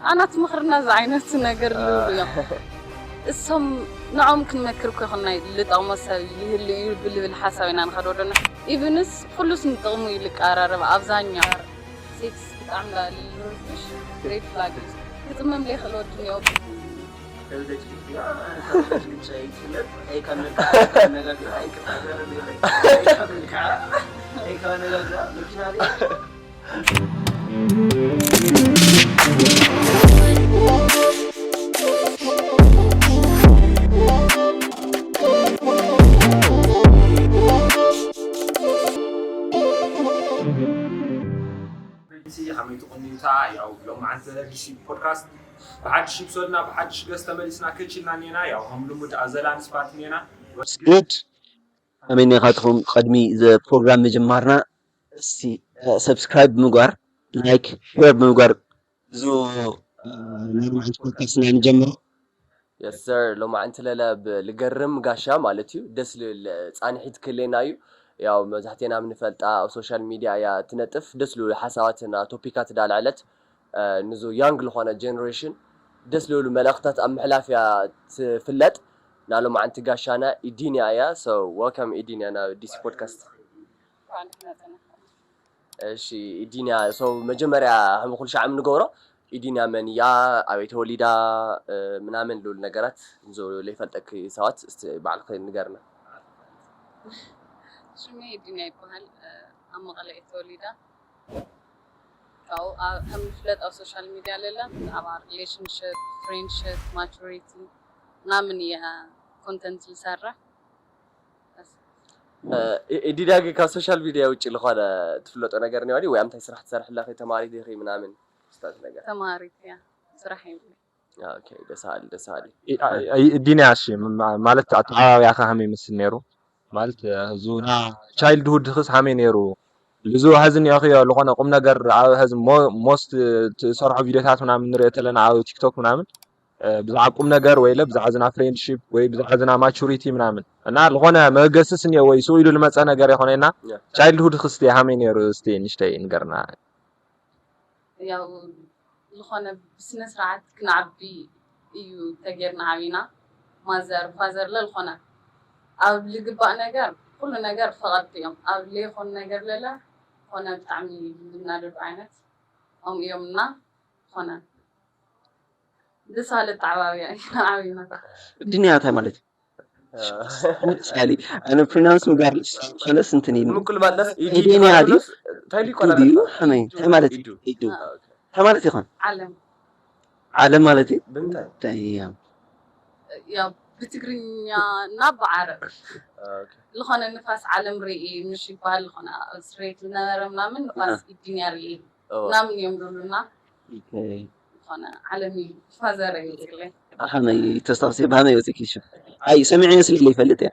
ኣናት ምኽርና ዝዓይነቱ ነገር ዝብሉ እዮም። እሶም ንዖም ክንመክር እኮ ይኹን ናይ ልጠቕሞ ሰብ ይህሉ እዩ ብልብል ሓሳብ ኢና ንኸዶ ደና ኢቭንስ ኩሉስ ንጥቕሙ እዩ ልቀራረብ ኣብዛኛው ሴክስ ብጣዕሚ ልርብሽ ሬድ ፍላግ እዩ። ክጥመም ለይኽእል ወዲ እኒኦ። ፕሪንሲ ከመይ ትቕንዩታ? ያው ሎማዓንቲ ዲሲ ፖድካስት ብሓድሽ ኢፕሶድና ብሓድሽ ገስ ተመሊስና ከችልና ኔና። ያው ከም ልሙድ ኣዘላ ንስባት ኔና። Good ከመይ ኔኻትኹም? ቅድሚ ዘ ፕሮግራም ምጅማርና እስቲ ሰብስክራይብ ብምግባር ላይክ ሼር ብምግባር ብዙ ናይ ሎማዓንቲ ፖድካስትና ንጀምሮ። የስ ሰር ሎማዓንቲ ለለ ብልገርም ጋሻ ማለት እዩ። ደስ ልብል ፃንሒት ክህሌና እዩ። ያው መብዛሕቴና ምንፈልጣ ኣብ ሶሻል ሚድያ እያ ትነጥፍ። ደስ ልብሉ ሓሳባትና ቶፒካት ዳልዐለት ንዙ ያንግ ልኾነ ጀነሬሽን ደስ ልብሉ መልእኽታት ኣብ ምሕላፍ እያ ትፍለጥ። ናሎማዓንቲ ጋሻና ኢዲንያ እያ። So welcome ኢዲንያ ናብ ዲሲ ፖድካስት። እሺ ኢዲንያ so መጀመርያ ከም ኩሉ ሻዕ ንገብሮ ኢዲንያ መን እያ ኣበይ ተወሊዳ ምናምን ልብል ነገራት ንዞ ለይፈልጠኪ ሰባት እስቲ ባዕልኺ ንገርና። ሽመይ ኢዲንያ ይበሃል። ኣብ መቐለ እየ ተወሊዳ። ካብኡ ከም ዝፍለጥ ኣብ ሶሻል ሚድያ ለላ ብዛዕባ ሪሌሽንሽፕ ፍሬንድሽፕ ማቹሪቲ ምናምን እየ ኮንተንት ዝሰርሕ። ኢዲንያ ግን ካብ ሶሻል ሚድያ ውጭ ዝኾነ ትፍለጦ ነገር እኒዋ ወይ ኣምታይ ስራሕ ትሰርሕላ ተማሪት ዲኺ ምናምን ስታት ነገር ተማሪት እያ ስራሕ የብለይ። ደሳሊ ደሳሊ ኢዲንያ እሺ ማለት ኣተዓባብያኻ ከመይ ይመስል ነይሩ? ማለት ዙና ቻይልድሁድ ኽስ ሃመይ ነይሩ? ብዙ ሀዚ እኒኦኽዮ ዝኾነ ቁም ነገር ኣብ ሀዚ ሞስት ትሰርሖ ቪዲዮታት ምናምን ንሪኦ ተለና ኣብ ቲክቶክ ምናምን ብዛዕባ ቁም ነገር ወይ ብዛዕባ ዝና ፍሬንድሽፕ ወይ ብዛዕባ ዝና ማቹሪቲ ምናምን እና ዝኾነ መገስስ እኒኦ ወይ ስኡ ኢሉ ልመፀ ነገር የኾነና ቻይልድሁድ ክስቲ ሃመይ ነይሩ እስቲ ንሽተይ ንገርና። ያው ዝኾነ ብስነ ስርዓት ክንዓቢ እዩ ተጌርና ዓቢና። ማዘር ፋዘር ለ ዝኾነ ኣብ ልግባእ ነገር ኩሉ ነገር ፈቐድቲ እዮም። ኣብ ለይኾን ነገር ለለ ዝኾነ ብጣዕሚ ዝናደዱ ዓይነት ኦም እዮም እና ዝኾነ ደስ በሃሊ ኣተዓባብያ እዩ ዓቢና። ዲንያ እንታይ ማለት እዩ? ሳሊ ኣነ ፕሮናንስ ምግባር ዝችል ኮነስ እንትን ኢሉ ምኩል ማለት ኢዱ ኢዲንያ ድዩ? እንታይ ኢዱ ድዩ? ከመይ እንታይ ማለት እዩ? ኢዱ እንታይ ማለት ይኾን? ዓለም ዓለም ማለት እዩ? ብምንታይ እንታይ እያ? ያው ብትግርኛ እና ብዓረብ ዝኾነ ንፋስ ዓለም ርኢ ምሽ ይበሃል ዝኾነ ኣብ ስሬት ዝነበረ ምናምን ንፋስ ኢዲንያ ርኢ ምናምን እዮም ዝብሉና። ዝኾነ ዓለም እዩ ፋዘር እዩ ዝብለይ። ከመይ ተስታውሲ ብኸመይ ወፂእኪ ሽም? ኣይ ሰሚዐዮ ስለ ዘይፈልጥ እያ።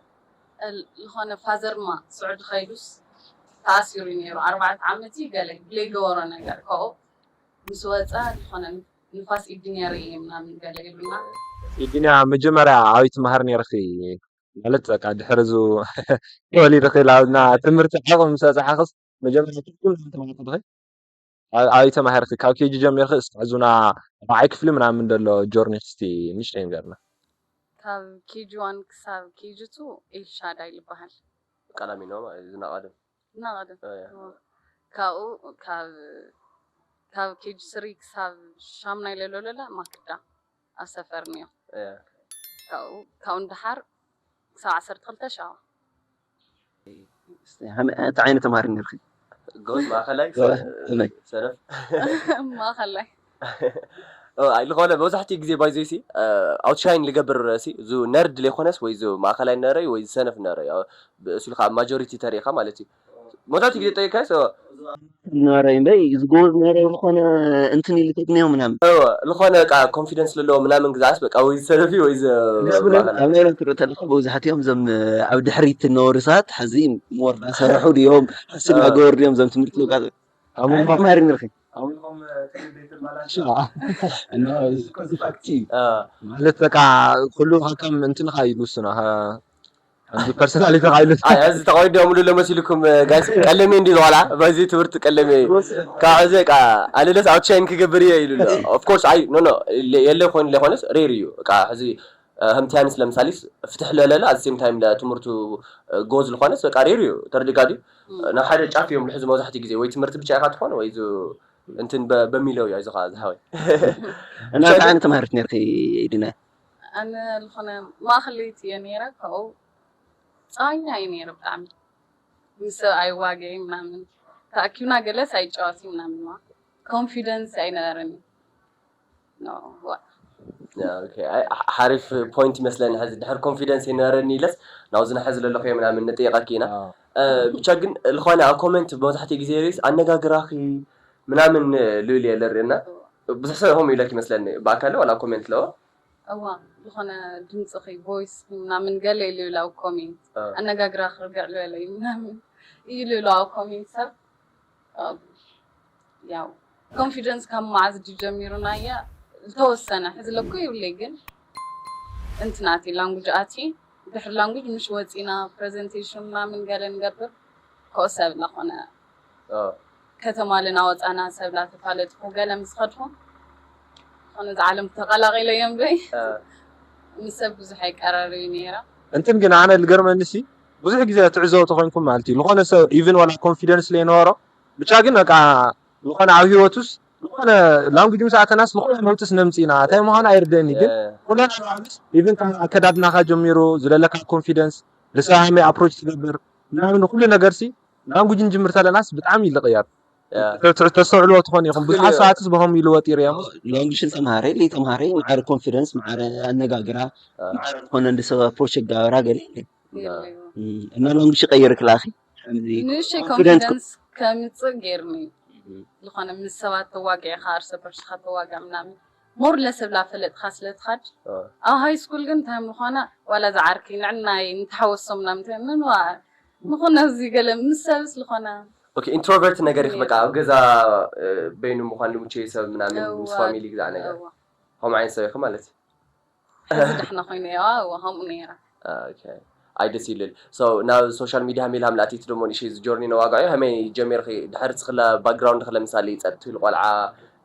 ዝኾነ ፋዘር ማ ስዑዲ ከይዱስ ተኣሲሩ እዩ ነይሩ ኣርባዕተ ዓመት እዩ ገለ ብለይገበሮ ነገር ካብኡ ምስ ወፀ ዝኾነ ንፋስ ኢድንያ ርኢ ምናምን ገለ ኢሉና። ኢድንያ መጀመርያ ኣበይ ትመሃር ነይርኺ? ማለት በቃ ድሕሪ ዙ ተወሊድኺ ላብና ትምህርቲ ዓቕሚ ምስ በፃሕኽስ መጀመርያ ትምህርቲ ምናምን ተማሂርኪ ዲኺ? ኣበይ ተማሂርኪ? ካብ ኬጂ ጀሚርኪ እስካዕ ዙና ራብዓይ ክፍሊ ምናምን ዘሎ ጆርኒ ክስቲ ንእሽተይ ንገርና። ካብ ኬጂ ዋን ክሳብ ኬጂ ቱ ኤልሻዳይ ይበሃል። ቀላሚኖ ማለት እዩ ዝናቐደም እናቐደም ካብኡ ካብ ካብ ኬጂ ስሪ ክሳብ ሻምናይ ለሎለላ ማክዳ ኣብ ሰፈር ነዮ። ካብኡ ካብኡ ንደሓር ክሳብ ዓሰርተ ክልተ ሻዋ። እንታይ ዓይነት ተማሃሪ ነርኪ? ጎበዝ ማእኸላይ እመይ። ሰነፍ ማእኸላይ ኣይ ዝኾነ መብዛሕትኡ ግዜ ባይዘይሲ ኣውትሻይን ልገብር ሲ ዙ ነርድ ለይኮነስ ወይ ዙ ማእኸላይ ነረይ ወይ ዝሰነፍ ነረይ እሱ ኢልካ ኣብ ማጆሪቲ ተሪኢኻ ማለት እዩ። መብዛሕትኡ ግዜ ጠይቃ ነበረ እምበይ ዝጎበዝ ነበረ ዝኾነ እንትን ኢሉ ተግንዮ ምናምን ዝኾነ ቃ ኮንፊደንስ ለለዎ ምናምን ግዛዓስ በቃ ወይ ዝሰነፊ ወይ ኣብ ናይ ትርኢ ተለካ መብዛሕትኦም እዞም ኣብ ድሕሪት እነበሩ ሰባት ሕዚ ሞር እናሰረሑ ድዮም ሓስና ገበሩ ድዮም እዞም ትምህርቲ ለውቃ ተማሃሪ ንርኺ ማለት በቃ ኩሉ ከም እንትንኻ ይውስኖ እዚ ፐርሰናሊቲ ካይሉ ኣይ እዚ ተቃዊዲ ኣምሉ ለመሲልኩም ጋይስ ቀለሜ እንዲ ዝዋላ በዚ ትምህርቲ ቀለሜ ካብ ሕዚ ቃ ኣለለስ ኣውትሻይን ክገብር እየ ኢሉ ኣሎ። Of course ኣይ ኖ ኖ የለ ኮይኑ ለኾነስ ሬር እዩ ቃ ሕዚ ህምትያንስ ለምሳሌ ፍትሕ ለለለ ኣዚ ሴም ታይም ለትምህርቱ ጎዝ ዝኾነስ በቃ ሬር እዩ ተረዲጋ ድዩ ናብ ሓደ ጫፍ እዮም ልሕዙ መብዛሕትኡ ግዜ ወይ ትምህርቲ ብቻ ኢኻ ትኾን ወይ ዙ እንትን በሚለው እዩ ኣይዞኻ ዝሃወይ እና እንታይ ዓይነት ተምሃሪት ነርኪ? ኢድና ኣነ ዝኾነ ማእኸለይቲ እየ ነይረ። ካብኡ ፃኛ እየ ነይረ ብጣዕሚ ምስ ሰብ ኣይዋገይ ምናምን ተኣኪብና ገለስ ኣይጫወት ምናምን ዋ ኮንፊደንስ ኣይነበረኒ። ሓሪፍ ፖይንት ይመስለኒ። ሕዚ ድሕር ኮንፊደንስ ይነበረኒ ኢለስ ናብዚ ንሐዚ ዘለኹ ምናምን ንጥይቀኪ ኢና። ብቻ ግን ዝኾነ ኣብ ኮመንት መብዛሕትኡ ግዜ ሪስ ኣነጋግራኺ ምናምን ልብል እየ ለርእና ብዙሕ ሰብ ከምኡ ኢለክ ይመስለኒ ብኣካለ ዋላ ኮመንት ለዎ እዋ ዝኾነ ድምፅኺ ቮይስ ምናምን ገለ ኢሉ ላው ኮሜንት ኣነጋግራ ክርግዕ ዝበለ እዩ ምናምን እዩ ልብሎ ኣብ ኮሜንት ሰብ ያው ኮንፊደንስ ካብ መዓዝ ድዩ ጀሚሩ ናየ ዝተወሰነ ሕዚ ለኮ ይብለይ ግን እንትናቲ ላንጉጅ ኣቲ ድሕሪ ላንጉጅ ምሽ ወፂና ፕሬዘንቴሽን ምናምን ገለ ንገብር ከኦ ሰብ ለኾነ ከተማ ልናወፃና ሰብ ላተፋለጥኩ ገለ ምስ ኸድኹ ዝኾነ እዚ ዓለም ተቐላቂለ እዮም በይ ምስ ሰብ ብዙሕ ኣይቀራረዩ ነይራ። እንትን ግን ኣነ ልገርመኒ ሲ ብዙሕ ግዜ ትዕዘቡ ተኮይንኩም ማለት እዩ ዝኾነ ሰብ ኢቭን ዋላ ኮንፊደንስ ለይነበሮ ብቻ ግን በቃ ዝኾነ ኣብ ህይወቱስ ዝኾነ ላንጉጅ ምስ ኣተናስ ዝኾነ ለውጥስ ነምፅ ኢና እንታይ ምዃኑ ኣይርደኒ ግን ኩለን ኣባዕልስ ኢቭን ካብ ኣከዳድናካ ጀሚሩ ዝለለካ ኮንፊደንስ ንሰብ ሃመይ ኣፕሮች ትገብር ምናምን ኩሉ ነገር ሲ ላንጉጅ ንጅምር ተለናስ ብጣዕሚ እዩ ልቕየር ተስተውዕልዎ ትኾን ኢኹም ብዙሓት ሰዓትስ ብኸም ይልወጥ ይርያሙ ላንጉጅ ተምሃረ ለይ ተምሃረ ማዕረ ኮንፊደንስ ማዕረ ኣነጋግራ ማዕረ ዝኾነ እንዲ ሰብ ኣፕሮች ኣጋበራ ገለ እና ላንጉጅ ይቀይር ክላኺ ንእሽተይ ኮንፊደንስ ከምፅእ ገይርኒ ዝኾነ ምስ ሰባት ተዋጊዕካ እርሰ በርስኻ ተዋግዕ ምናምን ሞር ለሰብ ላፈለጥካ ስለትኻድ ኣብ ሃይ ስኩል ግን እንታይ ምዃና ዋላ ዝዓርኪ ንዕናይ ንተሓወሶም ናምንታይ ምንዋ ንኹነ እዚ ገለ ምስ ሰብስ ዝኾነ ኢንትሮቨርት ነገር ኢኺ በቃ ኣብ ገዛ በይኑ ምዃን ልምቸይ ሰብ ምናምን ምስ ፋሚሊ ግዛዕ ነገር ከምኡ ዓይነት ሰብ ኢኺ ማለት እዩ ሕዚ ዳሕና ኮይነ እዋ እዋ ከምኡ ነይራ ኣይ ደስ ይልል ናብ ሶሻል ሚዲያ ሃመይ ኢልሃም ላእቲት ደሞ ንእሽተይ እዚ ጆርኒ ነዋጋዮ ሃመይ ጀሚርኺ ድሕር ዝኽለ ባክግራውንድ ክለ ምሳሌ ጸጥቲ ቆልዓ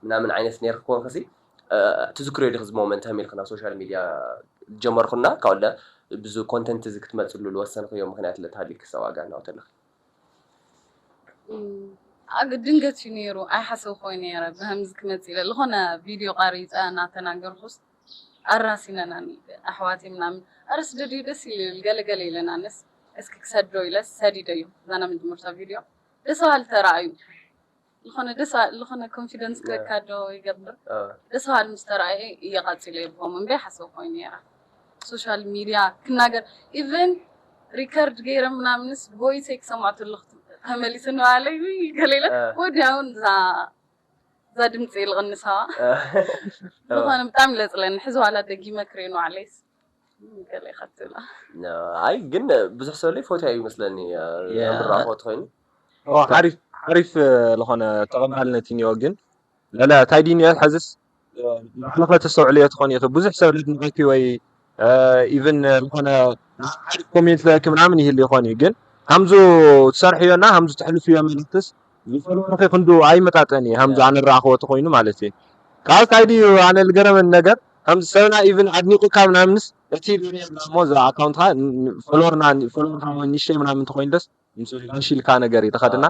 ምናምን ዓይነት ነይርኪ ኮንክሲ ትዝክርዮ ዲኺ እዚ ሞመንት ሃመይ ኢልኺ ናብ ሶሻል ሚዲያ ጀመርኩና ካብለ ብዙ ኮንተንት እዚ ክትመፅሉ ዝወሰንክዮ ምክንያት ለተሃሊክ ክሰዋጋ እናወተለኺ ድንገት እዩ ነይሩ ኣይሓሰብኮይ ነይረ ብሃምዚ ክመፅእ ኢለ ዝኾነ ቪድዮ ቃሪፀ እናተናገርኩስ ኣራሲነናኒ ኣሕዋተይ ምናምን ኣረ ስደድዮ ደስ ኢሉ ይብል ገለገለ ኢለናንስ እስኪ ክሰዶ ኢለስ ሰዲደዮ እዛ ናይ መጀመርታ ቪድዮ ደስ በሃሊ ተራእዩ ዝኾነ ደስ በሃሊ ዝኾነ ኮንፊደንስ ክበካ ዶ ይገብር ደስ በሃሊ ምስ ተራእየ እየ ቀፂለ ይብሆም እምበይ ሓሰብ ኮይኑ ነይራ ሶሻል ሚድያ ክናገር ኢቨን ሪከርድ ገይረ ምናምንስ ቮይሰይ ክሰምዖ ተለኹ ተመሊሱ ንባለይ ገለ ኢለ ወዲያውን እዛ እዛ ድምፂ ልቕንሳ ዝኾነ ብጣዕሚ ለፅለኒ ሕዚ ዋላ ደጊመ ክሪኦ ንባዕለይስ ገለ ይኸትላ ኣይ ግን ብዙሕ ሰብ ለይ ፎቶ እዩ መስለኒ ምራኾ ትኮይኑ ሓሪፍ ዝኾነ ተቐባልነት እኒኦ ግን ለለ እንታይ ድዩ ኒኦ ሐዝስ ባዕልኸ ተስተውዕልዮ ትኾን ኢኺ ብዙሕ ሰብ ለድንቐኪ ወይ ኢቭን ዝኾነ ሓደ ኮሜንት ለኪ ምናምን ይህል ይኾን እዩ ግን ከምዙ ትሰርሕዮና ከምዙ ትሕልፍዮ መልእክትስ ዝፈለወርኺ ክንዱ ኣይመጣጠን እዩ ከምዙ ኣነ ረኣኽዎ ተኾይኑ ማለት እዩ ካብ እንታይ ድዩ ኣነ ልገረመን ነገር ከምዚ ሰብና ኢቭን ኣድኒቁካ ምናምንስ እቲ ሪል ሞ እዛ ኣካውንትካ ፎሎወርና ፎሎወርካ ንሽተይ ምናምን ተኮይኑ ደስ ምስ ጋሽ ኢልካ ነገር እዩ ተኸድና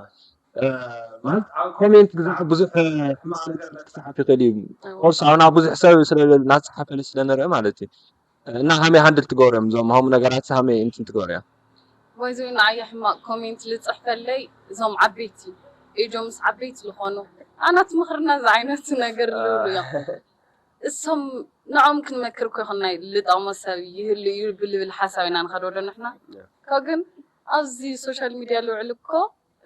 ማለት ኣብ ኮሜንት ግዛዕ ብዙሕ ሕማቕ ነገር ክትሓት ይኽእል እዩ ኮርስ ኣብና ብዙሕ ሰብ ስለ ናዝፀሓፈለ ስለ ንርኢ ማለት እዩ እና ሃመይ ሃንድል ትገብርዮም እዞም ሃሙ ነገራት ሃመይ እንትን ትገብርያ ወይዘ ንዓየ ሕማቕ ኮሜንት ልፅሕፈለይ እዞም ዓበይቲ ኤጆምስ ዓበይቲ ዝኾኑ ኣናት ምኽርና እዚ ዓይነት ነገር ልብሉ እዮም እሶም ንዖም ክንመክር እኮ ይኹን ናይ ልጠቕሞ ሰብ ይህሉ እዩ ብልብል ሓሳብ ኢና ንኸዶ ዶ ንሕና ካብ ግን ኣብዚ ሶሻል ሚድያ ልውዕል እኮ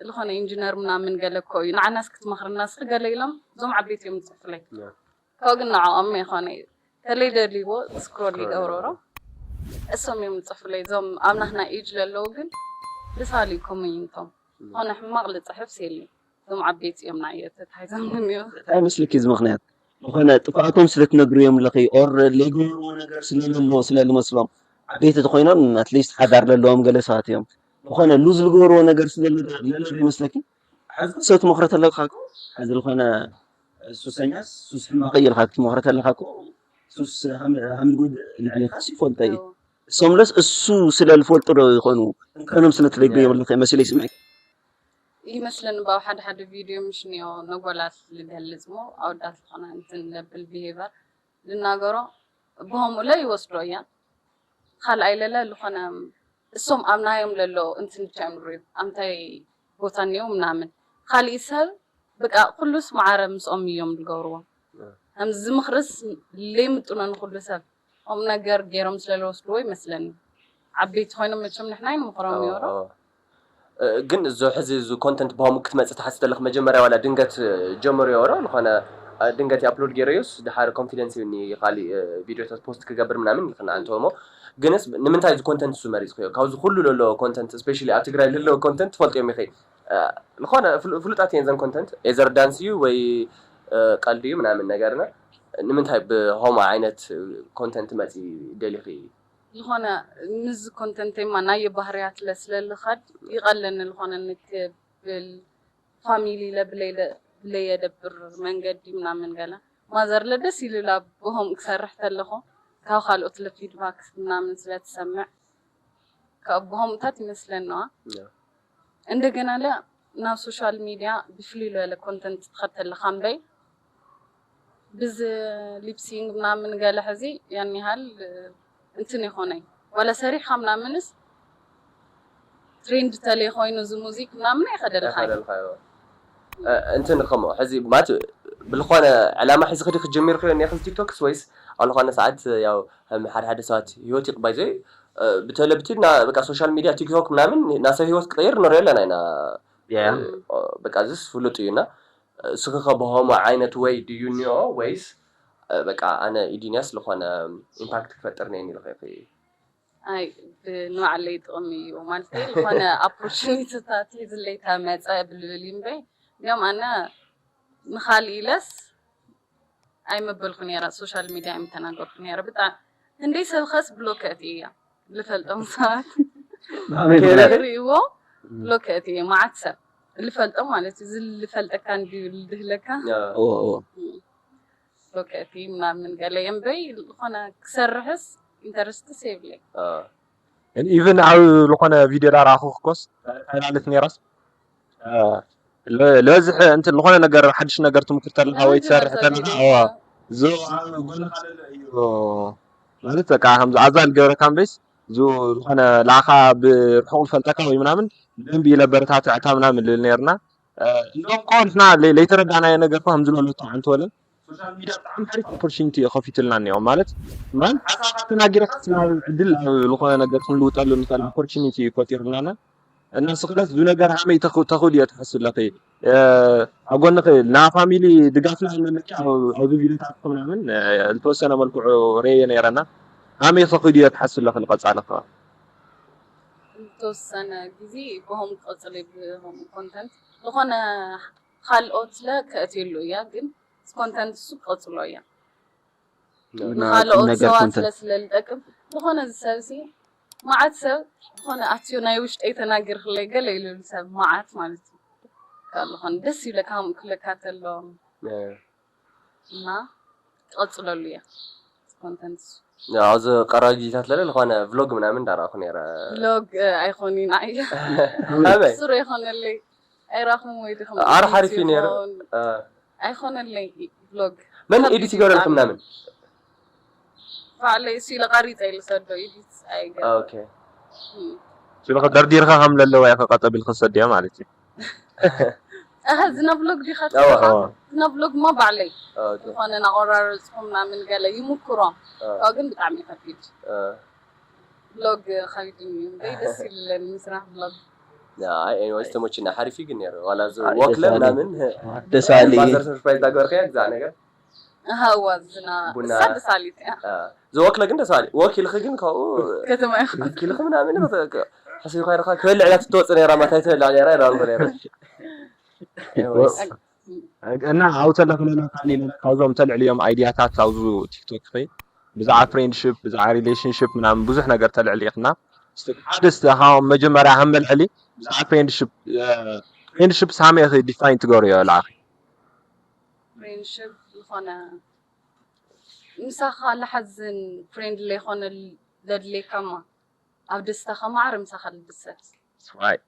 ዝኾነ ኢንጂነር ምናምን ገለ እኮ እዩ ንዓናስ ክትመኽርና እስኪ ገለ ኢሎም እዞም ዓበይቲ እዮም ዝፅሕፍለይ ካብ ግን ንዕኦም ይኾነ ተለይ ደልይዎ ስክሮል ይገብረሮ እሶም እዮም ዝፅሕፍለይ እዞም ኣብ ናህና ኢጅ ለለዉ ግን ልሳሊ ኮመኝንቶም ዝኾነ ሕማቕ ልፅሕፍ ሴሊ እዞም ዓበይቲ እዮም ንዓየ ተታሒዞም እዮም እንታይ መስልኪ እዚ ምኽንያት ዝኾነ ጥፍኣቶም ስለ ትነግርዮም ኣለኺ ኦር ለይገበርዎ ነገር ስለለሎ ስለ ልመስሎም ዓበይቲ ተኮይኖም ኣትሊስት ሓዳር ዘለዎም ገለ ሰባት እዮም። ዝኾነ ሉዝ ዝገብርዎ ነገር ስለለ ይመስለኪ? ሕዚ ሰብ ትመኽሮ ተለካ እኮ፣ ሕዚ ዝኾነ ሱሰኛስ ሱስ ሕማቕ እዩ ኢልካ ክትመኽሮ ተለካ እኮ፣ ሱስ ሃም- ሃምጉድ ልዕሌካስ ይፈልጦ እዩ። እሶምለስ እሱ ስለ ዝፈልጡ ዶ ይኾኑ እንከኖም ስለ ትደግሞ የብልካ መሲሉ ይስምዐ። ይመስለኒ ባብ ሓደ ሓደ ቪድዮ ምሽ እኒኦ ነጎላት ልገልጽ ሞ ኣወዳት ዝኾነ እንትን ለብል ብሄቨር ልናገሮ ብሆምኡ ለ ይወስዶ እያ። ካልኣይ ለለ ዝኾነ እሶም ኣብ ናዮም ለሎ እንትን ብቻ እዮም ሪዩ ኣምታይ ቦታ እኒኦ ምናምን። ካሊእ ሰብ በቃ ኩሉስ ማዕረ ምስኦም እዮም ዝገብርዎ። ከምዚ ምኽርስ ለይምጥኖ ንኩሉ ሰብ ከምኡ ነገር ገይሮም ስለዝወስድዎ ይመስለኒ። ዓበይቲ ኮይኖም መቸም ንሕና ይንምኽሮም ነይሮ። ግን እዚ ሕዚ እዚ ኮንተንት ብኸምኡ ክትመፅእ ትሓስብ ተለክ መጀመርያ ዋላ ድንገት ጀምርዮ ዶ ዝኾነ ድንገት ኣፕሎድ ገይረዮስ ድሓር ኮንፊደንስ ይብኒ ካሊእ ቪዲዮታት ፖስት ክገብር ምናምን ይልክና እንተሞ ግንስ ንምንታይ እዚ ኮንተንት እሱ መሪፅክዮ ካብዚ ኩሉ ለሎ ኮንተንት ስፔሻሊ ኣብ ትግራይ ለሎ ኮንተንት ትፈልጥዮም ኢኸ ዝኾነ ፍሉጣት እየን ዘን ኮንተንት ኤዘር ዳንስ እዩ ወይ ቀልድ እዩ ምናምን ነገርና ንምንታይ ብሆሞ ዓይነት ኮንተንት መፂ ደሊኺ ዝኾነ ምስ ኮንተንተይማ ናየ ባህርያት ለስለልኻድ ይቐለኒ ዝኾነ ንክብል ፋሚሊ ለብለየደብር መንገዲ ምናምን ገለ ማዘር ለደስ ይልላ ብሆም ክሰርሕ ተለኹ ካብ ካልኦት ለፊድባክ ምናምን ስለትሰምዕ ካብ ብሆምታት ይመስለንዋ እንደገና ለ ናብ ሶሻል ሚድያ ብፍልይ ዝበለ ኮንተንት ትኸድ ተለኻ እምበይ ብዚ ሊፕሲንግ ምናምን ገለ ሕዚ ያን ያህል እንትን ይኾነይ ዋላ ሰሪሕካ ምናምንስ ትሬንድ ተለይ ኮይኑ እዚ ሙዚክ ምናምን ኣይኸደልካ ኣይኸደልካዮ እንትን ከሞ ሕዚ ማለት ብልኾነ ዕላማ ሒዚ ክዲ ክጀሚር ክዮ ኔክስ ቲክቶክስ ወይስ ኣብ ዝኾነ ሰዓት ያው ከም ሓደ ሓደ ሰባት ህይወት ይቅባይ ዘይ ብተለብቲ እና በቃ ሶሻል ሚዲያ ቲክቶክ ምናምን ናሰብ ህይወት ክቀይር ንሪኦ ኣለና ኢና በቃ ዝስ ፍሉጥ እዩ እና እስኺ ከ ብኸምኡ ዓይነት ወይ ድዩ እኒኦ ወይስ በቃ ኣነ ኢዲንያስ ዝኾነ ኢምፓክት ክፈጥር ነይኒ ኢልኺ ኣይ ብንባዕለይ ጥቕሚ እዩ ማለት ዝኾነ ኣፖርቹኒቲታት ሒዝለይ ተመፀ ብልብል እዩ እምበይ እንዲያም ኣነ ንኻልእ ኢለስ ኣይመበልኩ ነይረ ሶሻል ሚድያ ኣይምተናገርኩ ነይረ ብጣ ክንደይ ሰብ ኸስ ብሎክ ከእትየ እያ ልፈልጦም ሰባት ሪእዎ ብሎክ ከእትየ መዓት ሰብ ልፈልጦም ማለት እዩ ዝልፈልጠካ እንዲዩ ልድህለካ ብሎክ ከእትይ ምናምን ገለ እምበይ ዝኾነ ክሰርሕስ ኢንተረስትስ የብለይ ኢቭን ኣብ ዝኾነ ቪድዮ ዳራኹ ክኮስ ታይላለት ነይራስ ለዝሕ እንትን ዝኾነ ነገር ሓድሽ ነገር ትምክር ተለካ ወይ ትሰርሕ ተለካ እዋ እዚ ኣብ ጎንኻ ዘሎ እዩ ማለት በቃ ከምዚ ኣዛ ልገብረካ እምበይስ እዚ ዝኾነ ላኻ ብርሑቕ ዝፈልጠካ ወይ ምናምን ብደንቢ ለበረታትዕካ ምናምን ልብል ነርና እንደውም ኮ ንሕና ለይተረዳናዮ ነገር ኮ ከምዚ ዝበለቶ ሓንቲ ወለ ሶሻል ሚድያ ብጣዕሚ ሓሪፍ ኦፖርቹኒቲ እዩ ከፊቱልና እኒኦ ማለት ማን ሓሳባት ተናጊርካ ናብ ዕድል ኣብ ዝኾነ ነገር ክንልውጠሉ ንኽእል ኦፖርቹኒቲ እዩ ፈጢሩልናና እና ስኽለት እዚ ነገር ሃመይ ተኽእልዮ ትሓስብ ኣለኺ ኣብ ጎንኺ ና ፋሚሊ ድጋፍና ኣለለኪ ኣብዚ ቪዲዮታት ምናምን ዝተወሰነ መልክዑ ሬየ ነይረና ሃመይ ተኽእልዮ ትሓስብ ኣለኺ ንቐፃሊ ከ ዝተወሰነ ግዜ ብሆም ክቐፅል ብሆም ኮንተንት ዝኾነ ካልኦት ለ ከእትየሉ እያ ግን ኮንተንት እሱ ክቐፅሎ እያ ንካልኦት ሰባት ስለ ስለልጠቅም ዝኾነ ዝሰብሲ መዓት ሰብ ዝኾነ ኣትዮ ናይ ውሽጠይ ተናገርክለይ ገለ ኢሉ ሰብ መዓት ማለት እዩ ካልኾነ ደስ ይብለካ ከምኡ ክለካ ተሎ እና ትቐፅለሉ እያ ኮንተንት ኣብዚ ቀረባ ግዜታት ለለ ዝኾነ ቭሎግ ምናምን እንዳረኣኹ ነይረ ቭሎግ ኣይኮን ኢና እያ ኣበይ ስሩ ይኾነለይ ኣይራኹም ወይ ድኹም ኣረ ሓሪፍ እዩ ነይሩ ኣይኾነለይ ቭሎግ መን ኤዲት ይገብረልኩም ምናምን ባዕለይ እሱ ኢለ ቀሪፀ ኢሉ ሰዶ ኤዲት ኣይገ ኦኬ ስለኸ ደርዲርካ ከም ለለዋ ኢኻ ቀጠ ቢልካ ሰድያ ማለት እዩ ኣሀ ዝና ቭሎግ ዲኻ ኣዋ። ትብልኻ? ዝና ቭሎግ ማ ባዕለይ ኦኬ ዝኾነ ናቆራረፅኩ ምናምን ገለ ይሙክሮ ካብኡ ግን ብጣዕሚ ይኸፊድ ቭሎግ ከቢድኒ እዩ እምበይ ደስ ይልለኒ ምስራሕ ቭሎግ ኣይ ኤኒዌይስ ተመችና ሓሪፍ እዩ ግን ነይሩ ዋላ እዚ ኣይ፣ ወክለ ደስ ኣለ። ምናምን ደስ ኣለ። ማዘር ሰርፕራይዝ ዳገበርካያ ግዛዕ ነገር ኣሃዋ ዝና ቡና። እሳ ደስ ኣሊት እያ ዝወክለ ግን ደሳሊ ወኪልኺ ግን ካብኡ ከተማ ይኹ ወኪልኺ ምናምን በቃ፣ ሕስብካ ኢልካ ክበልዕ እያ ትወፅእ ነይራ ማታይ ትበልዕ ነይራ ይረኣልኩ ነይረ እና ኣብኡ ተለኽለና ካሊእ ካብዞም ተልዕልዮም ኣይድያታት ኣብዚ ቲክቶክ ኸይ ብዛዕባ friendship፣ ብዛዕባ relationship ምናምን ብዙሕ ነገር ተልዕል ኢኽና። እስቲ ሓደ እስቲ ካብ መጀመርያ ሃመልዕሊ ብዛዕባ friendship፣ friendship ሳመይ ዲፋይን ትገብርዮ ላኺ። ፍሬንድሽፕ ዝኾነ ምሳኻ ልሓዝን ፍሬንድ ለይኮነ ለድሌካማ ኣብ ደስታኻ ማዕረ ምሳኻ ልድሰት። Right።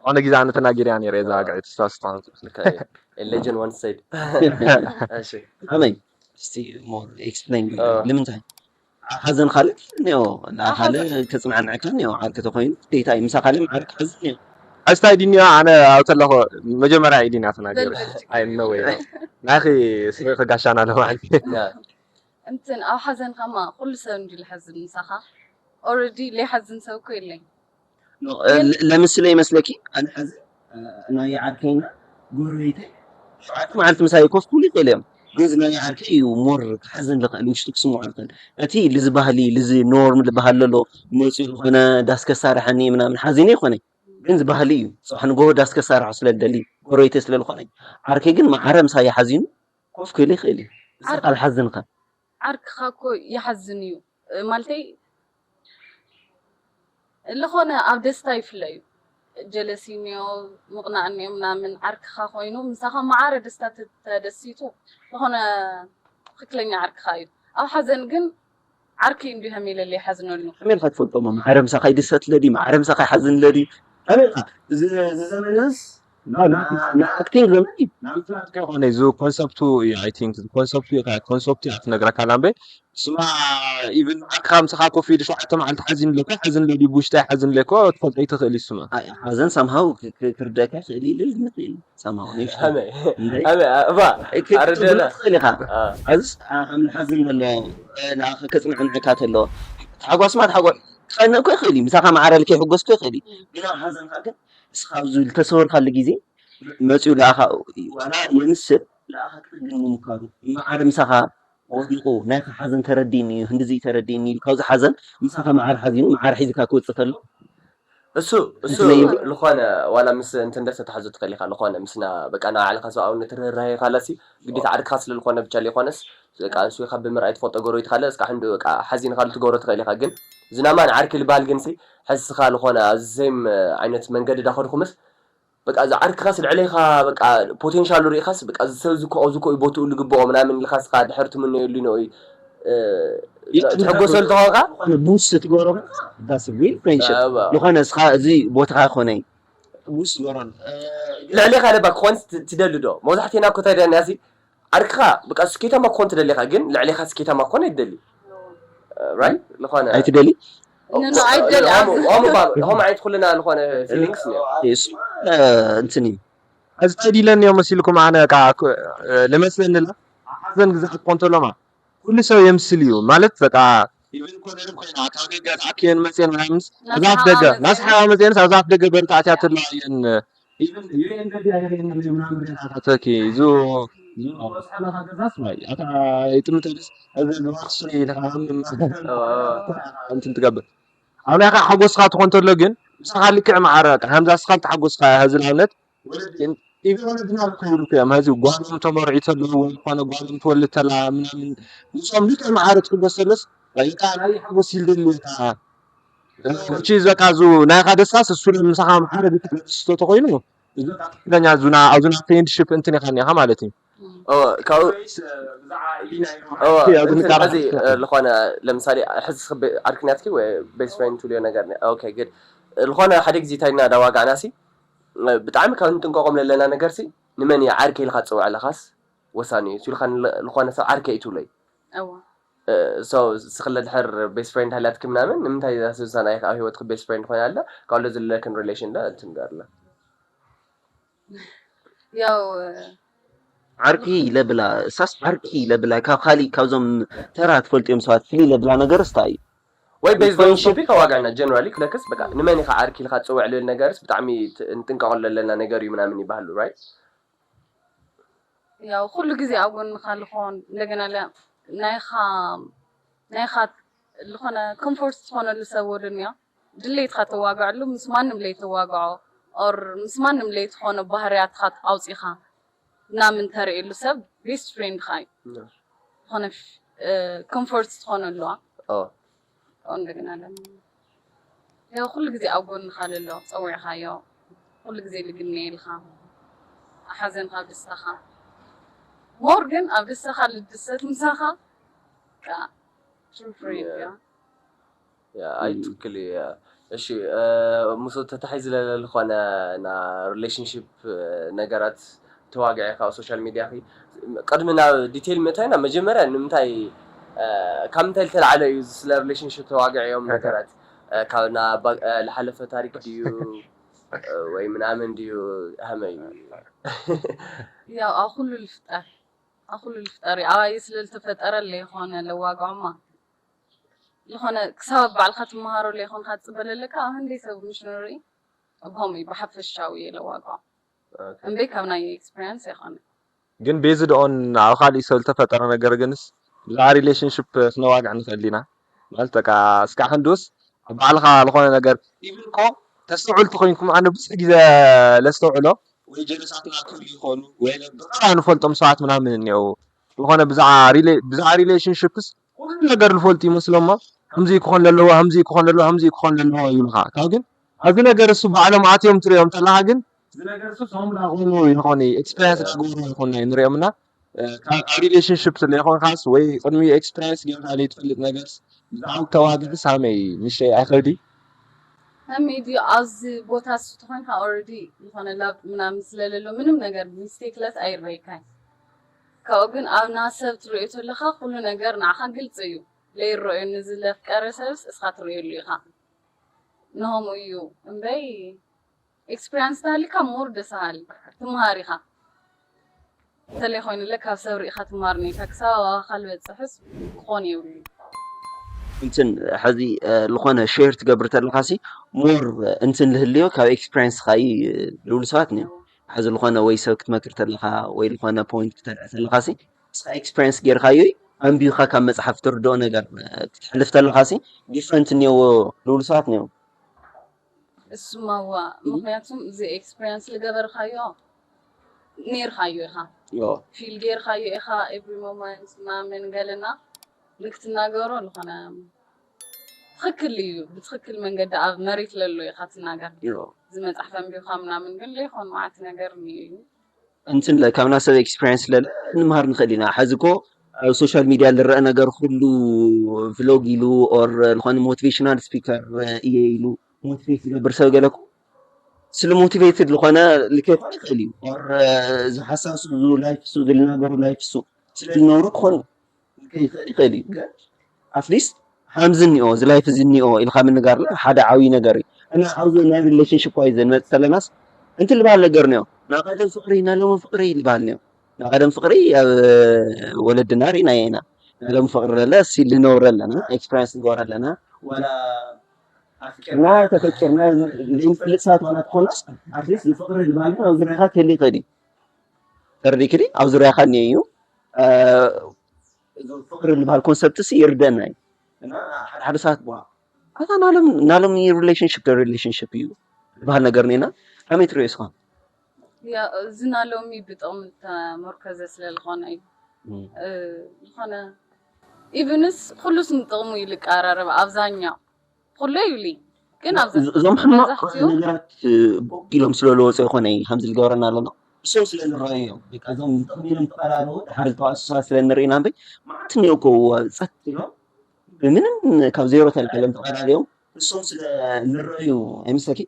ዝኾነ ግዜ ኣነ ተናጊርያ ነይረ እዛ ጋዒ ተስፋ ስትኾን Legend once said። እሺ ኣመይ እስቲ more explain ኦ። ንምንታይ ኣብ ሓዘን ካልእ እኒኦ ካልእ ክፅናዕንዐካ እኒኦ ዓርኪ ተኮይኑ ግዴታ እዩ ምሳ ካልእ ዓርኪ ሓዘን እኒኦ ሕስታይ ድንዮ ኣነ ኣብ ተለኹ መጀመርያ ኢዲና ተናገሩ። በል በል። ኣይ no way። ናኺ ስሪ ክጋሻና ለማዓልቲ። ያ እንትን ኣብ ሓዘንካማ ኩሉ ሰብ እንዲ ልሓዝን ምሳኻ። ኦልሬዲ ለይሓዝን ሰብ እኮ የለኝ። ለ- ለምስለ ይመስለኪ ኣነ ሓዘን ናይ ዓርከይና ጎረቤተይ ሸውዓተ መዓልቲ ምሳይ ኮፍ ክብሉ ይኽእል እዮም ግን እዚ ናይ ዓርከይ እዩ more ክሓዝን ልኽእል ውሽጡ ክስምዖ ልኽእል እቲ ልዚ ባህሊ ልዚ ኖርም ልበሃል ለሎ መፅኡ ዝኾነ ዳስ ከሳርሐኒ ምናምን ሓዚነ ይኾነ ግን እዚ ባህሊ እዩ ፅባሕ ንጎሆ ዳስ ከሳርሖ ስለ ልደሊ ጎረቤተይ ስለ ዝኾነ ዓርከይ ግን ማዕረ ምሳይ ሓዚኑ ኮፍ ክብል ይኽእል እዩ ንስኻ ልሓዝንካ ዓርክኻ እኮ ይሓዝን እዩ። ማለተይ ዝኾነ ኣብ ደስታ ይፍለ እዩ። ጀለሲ እኒኦ ምቕናእ እኒኦ ምናምን ዓርክኻ ኮይኑ ምሳኻ ማዓረ ደስታ ተደሲቱ ዝኾነ ትክክለኛ ዓርክኻ እዩ። ኣብ ሓዘን ግን ዓርኪ እንዲሁ ከመይ ኢለ ይሓዝነሉ። ከመይ ኢልካ ትፈልጦ እሞ ማዕረ ምሳኻ ይድሰት ለዲ ማዕረ ምሳኻ ይሓዝን ለዲ ከመይ ኢልካ እዚ እዚ ዘመንስ ንኣክቲንግ ዘመን እዩ ናምትናት ከይኮነ እዚ ኮንሰፕቱ እዩ። I think ኮንሰፕቱ እዩ። ኮንሰፕቱ እያ ትነግረካ ላምበይ ስማ ኢቭን ዓርክኻ ምሳኻ ኮፍ ኢሉ ሸውዓተ መዓልቲ ሓዚን ለኮ ሓዝን ለዲ ብውሽጣ ሓዝን ለኮ ትፈልጦ ይትኽእል እዩ ስማ ሓዘን ሳምሃው ክርደካ ይኽእል ኢሉ ዝምት ኢሉ ሳምሃው እባ ኣረደና ትኽእል ኢኻ ኣዚ ሓዝን ዘሎ ከፅንዕንዕካ ተሎ ተሓጓስማ ተሓጓ ክቐንእ እኮ ይኽእል እዩ ምሳኻ ማዕረ ልከ ይሕጎስ እኮ ይኽእል እዩ ግን ኣብ ሓዘንካ ግን እስኻ ኣብዚ ዝተሰወርካሉ ግዜ መፅኡ ለኣኻ ዋላ የምስል ለኣኻ ክጥግን ምምካሩ ማዕረ ምሳኻ ወዲቑ ናይኻ ሓዘን ተረዲኒ እዩ ህንድዚ ተረዲኒ ኢሉ ካብዚ ሓዘን ምሳኻ ማዕረ ሓዚኑ ማዕረ ሒዝካ ክወፅእ ከሎ እሱ እሱ ስለዩ- ዝኾነ ዋላ ምስ እንትን ደስ ተታሕዞ ትኽእል ኢኻ ዝኾነ ምስና በቃ ንባዕልኻ ሰብኣውነት ርህራሄ ካለሲ ግዴታ ዓርክኻ ስለ ዝኾነ ብቻ ዘይኮነስ በቃ ንሱ ኢኻ ብምርኣይ ትፈልጦ ጎረቤት ካለ እስካ ሕንዱ በቃ ሓዚንካሉ ትገብሮ ትኽእል ኢኻ ግን ዝናማ ንዓርኪ ልበሃል ግንሲ ሕስኻ ዝኾነ ኣብዚ ሴም ዓይነት መንገዲ ዳኸድኩምስ በቃ እዚ ዓርክኻስ ልዕሌኻ በቃ ፖቴንሻሉ ርኢኻስ በቃ እዚ ሰብ እዚ ኮ እዚ ኮ እዩ ቦትኡ ልግብኦ ምናምን ኢልካ እስኻ ድሕር ትምነየሉ ነው ትሕጎሰሉ ተኾንካ ቡስ ትገብሮ ዳስ ሪል ፍሬንድሽፕ ዝኾነ እስኻ እዚ ቦትኻ ይኾነ ቡስ ትገብሮ ልዕሌኻ ለባ ክኾንስ ትደሊ ዶ መብዛሕቴና እኮ እንታይ ደና ሲ ዓርክኻ በቃ ስኬታማ ክኾን ትደሊኻ ግን ልዕሌኻ ስኬታማ ክኾን ኣይትደሊ right ዝኾነ ኣይትደሊ No, no, I did. ሆም ሆም ባል ሆም ዓይነት ኩልና ዝኾነ ፊሊንግስ ነው እሱ እንትን እዩ እዚ ተዲለኒ እዮም መሲልኩም ኣነ ካ ልመስለኒ ላ ሓዘን ግዛት ኮንተሎማ ኩሉ ሰብ የምስል እዩ ማለት በቃ ኢቨን ኮነ ኮይና ካብ ደገ ኣክየን መፅየን ምናምንስ ኣዛፍ ደገ ናስሓ መፅየንስ ኣዛፍ ደገ በርታዕትያ ትላ እየን ኢቨን ዩኤን ገዲ ኣይረየን ምናምን ገታታተኪ ዙ ይጥምተልስ እዚ ግባር ስለ ኢልካ እንትን ትገብር ኣብ ናይ ሓጎስካ ትኾን ተሎ ግን ምሳኻ ልክዕ ማዕረ ከምዛ ስኻ ተሓጎስካ ህዚ ንኣብነት ኢቨን ወለድና ዝከይዱ እዮም ህዚ ጓሎም ተመርዒ ተለዉ ወይ ዝኾነ ጓሎም ትወልድ ተላ ምናምን ንሶም ልክዕ ማዕረ ትሕጎስ ተለስ በቃ ናይ ሓጎስ ይልደልታ እቺ በቃ ዙ ናይኻ ደስታስ እሱ ምሳኻ ማዕረ ብትሕስቶ ተኮይኑ እዚ ትክክለኛ ዙና ኣብ ዙና ፍሬንድሽፕ እንትን ኢኻ እኒኻ ማለት እዩ ካብኡ ኣብዚ ንቃራ እዚ ዝኾነ ለምሳሌ ሕዚ ዓርክናትኪ ወይ ቤስት ፍሬንድ ትብልዮ ነገር ኦኬ ግድ ዝኾነ ሓደ ግዜ ታይና ዳዋጋዕና ሲ ብጣዕሚ ካብ ንጥንቀቆም ለለና ነገር ሲ ንመን እየ ዓርከ ኢልካ ትፅውዕ ኣለኻስ ወሳኒ እዩ ትብልካ ዝኾነ ሰብ ዓርከ እዩ ትብሎ እዩ እዋ so ስክለ ድሕር ቤስት ፍሬንድ ሃላትኪ ምናምን ንምንታይ ዛስብሳ ናይ ኣብ ህይወትክ ቤስት ፍሬንድ ኮይና ኣለ ካብሎ ዘለክን ሪሌሽን ዳ እንትን ጋር ኣለ ያው ዓርኪ ለብላ እሳስ ዓርኪ ለብላ ካብ ካሊእ ካብዞም ተራ ትፈልጥዮም ሰባት ፍልይ ለብላ ነገር ስታ እዩ ወይ ቤዝ ዶን ቶፒክ ኣዋጋና ጀነራሊ ክለክስ በቃ ንመን ኢኻ ዓርኪ ኢልካ ትፅውዕ ልብል ነገርስ ብጣዕሚ ንጥንቀቀሉ ኣለና ነገር እዩ ምናምን ይበሃሉ right ያው ኩሉ ግዜ ኣብ ጎንኻ ልኾን እንደገና ለ- ናይኻ ናይኻ ዝኾነ ኮምፎርት ዝኾነሉ ሰብ ወደንያ ድሌትካ ተዋግዐሉ ምስ ማንም ለይተዋግዖ ኦር ምስ ማንም ለይትኾነ ባህርያትካ ኣውፂኻ ምናምን ተርእየሉ ሰብ ቤስት ፍሬንድኻ እዩ ዝኾነ ኮምፎርት ትኾን ኣለዋ። ኦ እንደገና ደግሞ ያው ኩሉ ግዜ ኣብ ጎንኻ ለሎ ጸዊዕኻዮ ኩሉ ግዜ ልግነየልካ ሓዘንካ ኣብ ደስታኻ ሞር ግን ኣብ ደስታኻ ልድሰት ምሳኻ ቃ true friend እያ። ያ ኣይ ትክክል እዩ። ያ እሺ፣ እ፣ ምስ ተታሒዝ ዝለለ ዝኾነ ና ሪሌሽንሽፕ ነገራት ተዋግዐ ካብ ሶሻል ሚድያ ኺ ቅድሚ ናብ ዲቴይል ምእታይና መጀመርያ ንምንታይ፣ እ፣ ካብ ምንታይ ዝተላዕለ እዩ ስለ ሪሌሽንሽፕ ተዋግዐዮም ነገራት? እ፣ ካብ ናብ ባ- እ፣ ዝሓለፈ ታሪክ ድዩ፣ እ፣ ወይ ምናምን ድዩ? ሃመይ እዩ። ያው ኣብ ኩሉ ልፍጠር ኣብ ኩሉ ልፍጠር እዩ ኣባይ ስለ ዝተፈጠረ ለይኾነ ለዋግዖማ ዝኾነ ክሳብ ባዕልካ ትመሃሮ ለይኮንካ ትፅበለለካ ኣብ ህንደይ ሰብ ምሽ ንርኢ ኣብሆም እዩ ብሓፈሻዊ እየ ለዋግዖ እምበይ ካብ ናይ ኤክስፒሪንስ ኣይኮነ ግን ቤዝድ ኦን ኣብ ካሊእ ሰብ ዝተፈጠረ ነገር ግንስ ብዛዕባ ሪሌሽንሽፕ ክነዋግዕ ንኽእል ኢና። ማለት በቃ እስካዕ ክንድውስ ኣብ ባዕልኻ ዝኾነ ነገር ኢቭን ኮ ተስተውዕል ተኮይንኩም ኣነ ብዙሕ ግዜ ለስተውዕሎ ወይ ጀለሳትና ክህሉ ይኾኑ ወይ ብቐራ ንፈልጦም ሰባት ምናምን እኒአው ዝኾነ ብዛዕባ ሪሌሽንሽፕስ ኩሉ ነገር ዝፈልጡ ይመስሎሞ ከምዚ ክኾን ዘለዎ ከምዚ ክኾን ዘለዎ ከምዚ ክኾን ዘለዎ ይብልካ ካብ ግን ኣብዚ ነገር እሱ ባዕሎም ኣትዮም ትሪኦም ተለካ ግን እዚ ነገር እሱ ሰም ዳቆኑ ይኾን ኤክስፔሪንስ ዳገበሩ ይኾን ናይ ንሪኦም እና ካብ ሪሌሽንሽፕ ስለ ይኾንካስ ወይ ቅድሚ ኤክስፔሪንስ ጌርካ ዘይትፈልጥ ነገር ብዛዕባ ተዋግዕ ሳመይ ምሸይ ኣይኸዲ ከመይ ድዩ ኣብዚ ቦታ እሱ ተኾይንካ ኦረዲ ዝኾነ ላብ ምናምን ስለለሎ ምንም ነገር ሚስቴክለስ ኣይረይካይ ካብኡ ግን ኣብ ናሰብ ትሪኦ ተለካ ኩሉ ነገር ንዓኻ ግልፂ እዩ ለይረኦዩ ንዝለፍቀረ ሰብስ እስኻ ትርእየሉ ኢኻ ንሆም እዩ እምበይ ኤክስፒሪንስ ተሃሊካ ሞር ደስ በሃሊ ትምሃር ኢኻ እንተለይ ኮይኑለ ካብ ሰብ ርኢኻ ትምሃር ነይታ ክሳብ ኣባኻ ልበፅሕስ ክኾን የብሉ እንትን ሕዚ ዝኾነ ሼር ትገብር ተለካ ሲ ሞር እንትን ልህልዮ ካብ ኤክስፒሪንስ ካ ልብሉ ሰባት ኒ ሕዚ ዝኾነ ወይ ሰብ ክትመክር ተለካ ወይ ዝኾነ ፖይንት ክተልዕ ተለካ ሲ ንስኻ ኤክስፒሪንስ ጌርካዮ ኣንቢብካ ካብ መፅሓፍ ትርድኦ ነገር ክትሕልፍ ተለካ ሲ ዲፍረንት እኒኦዎ ልብሉ ሰባት ኒው እሱማ እዋ ምክንያቱም እዚ ኤክስፒሪንስ ዝገበርካዮ ነይርካዮ ኢኻ ፊል ጌርካዮ ኢኻ ኤቭሪ ሞመንት ምናምን ገለና ንክትናገሮ ዝኾነ ትኽክል እዩ ብትኽክል መንገዲ ኣብ መሬት ለሎ ኢኻ ትናገር እዚ መፅሓፍ ኣንቢብካ ምናምን ግን ለይኮን መዓት ነገር እዩ እንትን ለ- ካብ ናሰብ ኤክስፒሪንስ ለለ ንምሃር ንኽእል ኢና። ሕዚ እኮ ኣብ ሶሻል ሚድያ ዝረአ ነገር ኩሉ ቭሎግ ኢሉ ኦር ዝኾነ ሞቲቬሽናል ስፒከር እየ ኢሉ ሞቲቬት ዝገብር ሰብ ገለ እኮ ስለ ሞቲቬትድ ዝኾነ ልከይኮነ ይኽእል እዩ ኦር ዝሓሳሱ ላይፍ ሱ ዝልናገሩ ላይፍ ሱ ስለ ዝነብሩ ክኾኑ ይኽእል ይኽእል እዩ ግን ኣትሊስት ሃምዚ እኒኦ እዚ ላይፍ እዚ እኒኦ ኢልካ ምንጋር ሓደ ዓብዪ ነገር እዩ እና ኣብዚ ናይ ሪሌሽንሽፕ ዋይ ዘንመፅ ከለናስ እንት ልበሃል ነገር እኒኦ ናብ ቀደም ፍቅሪ ናሎም ፍቅሪ ልበሃል እኒኦ ናብ ቀደም ፍቅሪ ኣብ ወለድና ርኢና ኢና ናሎም ፍቅሪ ለለ ሲ ልነብረ ኣለና ኤክስፐሪንስ ንገብረ ኣለና ዋላ ኣፍቂርና ተፈቂርና ዘይንፈልጥ ሰባት ዋላ ትኾናስ ኣትሊስት ንፍቅሪ ልበሃል ኣብ ዙሪያካ ክህል ይኽእል እዩ ተረዲክኒ ኣብ ዙሪያካ እኒኦ እዩ ፍቅሪ ዝበሃል ኮንሰፕት ሲ ይርደና እዩ እና ሓደ ሓደ ሰባት ዋ ኣታ ናሎም ናሎም ሪሌሽንሽፕ ሪሌሽንሽፕ እዩ ዝበሃል ነገር ኔና ከመይ ትሪኦ ስኻ እዚ ናሎሚ ብጥቕሚ ተመርኮዘ ስለ ዝኾነ እዩ ዝኾነ ኢቭንስ ኩሉስ ንጥቕሙ እዩ ልቀራረብ ኣብዛኛው ኩሉ ይብሊ ግን ኣብዚ እዞም ሕማቅ መብዛሕትኡ ነገራት ቦግ ኢሎም ስለ ዝወፁ ይኮነ እዩ ከምዚ ዝገብረና ኣለና እሶም ስለ ንረኣዮም በቃ እዞም ንጥቕሚ ኢሎም ተቐራረቡ ድሓር ዝተዋእሱ ሰባት ስለ ንርኢና እምበይ ማዕት እኒኦ እኮ ጸጥ ኢሎም ብምንም ካብ ዜሮ ተልዓሎም ተቐራሪቦም እሶም ስለ ንረኣዩ ኣይመስለኪ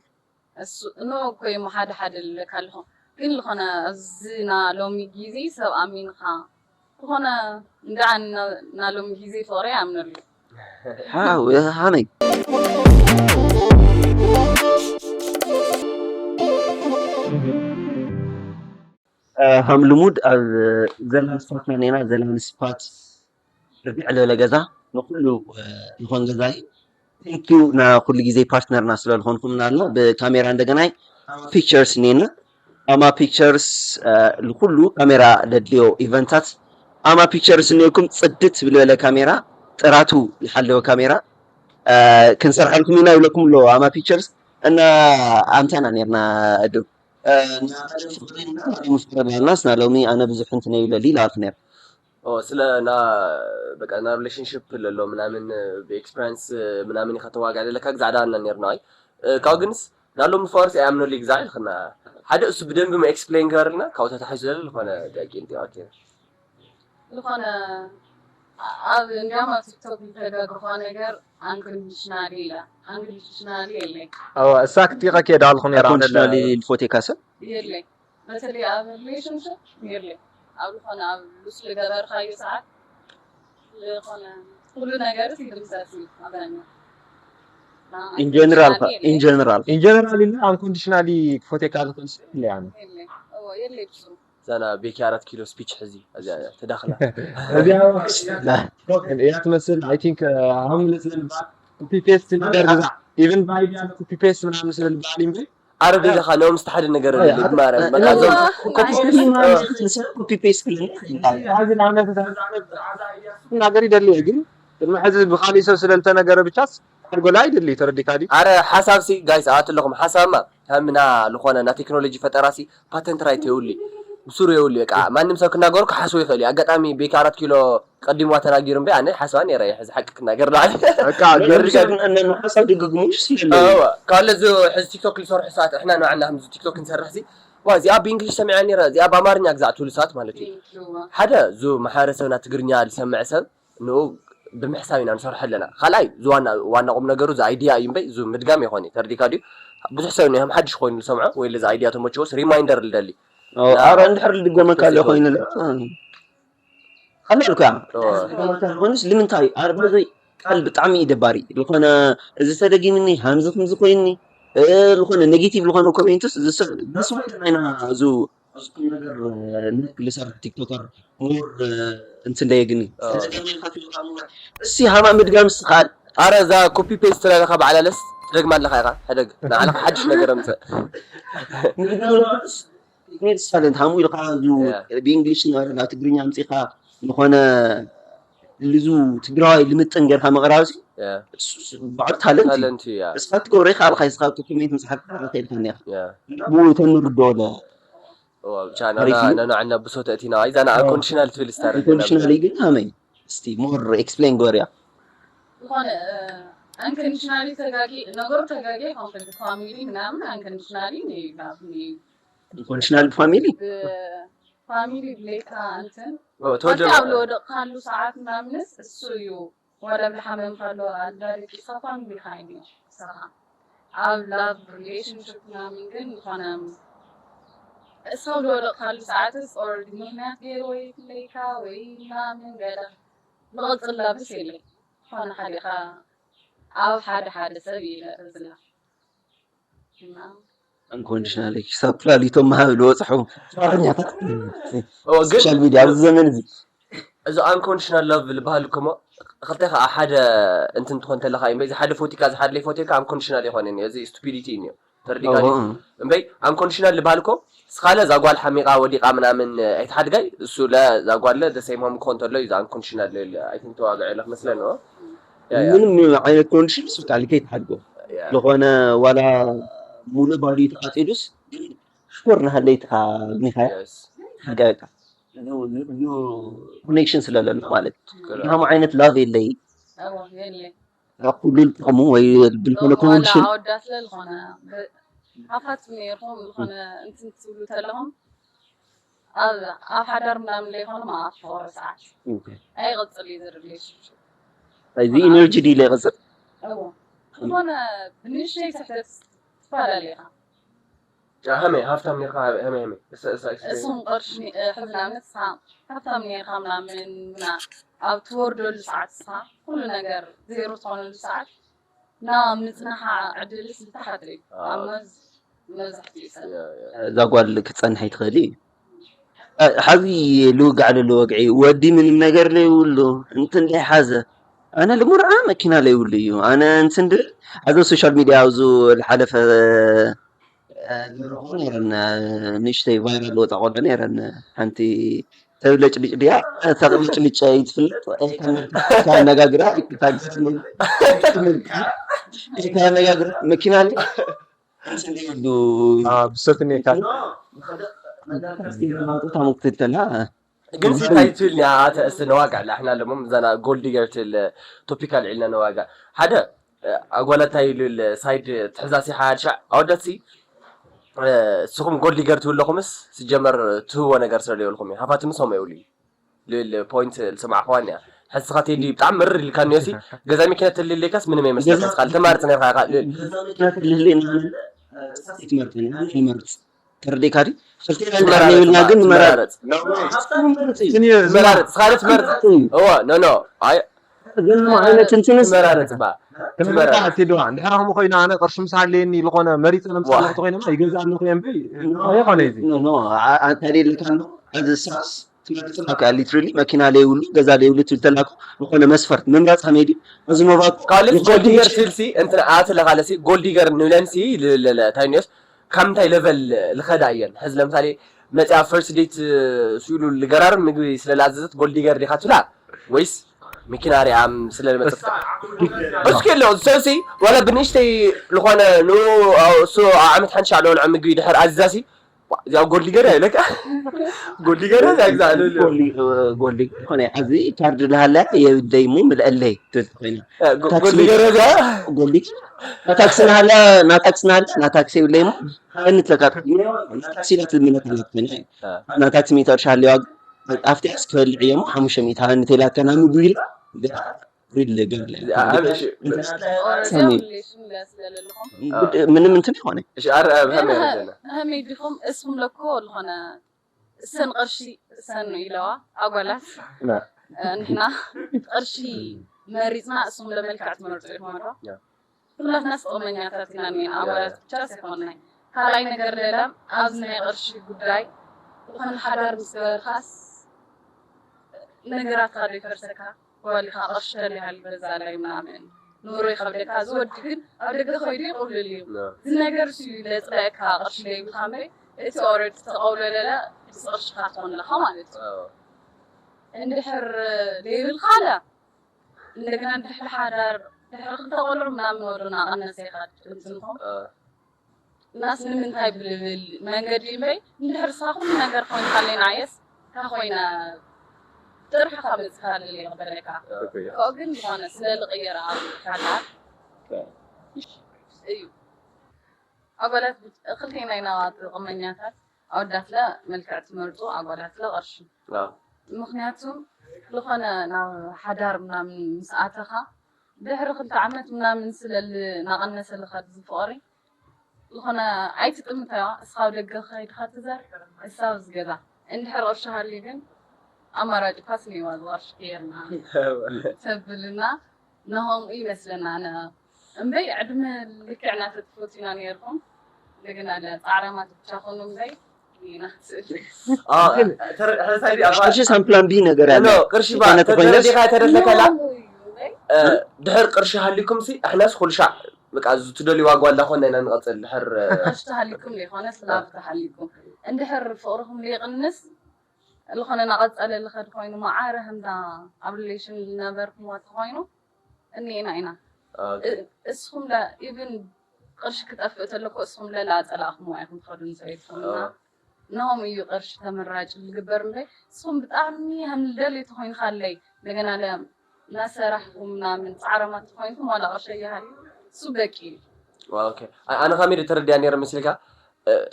እሱ ኖ እኮ እሞ ሓደ ሓደ ልለካ ኣለኹ ግን ዝኾነ እዚና ሎሚ ግዜ ሰብ ኣሚንኻ ዝኾነ እንድዓ ና ሎሚ ግዜ ፍቕሪ ይኣምነሉ ሓው ሃመይ ከም ልሙድ ኣብ ዘላን ስፓትና ኔና ዘላን ስፓት ርግዕ ዝበለ ገዛ ንኩሉ ዝኾን ገዛ እዩ ቴንኪዩ ንኩሉ ግዜ ፓርትነርና ስለዝኾንኩም ናልና ብካሜራ እንደገናይ ፒክቸርስ ኔና ኣማ ፒክቸርስ ንኩሉ ካሜራ ለድልዮ ኢቨንታት ኣማ ፒክቸርስ እኒኦኩም ፅድት ዝብል ዝበለ ካሜራ ጥራቱ ዝሓለወ ካሜራ ክንሰርሐልኩም ኢና ይብለኩም ኣለዎ ኣማ ፒክቸርስ እና ኣምታና ኔርና እድም ናቀደም ፍቅሪ እና ናሎም ፍቅሪ ናልናስ ናሎሚ ኣነ ብዙሕ እንትን ይብለሊ ይልኣልኩ ነር ስለ ና በቃ ና ሪሌሽንሽፕ ለሎ ምናምን ብኤክስፐሪንስ ምናምን ኢኻ ተዋጋ ዘለካ ግዛዕ ዳና ነርና። ካብኡ ግንስ ናሎም ፎርስ ኣይ ኣም ኖ ሊግዛ ኢልክና ሓደ እሱ ብደንብ ማ ኤክስፕሌን ገበርልና ካብኡ ተታሒዙ ዘሎ ዝኾነ ጥያቄ እንት ኦኬ ዝኾነ ኣብ እንዲያም ኣብ ቲክቶክ ዝተጋግርኳ ነገር ኣንኮንዲሽናሊ ኢላ ኣንኮንዲሽናሊ የለይ እሳ ክትጢቐኪ እየ ዳልኹ ነራ ኣኮንዲሽናሊ ልፎቴካ ሰብ የለይ በተለይ ኣብ ሪሌሽንሽፕ የለይ ኣብ ዝኾነ ኣብ ሉስ ልገበርካዮ ሰዓት ዝኾነ ኩሉ ነገር ይድምሰስ እዩ ኣብዛኛው ኢንጀነራል ኢንጀነራል ኢንጀነራል ኢልና ኣንኮንዲሽናሊ ክፎቴካ ዝኽእል ሰብ የለ ያነ የለይ እዎ የለይ ብሱ እዛና ቤኪ ኣራት ኪሎ ስፒች ሕዚ እዚኣ እያ ተዳኽላ እዚኣ እያ ትመስል ኣይ ቲንክ ሃምለ ስለልባ ኮፒ ፔስት ነገር ግዛ ኢቨን ባይድ ያለ ኮፒ ፔስት ምናምን ስለልባል እምበር ኣረ ቤዛኻ ነኦም ዝተሓደ ነገር የለ ብማርያም በቃ እዞም ኮፒ ፔስት ክልል ሀዚ ንኣብነት ነገር ይደሊ ግን ቅድሚ ሕዚ ብካሊእ ሰብ ስለልተነገረ ብቻስ ሓድጎላ ይደሊ ተረዲካ ድዩ ኣረ ሓሳብ ሲ ጋይስ ኣትለኹም ሓሳብማ ከምና ዝኾነ ና ቴክኖሎጂ ፈጠራ ሲ ፓተንት ራይት የውሊ ብሱሩ የውሊ በቃ ማንም ሰብ ክናገሩ ክሓስቡ ይኽእል እዩ ኣጋጣሚ ቤኪ ኣራት ኪሎ ቀዲምዋ ተናጊሩ እምበይ ኣነ ሓስባ ነይረ እየ ሕዚ ሓቂ ክናገር ላዕሊ በቃ ገርግር ነንሓሳብ ድግግሞሽ ስለለ እወ ካብ ለዚ ሕዚ ቲክቶክ ዝሰርሑ ሰዓት እሕና ንባዕልና ከምዚ ቲክቶክ ክንሰርሕ ሲ ዋ እዚኣ ብእንግሊሽ ሰሚዓ ነይረ እዚኣ ብኣማርኛ ግዛዕ ትብሉ ሰዓት ማለት እዩ ሓደ ዙ ማሕበረሰብና ትግርኛ ዝሰምዕ ሰብ ንኡ ብምሕሳብ ኢና ንሰርሖ ኣለና ካልኣይ እዚ ዋና ዋና ቁም ነገሩ እዚ ኣይድያ እዩ እምበይ እዚ ምድጋም ይኾን እዩ ተረዲካ ድዩ ብዙሕ ሰብ ንሆም ሓድሽ ኮይኑ ዝሰምዖ ወይ ለዚ ኣይድያ ተመችዎስ ሪማይንደር ልደሊ ኣረ እንድሕር ልድገመካ ኣሎ ኮይኑ ቀላል እኮ ኮይኑስ ንምንታይ ኣርባዘይ ቃል ብጣዕሚ እዩ ደባሪ ዝኾነ እዚ ተደጊምኒ ሃምዚ ከምዚ ኮይኒ ዝኾነ ኔጌቲቭ ዝኾነ ኮሜንትስ ዝስዕ ደስ ወደ ናይና እዚ እዚ ቁም ነገር ንክ ልሰርሕ ቲክቶከር ሞር እንትን ደየግኒ እሲ ሃማ ምድጋም ስኻል ኣረ እዛ ኮፒ ፔስት ትላለካ በዓላለስ ትደግማ ኣለካ ኢኻ ሕደግ ንዓለካ ሓድሽ ነገር ኣምፅእ ቴክኒክ ሳይለንት ሃሙ ኢልካ ብእንግሊሽ ናብ ትግርኛ ኣምፂካ ዝኾነ ልዙ ትግራዋይ ልምጥን ጌርካ ምቕራብ በዓል ታለንት እዩ ታለንት እያ እስካ ትገብሮ ይክኣልካ ስካ ኮሜንት ምፅሓፍ ክኢልካ ኒካ ብኡ ተንርዶ ለ ነኖዕና ብሶ ተእቲና እዛ ና ኣንኮንዲሽናል ትብል ስታር ኮንዲሽናል ግን ሃመይ እስቲ ሞር ኤክስፕሌን ግበርያ ዝኾነ ኣንኮንዲሽናሊ ተጋጊ ነገሩ ተጋጊ ይኸውን ፋሚሊ ምናምን ኣንኮንዲሽናሊ ኮንዲሽናል ፋሚሊ ፋሚሊ ብሌካ እንትን ተወደ ኣብቲ ኣብ ዝወደቕካሉ ሰዓት ምናምንስ እሱ እዩ ዋላ ብሓመም ከሎ ኣዳሪቂካ ፋሚሊካ እዩ ንስኻ ኣብ ላቭ ሪሌሽንሽፕ ምናምን ግን ዝኾነ እስኻ ኣብ ዝወደቕካሉ ሰዓትስ ኦረዲ ምክንያት ገይሩ ወይ ይፍለይካ ወይ ምናምን ገለ ዝቐፅል ላብስ የለይ ዝኾነ ሓሊኻ ኣብ ሓደ ሓደ ሰብ እዩ ዝላ ኣንኮንዲሽናል ክሳብ ኩላሊቶም ምሃብ ዝበፅሑ ሰራሕተኛታት ሶሻል ሚድያ ኣብዚ ዘመን እዚ እዚ ኣንኮንዲሽናል ላቭ ዝበሃል እኮ እሞ ክልተ ከዓ ሓደ እንትን ትኾን ተለካ እዩ እዚ ሓደ ፎቲካ እዚ ሓደ ለይፎቲካ ኣንኮንዲሽናል ይኮነ እዚ ስቱፒዲቲ እዩ ተረዲካ ድዩ? እምበይ ኣንኮንዲሽናል ዝበሃል እኮ ስኻለ እዛ ጓል ሓሚቃ ወዲቃ ምናምን ኣይትሓድጋይ እሱ ለ እዛ ጓል ለ ደሰይሞም ክኾን ተሎ እዩ ኣንኮንዲሽናል ኣይትንተዋግዐ ኢለ ክመስለኒ ምንም ዓይነት ኮንዲሽን ስብቃሊ ከይትሓድጎ ዝኾነ ዋላ ሙሉእ ባዲ ተቃፂሉስ ሽኮር ናሃለይትካ ግኒካያ ሓጋካ ኮኔክሽን ስለለሎ ማለት እዩ። ከምኡ ዓይነት ላቭ የለይ ኩሉ ልጥቕሙ ወይ ብልኮነ ኮንዲሽን ኣወዳት ለልኾነ ሓፋት ነርኩም ዝኾነ እንትን ትብሉ ተለኹም ኣብ ኣብ ሓዳር ምናምን ለይኮነ ማኣት ፍቕሪ ሰዓት ኣይቕፅል እዩ ዝርሌሽንሽፕ እዚ ኢነርጂ ድዩ ይቕፅል እዎ ዝኾነ ብንእሽተይ ስሕተት ትፈላለ ኢኻ ሃመይ ሃፍታም ነርካ ሃመይ ሃመይ እሱም ቅርሺ ሕዝና ንስኻ ሃፍታም ነርካ ምናምን ምና ኣብ ትወርደሉ ሰዓት ንስኻ ኩሉ ነገር ዜሮ ዝኾነሉ ሰዓት ናብ ምፅናሓ ዕድልስ ዝተሓተ እዩ ኣብ መብዛሕትኡ ሰብ እዛ ጓል ክትፀንሕ ይትኽእል እዩ ሓዚ ልውጋዕ ለሎ ወግዒ ወዲ ምንም ነገር ለይብሉ እንትን ለይሓዘ ኣነ ልሙርዓ መኪና ለይብሉ እዩ ኣነ እንትን ድብል ኣዞ ሶሻል ሚድያ ኣብዚ ዝሓለፈ ዝረኽቦ ነይረን ንእሽተይ ቫይራል ወፃ ቆሎ ነይረን ሓንቲ ተብለጭልጭ ድያ ተቕልጭልጭ ይትፍለጥ ኣነጋግራ ኣነጋግራ መኪና ብሰትኔካ ታሙክትተላ ግን እንታይ ትብል ያ ተእስ ነዋጋ ኣላ እሕና ለሞም ዘና ጎልድ ዲገር ትብል ቶፒክ ኣልዒልና ነዋጋ ሓደ ኣጓላታይ ልል ሳይድ ትሕዛሲ ሓድሻ ኣወዳሲ ስኹም ጎልድ ዲገር ትብለኹምስ ስጀመር ትህቦ ነገር ስለ የብልኩም እዩ ሃፋትምስ ሆም የብሉ እዩ ልል ፖይንት ዝሰማዕኽዋን እያ ሕስኻ ቴዲ ብጣዕሚ ምርር ኢልካኒ ሲ ገዛ መኪና ተልሌካስ ምንም ኣይመስለካ ስኻ ተማርፅ ነርካ ኢኻ ልል ገዛ መኪና ተልሌና ትመርጠን ይመርጥ ተረዴካ ዲ ክልቴና እንድሕር ዘይብልና ግን ንመራረፅ ትመራረፅ ሃብታም ይመርጥ እዩ ግን የ- ዝና- ትመራረፅ ስኻ ትመርፅ እዎ ኖ ኖ ኣይ ዘንሞ ዓይነት እንትንስ ትመራረፅ ባ ተመልካ ቴድዋ እንድሕር ከምኡ ኮይና ኣነ ቅርሺ ምስ ሃለየኒ ዝኾነ መሪፀ ለምፃለኹ ተኮይነ ይገዛ ኣለኹ እየ እምበይ ኣይኮነ እዚ ኖ ኖ አ- አ- እንታይ ኢልካ ኣሎ እዚ ስራስ ትመርፅና ከ ሊትራሊ መኪና ለይብሉ ገዛ ለይብሉ ትብል ተላኩ ዝኾነ መስፈርት ምምራፅ ከመይ ድዩ እዚ መባኩ ካልስ ጎልዲገር ትልሲ እንትን ኣትለ ካለሲ ጎልዲገር ንብለንሲ ልለለ ታይኒዮስ ካብ ምንታይ ለቨል ልኸዳ እየን ሕዚ ለምሳሌ መፅያ ፈርስት ዴት ስኢሉ ልገራርብ ምግቢ ስለላዘዘት ጎልዲገር ዲኻ ትብላ ወይስ መኪና ሪኣም ስለመፀት እስኪ ኣሎ ሰብሲ ዋላ ብንእሽተይ ዝኾነ ን እሱ ዓመት ሓንሻ ለወልዖ ምግቢ ድሕር ኣዚዛሲ እዚኣ ጎልዲገር እያ ኢለካ ጎልዲገር እያ እዚኣ ግዛእ ልብል ጎልዲገር ኮነ እዚ ካርድ ልሃለያ የብደይሙ ምልአለይ ትብል ኮይና ጎልዲገር እያ እዚኣ ጎልዲገር ናታክሲ ናሃለያ ናታክሲ ናሃለያ ናታክሲ የብለይሙ ሃበኒ ትለካ ናታክሲ ኢላ ትምነት ኣላት ኮይና ናታክሲ ሚእቲ ቅርሺ ሃለዋ ኣብቲ ሕስ ክበልዕ እየሞ ሓሙሽተ ሚእቲ ሃበኒ ተይላትካ ናብ ምግቢ ኢላ ሪል ገርለ እዚኣ እሺ ኦረዲ ሪሌሽን ስለለኹም ምንም እንትን ይኾነ እሺ ኣረ ኣብ ሃመ ዘለና ከመይ ዲኹም እስኹም ለኮ ዝኾነ እሰን ቅርሺ እሰን ኢለዋ ኣጓላት ንሕና ቅርሺ መሪፅና እሱም ለመልክዕ ትመርፁ ኢኹም ኣሎ ኩላትና ስጠመኛታት ኢና ኒና ኣጓላት ብቻ ዘይኮንናይ ካልኣይ ነገር ሌላ ኣብዚ ናይ ቅርሺ ጉዳይ ዝኾነ ሓዳር ምስ ገበርካስ ነገራትካ ዶ ይፈርሰካ ጓሊኻ ቅርሺ ተሊሃሉ ገዛላይ ምናምን ኑሮ ይኸብደካ እዚ ወዲ ግን ኣብ ደገ ከይዱ ይቁልል እዩ እዚ ነገር እሱ ለፅለእካ ቅርሺ ለይብልካ እምበይ እቲ ኦረድ ተቀውለለለ ብፅቅርሽኻ ትኾንለኻ ማለት እዩ እንድሕር ለይብልካ ኣለ እንደገና እንድሕር ሓዳር ድሕሪ ክልተ ቆልዑ ምናምን ወዶና ቀነሰ ኢኻ ትምትንኹም እናስ ንምንታይ ብልብል መንገዲ እምበይ እንድሕር ስኻ ኩሉ ነገር ኮይንካለይ ንዓየስ እንታይ ኮይነ ጥርሕኻ መፅኻለለ ይቕበለካ ካብኡ ግን ዝኾነ ስለ ልቕየር ኣብ ሓዳር እዩ ኣጓላት ክልቴና ኢና ጥቕመኛታት ኣወዳትለ መልክዕ ትመርፁ ኣጓላትለ ቅርሺ ምክንያቱ ዝኾነ ናብ ሓዳር ምናምን ምስ ኣተኻ ድሕሪ ክልተ ዓመት ምናምን ስለ እናቐነሰ ዝኸድ ዝፍቕሪ ዝኾነ ኣይትጥምተያ እስኻ ኣብ ደገ ከይድካ ትዘር እሳ ኣብዚ ገዛ እንድሕር ቅርሺ ሃልዩ ግን ኣማራጭ ኳስ ነይዋ ዝቅርሺ ከየርና ተብልና ንኸምኡ ይመስለና ኣነ እምበይ ዕድመ ልክዕ እናተትፈቱና ነይርኩም እንደገና ለ ፃዕራማት ብቻ ኮኑ እምበይ ኢና ክትስእል ቅርሺ ሳም ፕላን ቢ ነገር ያለ ቅርሺ ባ ተረዲኻ ተደለከላ ድሕር ቅርሺ ሃሊኩም ሲ ኣሕናስ ኩልሻዕ በቃ እዚ ትደልዩ ዋጋ ዋላ ኮነ ኢና ንቐፅል ድሕር ቅርሺ ተሃሊኩም ዘይኮነ ስላብ ተሃሊኩም እንድሕር ፍቅርኩም ዘይቅንስ ዝኾነ ናቐፀለ ዝኸድ ኮይኑ መዓረ ከምዛ ኣብ ሪሌሽን ዝነበርኩምዋ ተኮይኑ እኒኤና ኢና እስኹም ለ ኢቭን ቅርሺ ክጠፍእ ተለኮ እስኹም ለ ላፀላእኩምዋ ኢኹም ትኸዱ ንሰበይትኹም እና ንሆም እዩ ቅርሺ ተመራጭ ዝግበር እምበይ እስኹም ብጣዕሚ ከም ዝደልዩ ተኮይንካለይ እንደገና ለ እናሰራሕኩም ምናምን ፃዕረማት ተኮይንኩም ዋላ ቅርሺ ኣይሃልዩ እሱ በቂ እዩ ኣነ ካሜ ተረድያ ነይረ መሲልካ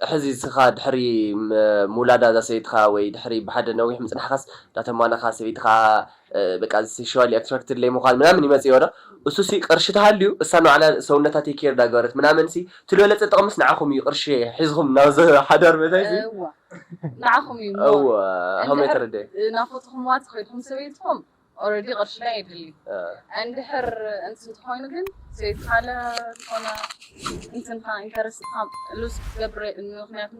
ሕዚ እስኻ ድሕሪ ምውላዳ እዛ ሰበይትኻ ወይ ድሕሪ ብሓደ ነዊሕ ምፅናሕኻስ እንዳተማነኻ ሰበይትኻ በቃ ሴክሽዋሊ ኣትራክትድ ለይ ምዃን ምናምን ይመፅእ ይወዶ እሱ ሲ ቅርሺ ተሃልዩ እሳ ንባዕላ ሰውነታ ቴክ ኬር እንዳገበረት ምናምን ሲ ትልበለፀ ጥቕምስ ንዓኹም እዩ ቅርሺ ሒዝኹም ናብ ሓዳር መታይ ሲ እዋ ንዓኹም እዩ እሞ እወ ሀመይ ተረደ ናፈትኹምዋ ትኸይድኩም ሰበይትኹም ኦረዲ ቅርሺ ላይ የድሊ እንድሕር እንትን ትኾይኑ ግን ሰበይትኻለ ዝኾነ እንትንካ ኢንተረስትካ ሉዝ ክትገብር ምክንያቱ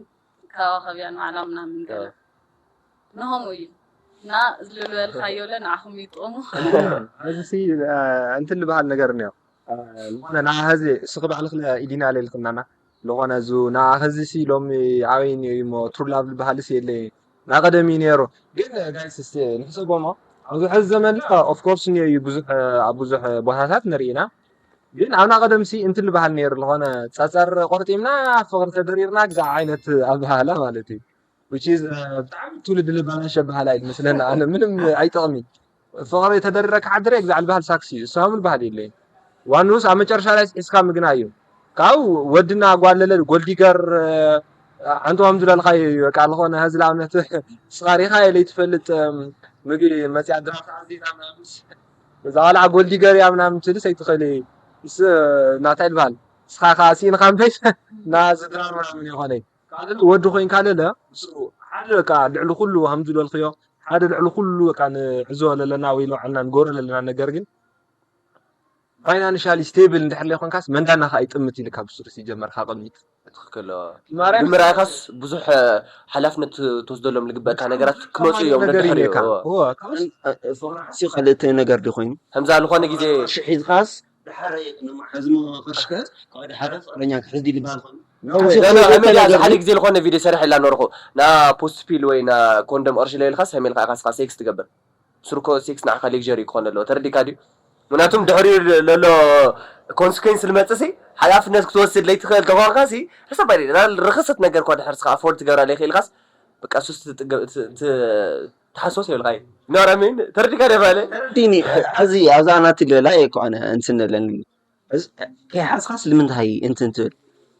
ከባኸብያ ንባዕላ ምናምን ገለ ንሆም እዩ እና ዝልበልካዮ ለ ንዓኹም ይጥቕሙ እዚ ሲ እንትን ዝበሃል ነገር እኒኦ ዝኾነ ንዓ ህዚ እስኺ ባዕልኽ ኢዲና ለልክናና ዝኾነ ዙ ንዓ ህዚ ሲ ሎሚ ዓበይ እኒኦ እሞ ትሩ ላቭ ዝበሃል ሲ የለ ናይ ቀደም እዩ ነይሩ ግን ጋይስ እስቲ ንሕሰቦ እሞ ኣብዚ ሕዚ ዘመን ኦፍኮርስ እኒኦ እዩ ብዙሕ ኣብ ብዙሕ ቦታታት ንርኢ ኢና ግን ኣብና ቀደም ሲ እንትን ዝበሃል ነይሩ ዝኾነ ፀፀር ቆርጢምና ፍቕሪ ተደሪርና ግዛዕ ዓይነት ኣበሃህላ ማለት እዩ which is ብጣዕሚ ትውልዲ ልባላሸ ባህላ እዩ ዝመስለና። ኣነ ምንም ኣይጠቕሚ ፍቕሪ ተደሪረ ክሓድረ ግዛዕ ልባህል ሳክሲ እዩ። እሱ ሃምል ባህል የለይ ዋኑስ ኣብ መጨረሻ ላይ ሒዝካ ምግና እዩ። ካብ ወድና ጓለለ ጎልዲገር ኣንተ ከም ዝለልካ እዩ። በቃ ዝኾነ ህዚ ለኣብነት ስኻሪኻ የለይ ትፈልጥ ምግቢ መፅያ ድራፍት ኣዚና ምናምንስ እዛ ቆልዓ ጎልዲገር እያ ምናምን ትልስ ኣይትኽእል። ምስ ናታይ ልባል ስኻ ከዓ ስኢንካ ምፈይት ናዚ ድራር ምናምን ይኾነይ ካልእ ወዲ ኮይንካ ለለ ምስኡ ሓደ በቃ ልዕሊ ኩሉ ከም ዝበልክዮ ሓደ ልዕሊ ኩሉ በቃ ንዕዞ ለለና ወይ ንባዕልና ንገብሮ ለለና ነገር ግን ፋይናንሻሊ ስቴብል እንድሕር ዘይኮንካስ መንዳና ከዓ ይጥምት ኢልካ ብሱርስ ይጀመር ካብ ቅድሚት ትክክል ማርያም ብምርኣይካስ ብዙሕ ሓላፍነት ትወስደሎም ልግበእካ ነገራት ክመፁ እዮም ነገር ነድሕር እዩ ይነካ። እዎ። እዎ፣ ካብስ እሱ ካልእቲ ነገር ዲ ኮይኑ ከምዛ ዝኾነ ግዜ ሒዝካስ ድሓረ ንመሓዝሞ ቅርሽከ ካብ ድሓረ ፍቅረኛ ክሕዝ ዲሊ ባል ኮይኑ ኖ፣ ኖ፣ ኖ፣ ኣመል እያ። ሓደ ግዜ ዝኾነ ቪድዮ ሰሪሕ ኢላ ኖርኹ ና ፖስት ፒል ወይ ና ኮንደም ቅርሺ ለይልካስ ሃሜልካ ኢኻ ስኻ ሴክስ ትገብር ስርኮ ሴክስ ንዓኻ ሌግሪ ክኾን ኣለዎ ተረዲካ ድዩ ምክንያቱም ድሕሪኡ ለሎ ኮንስኮንስ ልመፅእ ሲ ሓላፍነት ክትወስድ ለይትኽእል ተኾንካ ሲ ሕሰብ ኣይደ ርክሰት ነገር እኳ ድሕር ስኻ ኣፎርድ ትገብራ ለይክእልካስ በቃ ሱስ ትሓስቦስ የብልካ ኖራሚን ተረዲካ ደባለ ዲኒ እዚ ኣብዛ ናት ሌላ እየ ከሆነ እንትን ለኒ ከይሓዝካስ ልምንታይ እንትን ትብል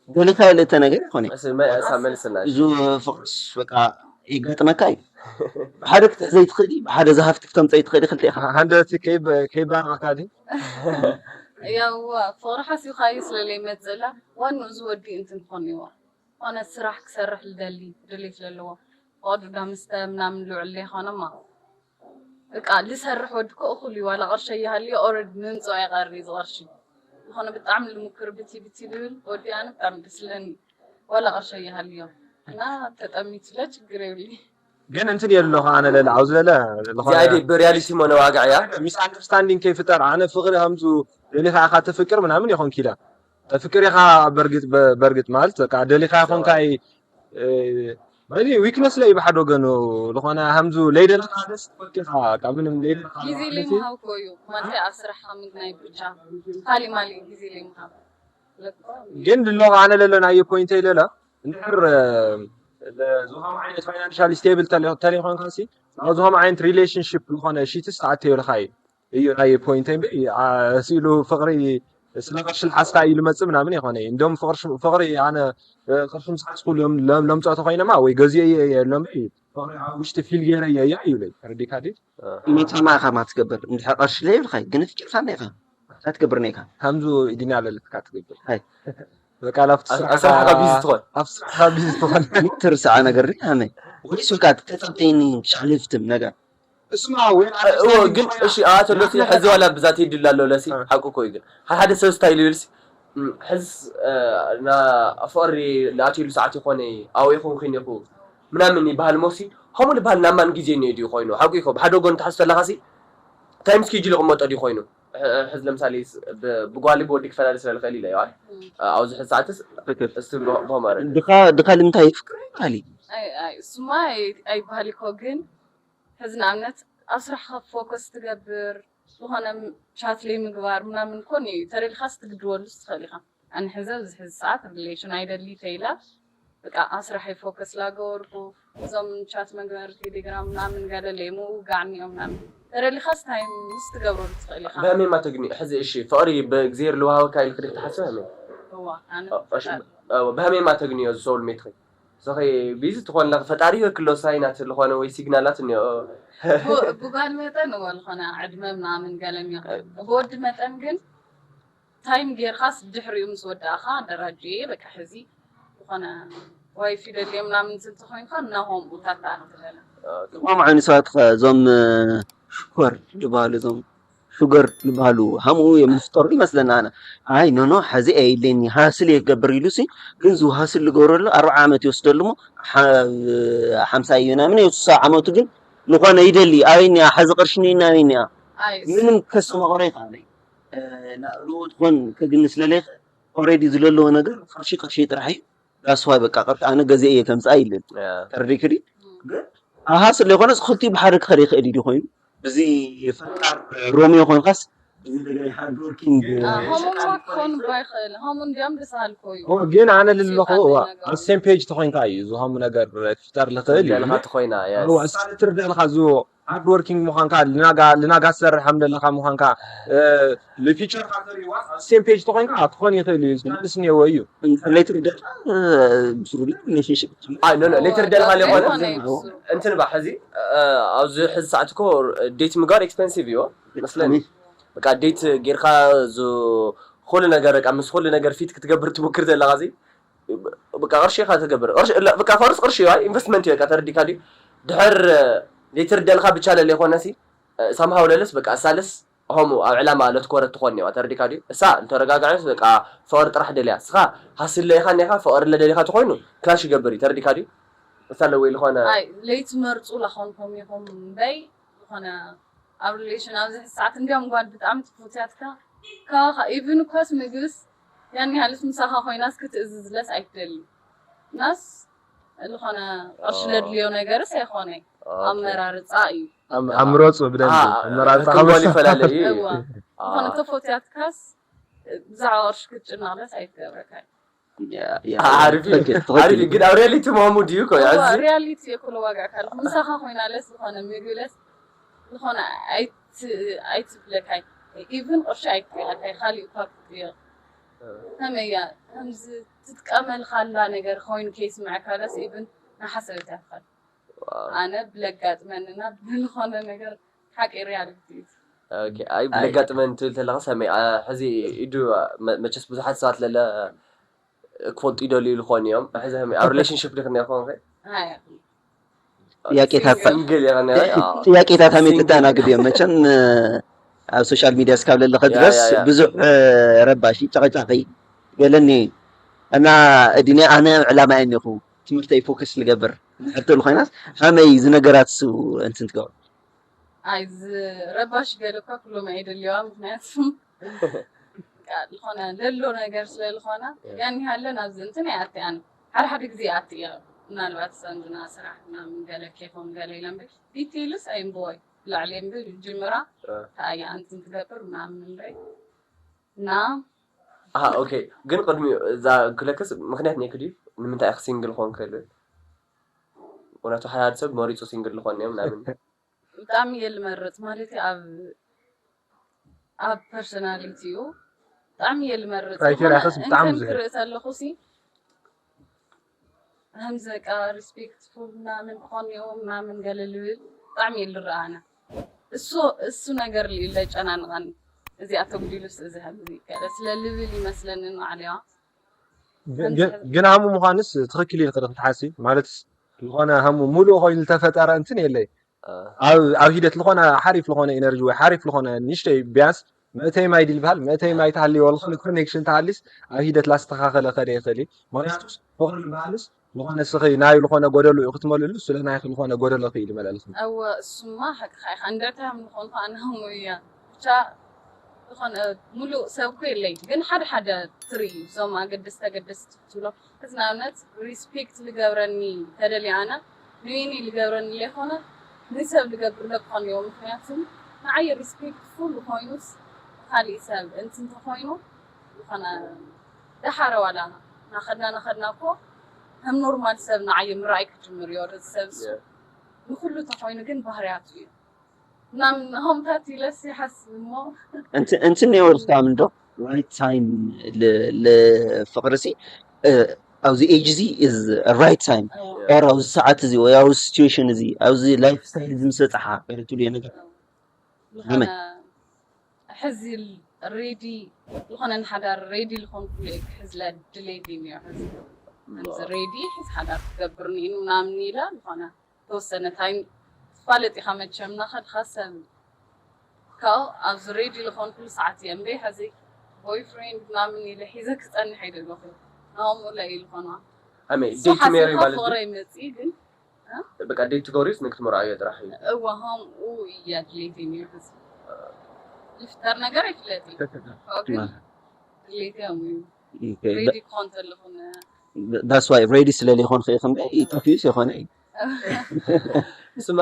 ገሊካ የለ እተ ነገር ይኮነ መልስና እዚ ፍቅርስ በቃ ይገጥመካ እዩ ብሓደ ክትሕዘ ይትኽእል ብሓደ ዝሃፍቲ ክተምፀ ይትኽእል ክልተ ኢኻ ሃንደቲ ከይባረካ ድዩ ያዋ ፍቕሪ ሓሲብካ እዩ ስለለይመፅእላ ዋንኡ ዝወዲ እንትን ክኾን ይዎ ኮነ ስራሕ ክሰርሕ ልደሊ ድሌት ለለዎ ፍቕዱ ዳምስተ ምናምን ልውዕል ለይኮነማ እቃ ልሰርሕ ወዲ ኮ እኹል እዩ ዋላ ቅርሸ ይሃልዮ ኦረድ ምምፅኦ ይቐሪ ዝቕርሺ ዝኾነ ብጣዕሚ ልሙክር ብቲ ብቲ ልብል ወዲ ኣነ ብጣዕሚ ደስለኒ ዋላ ቅርሸ ይሃልዮ እና ተጠሚቱ ለችግር የብልኝ ግን እንትን የለ ኣለኹ ኣነ ለለ ኣብዚ ለለ እዚኣ ዲ ብሪያሊቲ መነዋግዕ እያ ሚስ ኣንደርስታንዲንግ ከይፍጠር ኣነ ፍቅሪ ከምዙ ደሊኻ ኢኻ ተፍቅር ምናምን ይኾን ኪላ ተፍቅር ኢኻ በርግጥ በርግጥ ማለት በቃ ደሊኻ ይኾንካ በዚ ዊክነስ ለይ ብሓደ ወገኑ ዝኾነ ከምዙ ለይደለኻ ደስ ትፈኪኻ ካብ ምንም ለይደለኻ ጊዜ ለይምሃብ እኮ እዩ ማለት ኣብ ስራሕ ካብ ምግናይ ብቻ ካሊ ማሊ ጊዜ ለይምሃብ ግን ድሎ ኣነ ለለ ናየ ፖይንተይ ለለ እንድሕር ዝኾም ዓይነት ፋይናንሻል ስቴብል ተለይኮንካ ሲ ዝኾም ዓይነት ሪሌሽንሽፕ ዝኾነ ሽትስ ተኣተየልካ እዩ እዩ ናይ ፖይንተይ እምበር ስኢሉ ፍቕሪ ስለ ቅርሺ ልሓዝካ እዩ ልመፅእ ምናምን ይኮነ እዩ እንዲም ፍቕሪ ኣነ ቅርሺ ምስ ሓዝኩ ለምፅኦ ተኮይነማ ወይ ገዚኦ እየ የሎም ፍቕሪ ኣብ ውሽጢ ፊል ገይረ እየ እያ እዩ ተረዲካ ድዩ መታማ ኢኻ ማትገብር እንድሕር ቅርሺ ለይብልካ ግን ፍቂርካ ኢኻ እንታይ ትገብር ነይካ ከምዚ ኢድና ለልካ ትገብር ሃይ። በቃ ኣብቲ ስራሕካ ስራሕካ ቢዚ ትኾን ኣብ ስራሕካ ቢዚ ትኾን ትርስዓ ነገር ዲ ሃመይ ወይስ በቃ ተጸብተኒ ሻለፍትም ነገር እስማ ወይ እዎ ግን እሺ ኣቶ ለሲ ሕዚ ዋላ ብዛት ይድል ኣሎ ለሲ ሓቁ እኮ እዩ ግን ሓደ ሓደ ሰብ ስታይል ይብል ሲ ሕዝ ፍቅሪ ንኣትሉ ሰዓት ይኮነ ኣው ይኹን ኩን ይኹ ምናምን ይበሃል ሞሲ ከምኡ ዝበሃል ናማን ግዜ እኒኦ ድዩ ኮይኑ ሓቁ ይኮ ብሓደ ጎን ትሓዝ ተለካ ሲ ታይም ስኬጁል ይቕመጦ ድዩ ኮይኑ ሕዝ ለምሳሌ ብጓሊ ብወዲ ክፈላለ ስለ ልኽእል ኢለ ይዋል ኣብዚ ሕዚ ሰዓትስ እስቲ ብሆመረ ድኻ ልምንታይ ይፍቅር ካሊ እሱማ ኣይበሃል ይኮ ግን ሕዚ ንኣብነት ኣብ ስራሕካ ፎከስ ትገብር ዝኾነ ቻት ለይ ምግባር ምናምን ኮን እዩ ተደሊኻስ ትግድወሉስ ትኽእል ኢኻ ኣነ ሕዚ ኣብዚ ሕዚ ሰዓት ሪሌሽን ኣይደሊ ተይላ በቃ ኣብ ስራሐይ ፎከስ ላገበርኩ እዞም ቻት መግበር ቴሌግራም ምናምን ገለ ለይ ምውጋዕ እኒኦም ምናምን ተደሊኻስ ታይም ምስ ትገብረሉ ትኽእል ኢኻ በመማ ተግኒ ሕዚ እሺ ፍቕሪ ብእግዚሔር ልውሃበካ ኢልክ ዲክ ትሓስብ ኣሜን እዋ ኣነ በመማ ተግኒዮ ዝሰውል ሜትኺ ሰኸ ቢዚ ትኾን ለኽ ፈጣሪ ይወክሎ ሳይናት ዝኾነ ወይ ሲግናላት እኒኦ ብጓል መጠን እዎ ዝኾነ ዕድመ ምናምን ገለም ይኽእል ብወዲ መጠን ግን ታይም ጌርካስ ድሕሪኡ ምስ ወዳእኻ ደራጅየ በቃ ሕዚ ዝኾነ ዋይፊ ደልየ ምናምን ስልቲ ኮይንካ እናሆምኡ ታታ ትበለ ማማዓኒ ሰባት እዞም ሽኮር ዝበሃሉ እዞም ሹገር ዝበሃሉ ሃምኡ እዮም ዝፍጠሩ ይመስለና ኣነ ኣይ ኖኖ ሕዚ የለኒ ሃስል እየ ክገብር ኢሉ ሲ ግን ዝው ሃስል ዝገብረሉ ኣርብዓ ዓመት ይወስደሉ ሞ ሓምሳ እዩ ናምን እዩ ስሳ ዓመቱ ግን ዝኾነ ይደሊ ኣበይ እኒኣ ሓዚ ቅርሽኒ ናበይ እኒኣ ምንም ከስተማቕሮ ይኽኣለ ንኣብኡ ትኾን ከግኒ ስለለ ኦሬዲ ዝለለዎ ነገር ቅርሺ ቅርሺ ጥራሕ እዩ that's why በቃ ቅርሺ ኣነ ገዚአ እየ ከምፅኣ ይልን ተረዲክዲ ግን ኣሃ ስለ ዝኾነ ክልቲኡ ብሓደ ክኸደ ይኽእል እዩ ኮይኑ ብዚ ፈጣር ሮሚዮ ኮይንካስ እዚ ነገር ሃርድ ወርኪንግ ሆምወርክ ክኾን ባይኽእል ሆም እንዲያም ደስ ኣልኮ እዩ ግን ኣነ ልለኹ ሲውሓት እዋ ነገር። ኣብ ሴም ፔጅ ተኾይንካ እዩ እዚ ሆም ነገር ክፍጠር ልኽእል እዩ ደልኻ ተኾይና yes። እዋ እሳ ልትርደልካ እዚ ሃርድ ወርኪንግ ምዃንካ ልናጋ ልናጋ ትሰርሕ ከም ዘለኻ ምዃንካ ልፊቸርካ ተሪዋ ሴም ፔጅ ተኾይንካ ክኾን ይኽእል እዩ ዝመልስ እኒሄዎ እዩ ኢንተርኔት ርደታ ብስሩ ሪሌሽንሽፕ ኣይ ኖ ኖ ሌተር ደልኻ ሊኾነ ኣይኮነ እዩ ብስሩ። እንትን ባ ሕዚ እ፣ ኣብዚ ሕዚ ሰዓት እኮ ዴት ምግባር ኤክስፐንሲቭ እዩ መስለኒ በቃ ዴት ጌርካ ዝ ኩሉ ነገር በቃ ምስ ኩሉ ነገር ፊት ክትገብር ትሞክር ዘለኻ እዚ በቃ ቅርሺ ኢኻ ትገብር ቅርሺ ላ፣ በቃ ፈርስ ቅርሺ እዩ ኢንቨስትመንት እዩ በቃ ተረዲካ ድዩ ድሕር ዘይትርደልካ ብቻ ለለ ይኮነሲ ሳምሃው ለለስ በቃ እሳለስ ሆሙ ኣብ ዕላማ ለትኮረ ትኾን እዋ ተረዲካ ድዩ እሳ እንተረጋጋዕስ በቃ ፍቅሪ ጥራሕ ደልያ እስኻ ሃስለ ኢኻ ኔኻ ፍቅሪ ለደሊኻ ተኮይኑ ክላሽ ይገብር እዩ ተረዲካ ድዩ እሳ ለወይ ልኾነ ኣይ ለይትመርፁ ላኾንኩም ኢኹም እምበይ ዝኾነ ኣብ ሪሌሽን ኣብዚ ሰዓት እንዲያም ጓል ብጣዕሚ ትፎትያትካ ካባኻ ኢቭን እኳስ ምግብስ ያን ያህልስ ምሳኻ ኮይናስ ክትእዝዝለስ ኣይትደሊ ናስ ዝኾነ ቅርሺ ለድልዮ ነገርስ ኣይኮነ ኣመራርፃ እዩ ኣምረፁ ብደንቢ ኣመራርፃ ትንጓል ይፈላለ እዩ እዋ ዝኾነ ተፎትያትካስ ብዛዕባ ቅርሺ ክትጭነቕለስ ኣይትገብረካ ሓሪፍ እዩ ሓሪፍ እዩ ግን ኣብ ሪያሊቲ መሆሙ ድዩ ኮ እዋ ሕዚ ሪያሊቲ የኩሎ ዋጋ ካልኩ ምሳኻ ኮይናለስ ዝኾነ ምግብለስ ዝኾነ ኣይት- ኣይትብለካይ ኢቭን ቅርሺ ኣይትክእለካይ ካሊእ እኳ ክትቅየር ከመያ ከምዚ ትጥቀመልካላ ነገር ኮይኑ ከይስምዐካለስ ኢቭን ንሓሰበት ያትካል ኣነ ብለጋጥመንና ብዝኾነ ነገር ሓቂ ሪያሊቲ እዩ ኦኬ፣ ኣይ ብለጋጥመን ትብል ተለካ ሰመይ አ፣ ሕዚ ኢዱ መ- መቸስ ብዙሓት ሰባት ለለ ክፈልጡ ይደልዩ ዝኾኑ እዮም ሕዚ ከመይ ኣብ ሪሌሽንሽፕ ዲክ ነርኮን ጥያቄታት ጥያቄታት ኣመይ ተተኣናግድ እዮም መቸም ኣብ ሶሻል ሚድያ ስካብ ለለኸ ድረስ ብዙሕ ረባሺ ጨቐጫቂ ገለኒ እና እድኒ ኣነ ዕላማ እኒኹ ትምህርተይ ፎከስ ልገብር ሕቶ ልኮይናስ ከመይ እዚ ነገራት ሱ እንትን ትገብሩ ኣይ ዝረባሽ ገለ እኳ ኩሎም ኣይደልዋ ምክንያቱ ዝኾነ ለሎ ነገር ስለ ዝኾነ ያን ያለን ኣብዚ እንትን ኣይኣትያን ሓደ ሓደ ግዜ ኣት እያ ምናልባት ሰንድና ስራሕ ምናምን ገለ ኬፎም ገለ ኢለ እምበር ዲቴይልስ ኣይንብወይ ላዕሊ እምበር ጅምራ ከኣያ እንትን ትገብር ምናምን እምበይ እና ኣሃ ኦኬ ግን ቅድሚኡ እዛ ክለክስ ምክንያት ነይክ ድዩ ንምንታይ ኢክ ሲንግል ኮን ክእል እውነቱ ሓደ ሓደ ሰብ መሪፁ ሲንግል ልኮን እዮም ናምን ብጣዕሚ እየ ልመርፅ ማለት ኣብ ኣብ ፐርሶናሊቲ እዩ ብጣዕሚ እየ ልመርፅ ክራይቴሪያ ከስ ብጣዕሚ እንከን ዝህብ ክርኢ ተለኹ ሲ ከምዚ በቃ ሪስፔክትፉል ምናምን ክኾን እኒኦ ምናምን ገለ ልብል ብጣዕሚ እየ ልረኣነ እሱ እሱ ነገር ልዩ ለጨናንቐኒ እዚኣ ተጉዲሉስ እዚ ከምዚ ገለ ስለ ልብል ይመስለኒ ንባዕለዋ ግን- ግን- ግን ሃሙ ምዃንስ ትኽክል ኢልክ ክትሓሲ ማለት ዝኾነ ሃሙ ሙሉእ ኮይኑ ዝተፈጠረ እንትን የለይ ኣብ ኣብ ሂደት ዝኾነ ሓሪፍ ዝኾነ ኤነርጂ ወይ ሓሪፍ ዝኾነ ንሽተይ ቢያንስ መእተይ ማይ ድልባሃል መእተይ ማይ ተሃልዎ ዝኾነ ኮኔክሽን ተሃሊስ ኣብ ሂደት ላስተኻኸለ ከደ ይኽእል እዩ ምክንያቱ ፍቅሪ ዝበሃልስ ዝኾነ ስኺ ናይ ዝኾነ ጎደሉ እዩ ክትመልሉ ስለ ናይ ዝኾነ ጎደሎ ክኢል ይመለልኹም እወ እሱማ ሓቅኻ ኢኻ እንደርታ ምኾንኩ ኣነ ሃሙ እያ ብቻ ዝኾነ ሙሉእ ሰብ እኮ የለይ ግን ሓደ ሓደ ትርኢ እዞም ኣገደስቲ ኣገደስቲ ትብሎ እዚ ንኣብነት ሪስፔክት ልገብረኒ ተደልየ ኣነ ንይኒ ልገብረኒ ዘይኮነ ንሰብ ልገብር ለክኾን እዮ ምክንያቱ ንዓየ ሪስፔክትፉል ኮይኑስ ካሊእ ሰብ እንት እንተኮይኑ ዝኾነ ደሓረ ዋላ ናኸድና ናኸድና እኮ ከም ኖርማል ሰብ ንዓየ ምርኣይ ክጅምር እዮ ርዚ ሰብ እሱ ንኩሉ ተኮይኑ ግን ባህርያቱ እዩ ምናምን ሆምታት ኢለስ ይሓስብ እሞ እንትን የወልፍታም እንዶ ራይት ታይም ለፍቅሪ ሲ ኣብዚ ኤጅ እዚ ራይት ታይም ኦር ኣብዚ ሰዓት እዚ ወይ ኣብዚ ሲትዌሽን እዚ ኣብዚ ላይፍ ስታይል እዚ ምስ በፅሓ ትብልዮ ነገር ዝኾነ ሕዚ ሬዲ ዝኾነ ንሓዳር ሬዲ ዝኾንኩሉ እየ ክሕዝለ ድሌት እዩ ነይሩ ሕዚ ከምዚ ሬዲ ሕዚ ሓዳር ክገብር ንኢኑ ምናምን ኢለ ዝኾነ ተወሰነ ታይም ትፋለጥ ኢኻ መቸም ናኸድካ ሰብ ካብኡ ኣብዚ ሬዲ ዝኾንኩሉ ሰዓት እየ እምበይ ሕዚ ቦይፍሬንድ ምናምን ኢለ ሒዘ ክፀንሕ ኣይደለኹ ናምኡ ለ እዩ ዝኾነ ኣመይ እሱ ዴት ሜሪ ሓሲብካ ማለት ፍቕረ ይመፅእ ግን በቃ ዴት ትገብሪስ ንክትመርዓዮ ጥራሕ እዩ እወ ከምኡ እያ ድሌት እዩ ነይሩ ሕዚ ልፍጠር ነገር ኣይፍለጥ እዩ ግን ድሌት እዮም እዩ ሬዲ ክኾን ተለኹ that's why ready ስለ ዘይኮንክ ኢኺ እምበር ጠፊኡስ የኾነ እዩ ስማ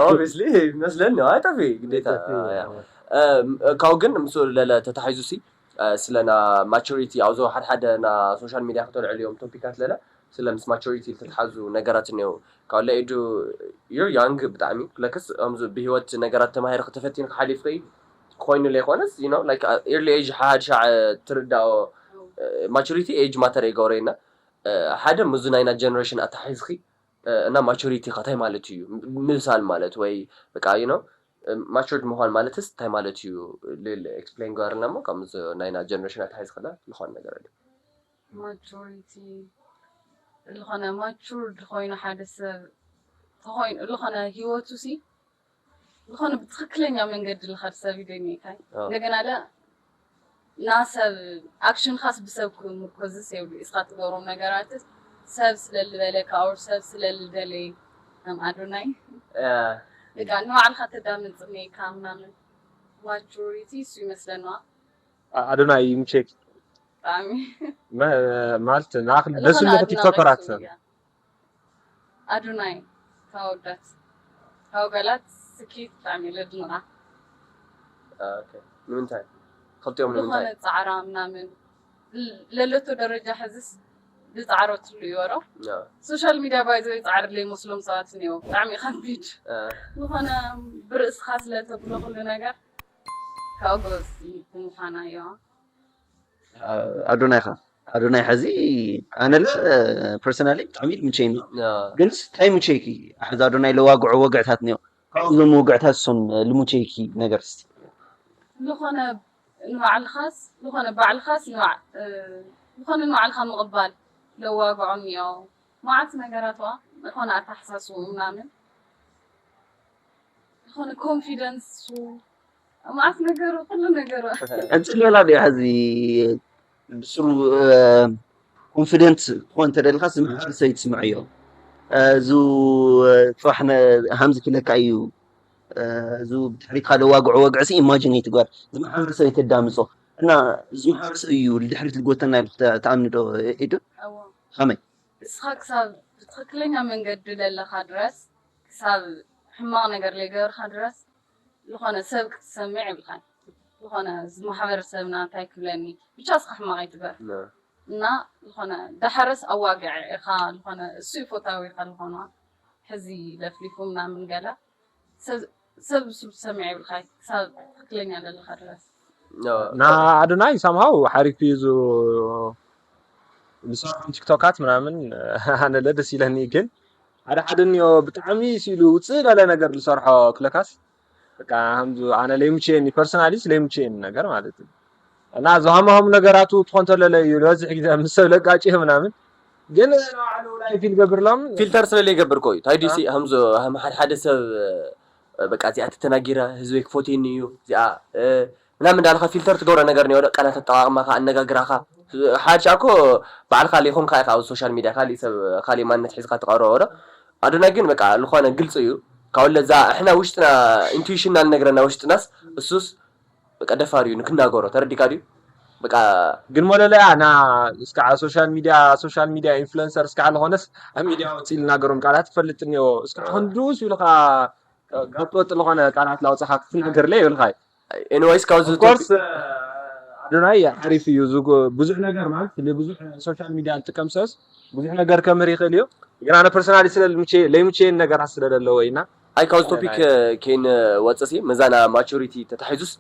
ኦብስሊ ይመስለኒ ኣይጠፊ ግዴታ እያ። ካብኡ ግን ምስ ለለ ተታሒዙ ሲ ስለና ማቹሪቲ ኣብዞ ሓደ ሓደ ና ሶሻል ሚድያ ክተልዕሉ እዮም ቶፒካት ለለ ስለ ምስ ማቹሪቲ ዝተትሓዙ ነገራት እኒው ካብ ለኢዱ you're young ብጣዕሚ ለክስ ከምዚ ብሂወት ነገራት ተማሂርክ ተፈቲንክ ሓሊፍክ ኮይኑ ለይኮነስ you know like early age ሓድሻዕ ትርዳኦ ማቹሪቲ ኤጅ ማተር ይገብሮ ኢና ሓደ ምዚ ናይና ጀነሬሽን ኣታሒዝኪ እና ማቹሪቲ ከ እንታይ ማለት እዩ ምብሳል ማለት ወይ በቃ you know matured ምዃን ማለትስ እንታይ ማለት እዩ ልል explain ገርልና እሞ ከም ናይና ጀነሬሽን ኣታሒዝክና ዝኾነ ነገር ኣሎ ማቹሪቲ ዝኾነ matured ኮይኑ ሓደ ሰብ ተኾይኑ ዝኾነ ሂወቱ ሲ ዝኾነ ብትኽክለኛ መንገዲ ልኸድ ሰብ እዩ ደኒካ እንደገና ለ ናብ ሰብ ኣክሽንኻስ ብሰብ ክምርኮዝስ የብሉ ኢስኻ ትገብሮም ነገራትስ ሰብ ስለልበለካ or ሰብ ስለልደለየ ከም ኣዶናይ በቃ ንባዕልኻ ተዳምፅ እኒካ ምናምን ማቹሪቲ እሱ ይመስለና ኣዶናይ ይምቼክ ብጣዕሚ ማለት ንኣኽ ደስ ዝብለኹ ቲክቶከራት ኣዶናይ ካብ ኣወዳት ካብ ጓላት ስኪት ብጣዕሚ እየ ለድንቓ ንምንታይ ክልቲኦም ንምንታይ ዝኾነ ፃዕራ ምናምን ለለቶ ደረጃ ሕዝስ ዝፃዕረትሉ ይበሮ social media by the way ፃዕሪ ለይመስሎም ሰባት እኒኦ ብጣዕሚ ከቢድ ዝኾነ ብርእስኻ ስለተብሎ ኩሉ ነገር ካብ ጎበዝ ብምዃና እዮ ኣዶናይ ኸ ኣዶናይ ሕዚ ኣነለ personally ብጣዕሚ ልምቸይኒ ግን እንታይ ሙቸይኪ ሕዚ ኣዶናይ ለዋግዖ ወግዕታት እኒኦ ካብኡ እዞም ወግዕታት እሶም ልሙቸይኪ ነገር እስቲ ዝኾነ ንባዕልኻስ ዝኾነ ባዕልኻስ ዝኾነ ንባዕልኻ ምቕባል ለዋግዖ እኒኦ መዓት ነገራት ዋ ዝኾነ ኣተሓሳስቡ ምናምን ዝኾነ ኮንፊደንስ መዓት ነገሩ ኩሉ ነገሩ ዕንፅሌላ ድያ ሕዚ ብስሩ ኮንፊደንት ክኾን ተደልካ ዝመሓር ሰይት ስምዐዮ እዚ ፅባሕ ሃምዚ ክለካ እዩ እዚ ብድሕሪትካ ለዋግዖ ወግዕሲ ኢማጂን ይትግበር ዝመሓር ሰይት ተዳምፆ እና ዝመሓር ሰብ እዩ ልድሕሪት ልጎተና ኢሉ ተኣምኒ ዶ ኢዱ ከመይ እስኻ ክሳብ ብትኽክለኛ መንገዲ ለለኻ ድረስ ክሳብ ሕማቕ ነገር ለይገበርካ ድረስ ዝኾነ ሰብ ክትሰምዕ የብልካን ዝኾነ እዚ ማሕበረሰብና እንታይ ክብለኒ ብቻ እስኻ ሕማቕ ኣይትበር እና ዝኾነ ዳሕረስ ኣዋግዐ ኢኻ ዝኾነ እሱ ይፎታዊ ኢኻ ዝኾነ ሕዚ ለፍሊፉ ምናምን ገለ ሰብ ብስሩ ትሰምዕ የብልካ ክሳብ ትክክለኛ ዘለካ ድረስ ንኣዶናይ ሳምሃው ሓሪፍ እዩ ዝሰርሖም ቲክቶካት ምናምን ኣነለ ደስ ኢለኒ ግን ሓደ ሓደ እኒኦ ብጣዕሚ ሲሉ ውፅእ ለለ ነገር ዝሰርሖ ክለካስ በቃ ከምዚ ኣነ ለይምችየኒ ፐርሰናሊስ ለይምችየኒ ነገር ማለት እዩ እና ዝሃምሃሙ ነገራቱ ትኾን ተለለ እዩ ዝበዝሕ ግዜ ምስ ሰብ ለጋጭ ምናምን ግን ንባዕሉ ላይ ፊል ገብርሎም ፊልተር ስለ ዘይገብር ኮ እዩ ታይዲሲ ከምዚ ከም ሓደ ሓደ ሰብ በቃ እዚኣ ተተናጊራ ህዝበይ ክፎትየኒ እዩ እዚኣ ምናምን እንዳልካ ፊልተር ትገብሮ ነገር ኒዮ ቃላት ኣጠቃቅማካ ኣነጋግራካ ሓድሻ እኮ ባዕልካ ሊኹም ካኢካ ኣብ ሶሻል ሚድያ ካሊእ ሰብ ካሊእ ማንነት ሒዝካ ትቀርቦ ዶ ኣዶናይ ግን በቃ ልኾነ ግልፂ እዩ ካብ ለዛ እሕና ውሽጥና ኢንቱዊሽን እናልነግረና ውሽጥናስ እሱስ በቃ ደፋር እዩ ንክናገሮ ተረዲካ ድዩ በቃ ግን ሞለለያ ና እስከዓ ሶሻል ሚድያ ሶሻል ሚድያ ኢንፍሉንሰር እስከዓ ልኾነስ ኣብ ሚድያ ወፂ ልናገሮም ቃላት ትፈልጥ እኒኦ እስከዓ ክንድኡስ ኢልካ ጋጦጥ ልኾነ ቃላት ላውፅኻ ክትናገርለ ይብልካ ኤኒዌይስ ካብዚ ኮርስ ኣዶናይ ሓሪፍ እዩ ብዙሕ ነገር ማለት ብዙሕ ሶሻል ሚድያ ዝጥቀም ሰብስ ብዙሕ ነገር ከምህር ይኽእል እዩ ግን ኣነ ፐርሰናሊ ስለ ለይምቼን ነገራት ስለ ዘለዎ ኢና ኣይ ካብዚ ቶፒክ ከይንወፅእ ሲ መዛና ማቹሪቲ ተታሒዙስ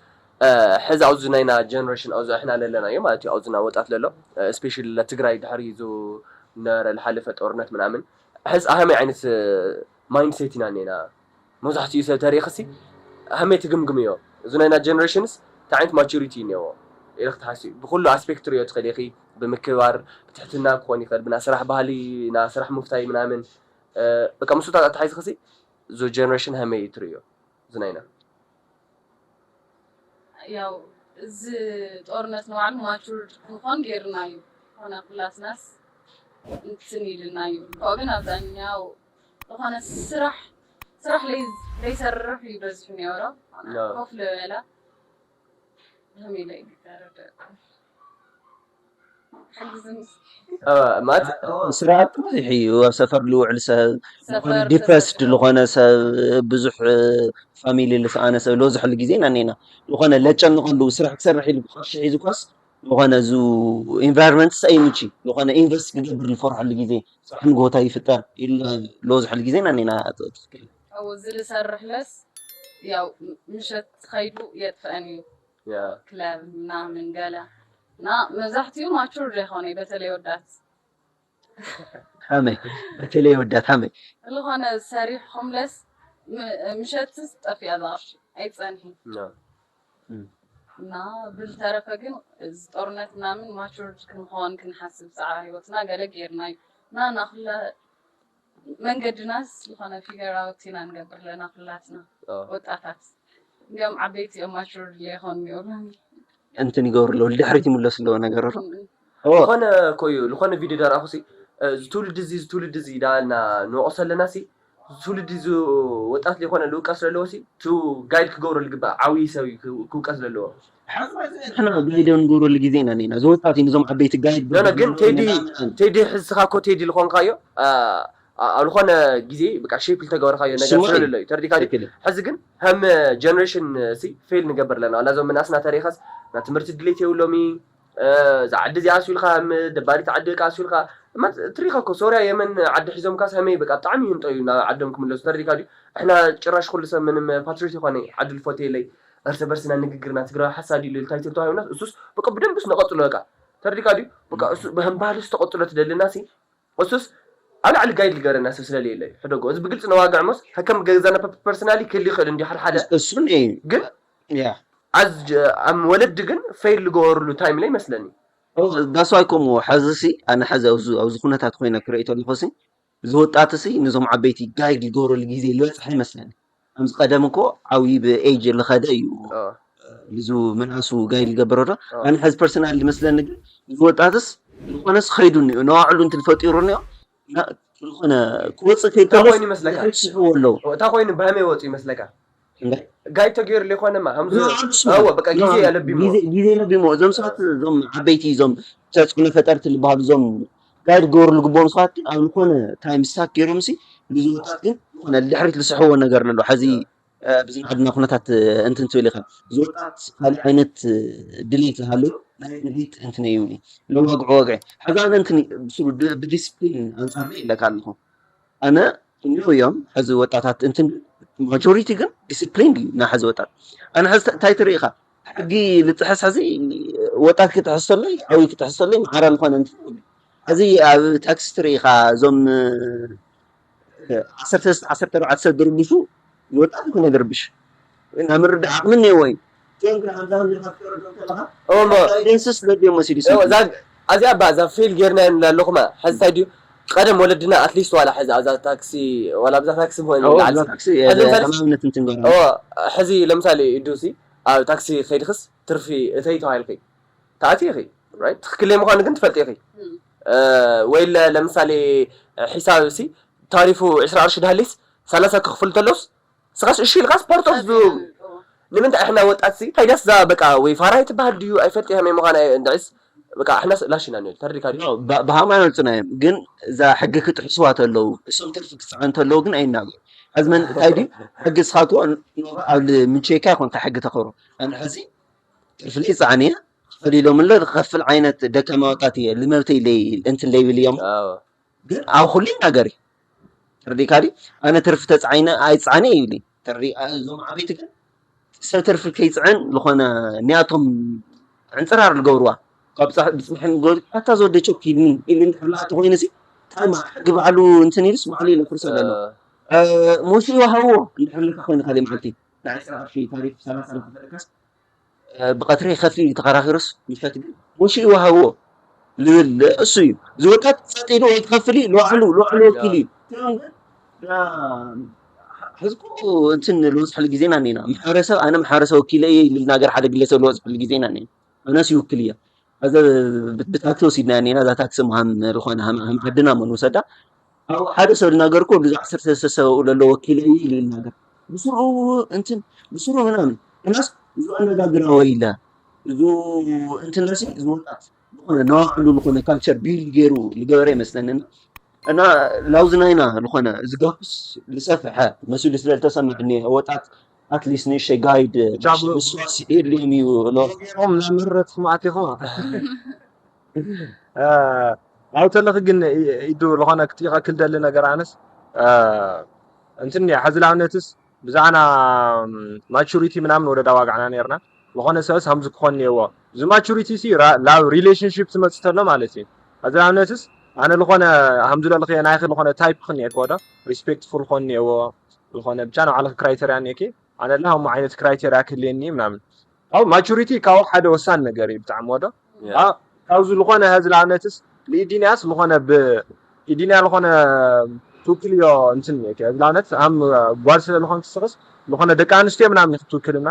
ሕዚ ኣብዚ ናይና ጀነሬሽን ኣብዚ ሕና ለለና እዩ ማለት እዩ ኣብዚና ወጣት ለሎ ስፔሻሊ ለትግራይ ድሕሪ ዝነበረ ዝሓለፈ ጦርነት ምናምን ሕዚ ኣሃመይ ዓይነት ማይንድሴት ኢና እኒና መብዛሕትኡ ሰብ ተሪእኽሲ ሃመይ ትግምግምዮ እዚ ናይና ጀነሬሽንስ እንታይ ዓይነት ማቹሪቲ እኒዎ ኢልክ ትሓስቢ ብኩሉ ኣስፔክት ሪኦ ትኽእል ኢኺ ብምክባር ብትሕትና ክኾን ይኽእል ብና ስራሕ ባህሊ ና ስራሕ ምፍታይ ምናምን በቃ ምስታት ኣተሓይዝክሲ እዚ ጀነሬሽን ሃመይ ትርእዮ እዚ ናይና ያው እዚ ጦርነት ንባዕሉ ማቹርድ ክንኾን ገይርና እዩ ኾነ ኩላስናስ እንትን ኢልና እዩ ካብኡ ግን ኣብዛኛው ዝኾነ ስራሕ ስራሕ ለይሰርሕ እዩ በዝሑ ነይሮ ኮፍ ልበላ ከመይ ኢለ ይዛረብ ሓግዝኒ። እ፣ ማለት ስርዓት ብዙሕ እዩ። ኣብ ሰፈር ዝውዕል ሰብ ዝኾነ ሰፈር ዲፕረስድ ተሰጥኦ ዝኾነ ሰብ፣ ብዙሕ ፋሚሊ ዝሰኣነ ሰብ ዝበዝሐሉ ግዜ ኢና እኒና። ዝኾነ ለጨንቐሉ ስራሕ ክሰርሕ ኢሉ ቅርሺ ሒዙ ኳስ ዝኾነ ዙ ኢንቫይሮንመንት ኣይምቺ። ዝኾነ ኢንቨስት ክገብር ዝፈርሐሉ ግዜ፣ ስራሕ ንጎታ ይፍጠር ኢሉ ዝበዝሐሉ ግዜ ኢና እኒና። ትኽክል። ኣብኡ ዝሰርሕ ለስ ያው ምሸት ኸይዱ የጥፍአን እዩ። ያ ክለብ ምናምን ገለ እና መብዛሕትኡ ማቹር ዘይኮነ በተለይ ወዳት ሃመይ በተለይ ወዳት ሃመይ ዝኾነ ሰሪሕኹም ለስ ም- ምሸትስ ጠፊኣ ዝቕርሺ ኣይፀንሕን ያ እና ብዝተረፈ ግን እዚ ጦርነት ምናምን ማቹር ክንኾን ክንሓስብ ብዛዕባ ህይወትና ገለ ጌርና እዩ እና ናኩላ መንገድናስ ዝኾነ ፊገር ኣውት ኢና ንገብር ኣለና ኩላትና ኦ ወጣታት እንዲኦም ዓበይቲ እዮም ማቹር ዘይኮኑ እዮም እንትን ይገብሩ ኣለዉ፣ ድሕሪት ይምለሱ ኣለዎ ነገር ሮ ዝኾነ እኮ እዩ ዝኾነ ቪድዮ ዳርኣኹ ሲ እዚ ትውልዲ እዚ እዚ ትውልዲ እዚ ዳልና ንወቕሶ ኣለና ሲ እዚ ትውልዲ እዚ ወጣት ዘይኮነ ዝውቀስ ዘለዎ ሲ ቱ ጋይድ ክገብሮ ዝግባእ ዓብዪ ሰብ እዩ ክው- ክውቀስ ዘለዎ ንሕና ጋይድ ንገብረሉ ግዜ ኢና ኒና ዝወጣት እዩ ነዞም ዓበይቲ ጋይድ ኖ ኖ ግን ቴዲ ቴዲ ሕዝኻ እኮ ቴዲ ዝኾንካዮ ኣ- ኣብ ዝኾነ ግዜ ብቃ ሼፕ ዝተገበርካዮ ነገር ስሙ ስለሌሎ እዩ ተረዲካ ድዩ? ትክክል እዩ። ሕዚ ግን ከም ጀነሬሽን ሲ ፌል ንገብር ኣለና ዋላ እዞም መናእስና ተሪኸስ ና ትምህርቲ ድሌት የብሎም እዩ እዛ ዓዲ እዚኣ ኣስቢልካ ከም ደባሪት ዓዲ ቃ ኣስቢልካ እማ ትሪኻ እኮ ሶርያ የመን ዓዲ ሒዞምካስ ከመይ በቃ ብጣዕሚ ይህንጦ እዩ ናብ ዓዶም ክምለሱ ተረዲካ ድዩ? እሕና ጭራሽ ኩሉ ሰብ ምንም ፓትሪዮት ይኾነ ዓዱ ዝፈትየለይ እርስ በርስና ንግግርና ትግራዊ ሓሳድ ኢሉ ታይትል ተዋሂብና እሱስ በቃ ብደንብስ ነቐጽሎ በቃ ተረዲካ ድዩ? በቃ እሱ ብህምባልስ ተቐጽሎ ትደልና ሲ እሱስ ኣብ ላዕሊ ጋይድ ዝገበረና ሰብ ስለሌለ እዩ ሕደጎ እዚ ብግልፂ ነዋግዕ ሞስ ከከም ገዛና ፐርሰናሊ ክህል ይኽእል እንዲ ሓደ ሓደ እሱን እዩ ግን ያ ኣዝ ጀ- ኣብ ወለዲ ግን ፌል ዝገበሩሉ ታይም ላይ ይመስለኒ ዳስዋይ ከምኡ ሐዚ ሲ ኣነ ሐዚ ኣብዚ ኣብዚ ኩነታት ኮይነ ክርኢ ተለኹ ሲ እዚ ወጣት ሲ ነዞም ዓበይቲ ጋይድ ዝገብረሉ ግዜ ዝበፅሐ ይመስለኒ። ከምዚ ቀደም እኮ ዓብዪ ብኤጅ ዝኸደ እዩ ኦ፣ ልዙ ምንኣሱ ጋይድ ዝገብረ ዶ ኦ። ኣነ ሐዚ ፐርሰናል ዝመስለኒ ግን እዚ ወጣትስ ዝኾነስ ኸይዱ እኒኦ ነዋዕሉ እንትን ፈጢሩ እኒኦ እና ዝኾነ ክወፅእ ከይድ እንታይ ከሎስ ኮይኑ ይመስለካ? ድሕሪት ስሕቡ ኣለዉ እንታይ ኮይኑ ብሃመይ ወፅኡ ይመስለካ? እንታይ ጋይድ ተገይሩ ዘይኮነማ ከምዚ ንባዕሉ ስሙ እዎ በቃ ግዜ ንባዕሉ ኣለቢሞ ግዜ ግዜ ለቢሞ እዞም ሰባት እዞም ዓበይቲ እዞም ተፅዕኖ ፈጠርቲ ዝበሃሉ እዞም ጋይድ ክገብሩ ዝግብኦም ሰባት ግን ኣብ ዝኾነ ታይም ስታክ ገይሮም ሲ ብዙ ወጣት ግን ዝኾነ ድሕሪት ዝስሕዎ ነገር ኣሎ ሐዚ እ፣ ብዝናዕድና ኩነታት እ፣ እንትን ትብል ኢኻ እዚ ወጣት ካልእ ዓይነት እ፣ ድሌት ዝሃሉ ናይ ድሌት እንትን ይብሉ ለዋግዑ ወግዒ ሐዚ ኣነ እንትን ብስሩ ድ- ብዲስፕሊን ኣንፃር ኢለካ ኣለኹ ኣነ እኒኦ እዮም ሐዚ ወጣታት እንትን ማጆሪቲ ግን ዲስፕሊን እዩ ናይ ሐዚ ወጣት ኣነ ሐዚ እንታይ ትርኢ ኢኻ ሕጊ ልጥሕስ ሐዚ ወጣት ክጥሕስ ተሎ ዓብዪ ክጥሕስ ተሎ ማዕረ ዝኾነ እንትን ሐዚ ኣብ ታክሲ ትርኢ ኢኻ እዞም ዓሰርተ ዓሰርተ ኣርባዕተ ሰብ ድርብሹ ወጣት ይኮነ ድርብሽ ናብ ምርዳእ ዓቕሚ እኒአዎ እዩ እቲኦም ግን ሓምሳ ሓምሳ ኢልካ ክትፈርዶም ከለኻ እሞ ጋይደንስስ ለድዮም መሲሉ ይስምዑ እዛ ኣዚኣ ባ እዛ ፌል ጌርና ኣለኹማ ሕዚ እንታይ ድዩ ቀደም ወለድና ኣትሊስት ዋላ ሕዚ ኣብዛ ታክሲ ዋላ ኣብዛ ታክሲ ምሆን ኣብዛ ንዓዚ ታክሲ ሕዚ ምሳሌ ተማምነት እንትን ገራ እዎ ሕዚ ለምሳሌ ዱሲ ኣብ ታክሲ ከይድክስ ትርፊ እተይ ተባሂልኪ ተኣቲ ኢኺ ራይት ትክክል ምዃኑ ግን ትፈልጢ ኢኺ እ፣ ወይ ለ- ለምሳሌ ሒሳብ ሲ ታሪፉ ዕስራ ቅርሺ ድሃሊስ ሰላሳ ክኽፍል ተሎስ ስኻስ እሺ ኢልካስ ፓርት ኦፍ ንምንታይ እሕና ወጣት ሲ ታይዳስ ዛ በቃ ወይ ፋራይ ትበሃል ድዩ ኣይፈልጥ ከመይ ምዃና እንድዕስ በቃ እሕናስ ላሽና ንብል ተረዲካ ድዩ ብ- ብሃይማኖትና እዮም ግን እዛ ሕጊ ክጥሕስዋ ተለዉ እሶም ትርፊ ክፅዓን ተለዉ ግን ኣይናገሩ ሕዚ መን እንታይ ድዩ ሕጊ ስኻኮ ኣብ ምንቸይካ ይኮንካ ሕጊ ተኸብሮ ኣነ ሕዚ ትርፊ ለይ ፀዓን እየ ክፈል ኢሎም ኣሎ ክኸፍል ዓይነት ደካማ ወጣት እየ ልመብተይ ለይ እንትን ለይብል እዮም ኣዎ ግን ኣብ ኩሉ ነገር እዩ ተረዲእካ ድዩ ኣነ ትርፊ ተፃዒነ ኣይፃዓነ ይብል እዩ ተረዲ- እዞም ዓበይቲ ግን ሰብ ትርፊ ከይፅዕን ዝኾነ ኒያቶም ዕንፅራር ዝገብርዋ ካብ ብፅሕን ኣታ ዘወደ ቸኪ ኢልኒ ኢሉ እንድሕር ለኣተ ኮይኑ ሲ ታማ ሕጊ ባዕሉ እንትን ኢሉስ ባዕሉ ኢለ ፍርሰ ዘሎ ሞሽ ይወሃብዎ እንድሕር ልካ ኮይኑ ካልእ መዓልቲ ንዓይ ስራ ቅርሺ ታሪፍ ሰላሳ ዝፈለካስ ብቐትሪ ከፍሊ ተኸራኺሩስ ምሸት ግን ሞሽ ይወሃብዎ ዝብል እሱ እዩ ዝወጣት ፀጥ ኢሉ ወይ ትኸፍሊ ለዋዕሉ ለዋዕሉ ወኪል እዩ ሕዝቁ እንትን ዝበፅሐሉ ግዜና እኒና ማሕበረሰብ ኣነ ማሕበረሰብ ወኪለ እየ ይብል ናገር ሓደ ግለሰብ ዝበፅሐሉ ግዜና እኒና ኣነስ ይውክል እየ ኣዘ ብታክሲ ወሲድና እኒና እዛ ታክሲ ምሃም ዝኾነ ሃም ዓድና ሞ ንውሰዳ ኣብ ሓደ ሰብ ዝናገርኩ ብዙ ዓሰርተ ሰለስተ ሰብ ኣብኡ ዘሎ ወኪለ እዩ ኢሉ ይናገር ብስሩ እንትን ብስሩ ምናምን እናስ ብዙ ኣነጋግራ ወይ ኢለ ብዙ እንትን ለሲ ዝወጣት ዝኾነ ነባዕሉ ዝኾነ ካልቸር ቢልድ ገይሩ ዝገበረ ይመስለኒ። እና ላውዚ ናይና ዝኾነ እዚ ጋፕስ ዝሰፍሐ መሲሉ ስለ ዝተሰምዐኒ፣ ወጣት ኣትሊስት ንእሽተይ ጋይድ ንሱ የድልዮም እዩ። ም ናብ ምረት ክማእት ኢኹ። ኣብተለኺ ግን ኢዱ ዝኾነ ክትይቐክል ደሊ ነገር ኣነስ እንትን እያ። ሐዚ ለኣብነትስ ብዛዕና ማቹሪቲ ምናምን ወደ ዳዋጋዕና ነርና። ዝኾነ ሰብስ ሃምዚ ክኾን እኒአዎ። እዚ ማቹሪቲ ሲ ናብ ሪሌሽንሽፕ ትመፅእ ተሎ ማለት እዩ። ሐዚ ለኣብነትስ ኣነ ዝኾነ ሃምዚ ለልኽዮ ናይኺ ዝኾነ ታይፕ ክኒኤክ ወዶ ሪስፔክትፉል ክኾን እኒአዎ። ዝኾነ ብቻ ንባዕልኺ ክራይተርያ እኒአኪ። ኣነ ላ ከምኡ ዓይነት ክራይተርያ ክህልየኒ ምናምን። ኣብ ማቹሪቲ ካብ ሓደ ወሳኒ ነገር እዩ ብጣዕሚ ወዶ። ካብዚ ዝኾነ ሀዚ ለኣብነትስ ንኢዲንያስ ዝኾነ ብኢዲንያ ዝኾነ ትውክልዮ እንትን እየ። ሀዚ ለኣብነት ሃም ጓል ስለ ዝኾንክ ስኽስ ዝኾነ ደቂ ኣንስትዮ ምናምን ክትውክልና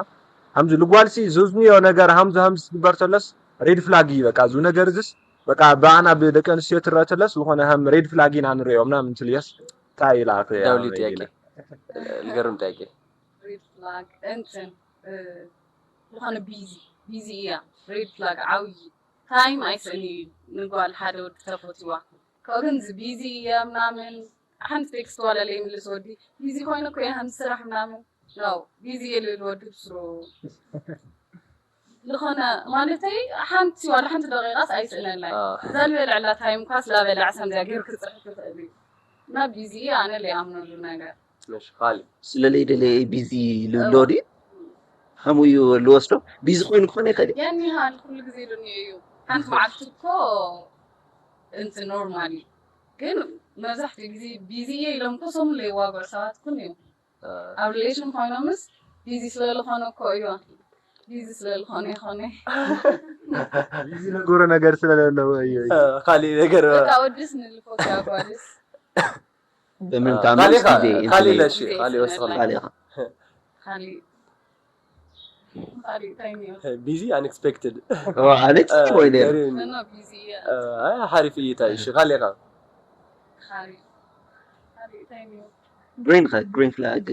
ሃምዚ ልጓልሲ ዝዝንዮ ነገር ሃምዚ ሃምዚ ትግበር ተለስ ሬድ ፍላግ እዩ። በቃ እዚ ነገር እዚስ በቃ ብኣና ብደቂ ኣንስትዮ ትረአ ተለስ ዝኾነ ሃም ሬድ ፍላግ ኢና ንሪኦ ምናምን ትልዮስ እንታይ ኢላ ዳውሊ ጥያቄ ልገርም ጥያቄ ሬድ ፍላግ እንትን ዝኾነ ቢዚ ቢዚ እያ ሬድ ፍላግ ዓብዪ ታይም ኣይስእን እዩ ንጓል ሓደ ወዲ ተፈትዋ ካብኡ ግን እዚ ቢዚ እያ ምናምን ሓንቲ ቴክስት ዋላ ለይምልስ ወዲ ቢዚ ኮይኑ እኮ እየ ከም ስራሕ ምናምን ነው ቢዚ እየ ልብል ወዲ ብስሩ ዝኾነ ማለተይ ሓንቲ ዋላ ሓንቲ ደቂቃስ ኣይስእነላይ እዛ ዝበልዕላ ታይም ኳስ ላበልዕ ሰምዚያ ገይሩ ክፅሕፍ ይኽእል እዩ እና ቢዚ እየ ኣነ ለይኣምነሉ ነገር ካልእ ስለለይ ደለ ቢዚ ልብሎ ድዩ ከምኡ እዩ ልወስዶ ቢዚ ኮይኑ ክኾነ ይኽእል እዩ ያን ያህል ኩሉ ግዜ ዶ እዩ ሓንቲ መዓልቲ እኮ እንት ኖርማል እዩ ግን መብዛሕትኡ ግዜ ቢዚ እየ ኢሎም እኮ ሰሙን ለይዋግዑ ሰባት ኩን እዮም ኣብ ሪሌሽን ኮይኖምስ ቢዚ ስለልኾነ እኮ እዩ ቢዚ ስለልኾነ ይኾነ ቢዚ ነገሩ ነገር ስለለለዎ እዩ ካልእ ነገር በቃ ወድስ ንልፎት ያጓልስ በምን ታምስ ካልእ ጊዜ ካልእ ለሺ ካልእ ወስኸል ካልእኻ ካሊእ ካሊእ እንታይ እኒኦ ቢዚ ኣንኤክስፔክትድ ኣሌክስ ወይ ሌላ እኖ ቢዚ እየ ሓሪፍ እይታ እሺ ካልእኻ ካሊእ ካሊእ እንታይ እኒኦ ግሪን ኸ ግሪን ፍላግ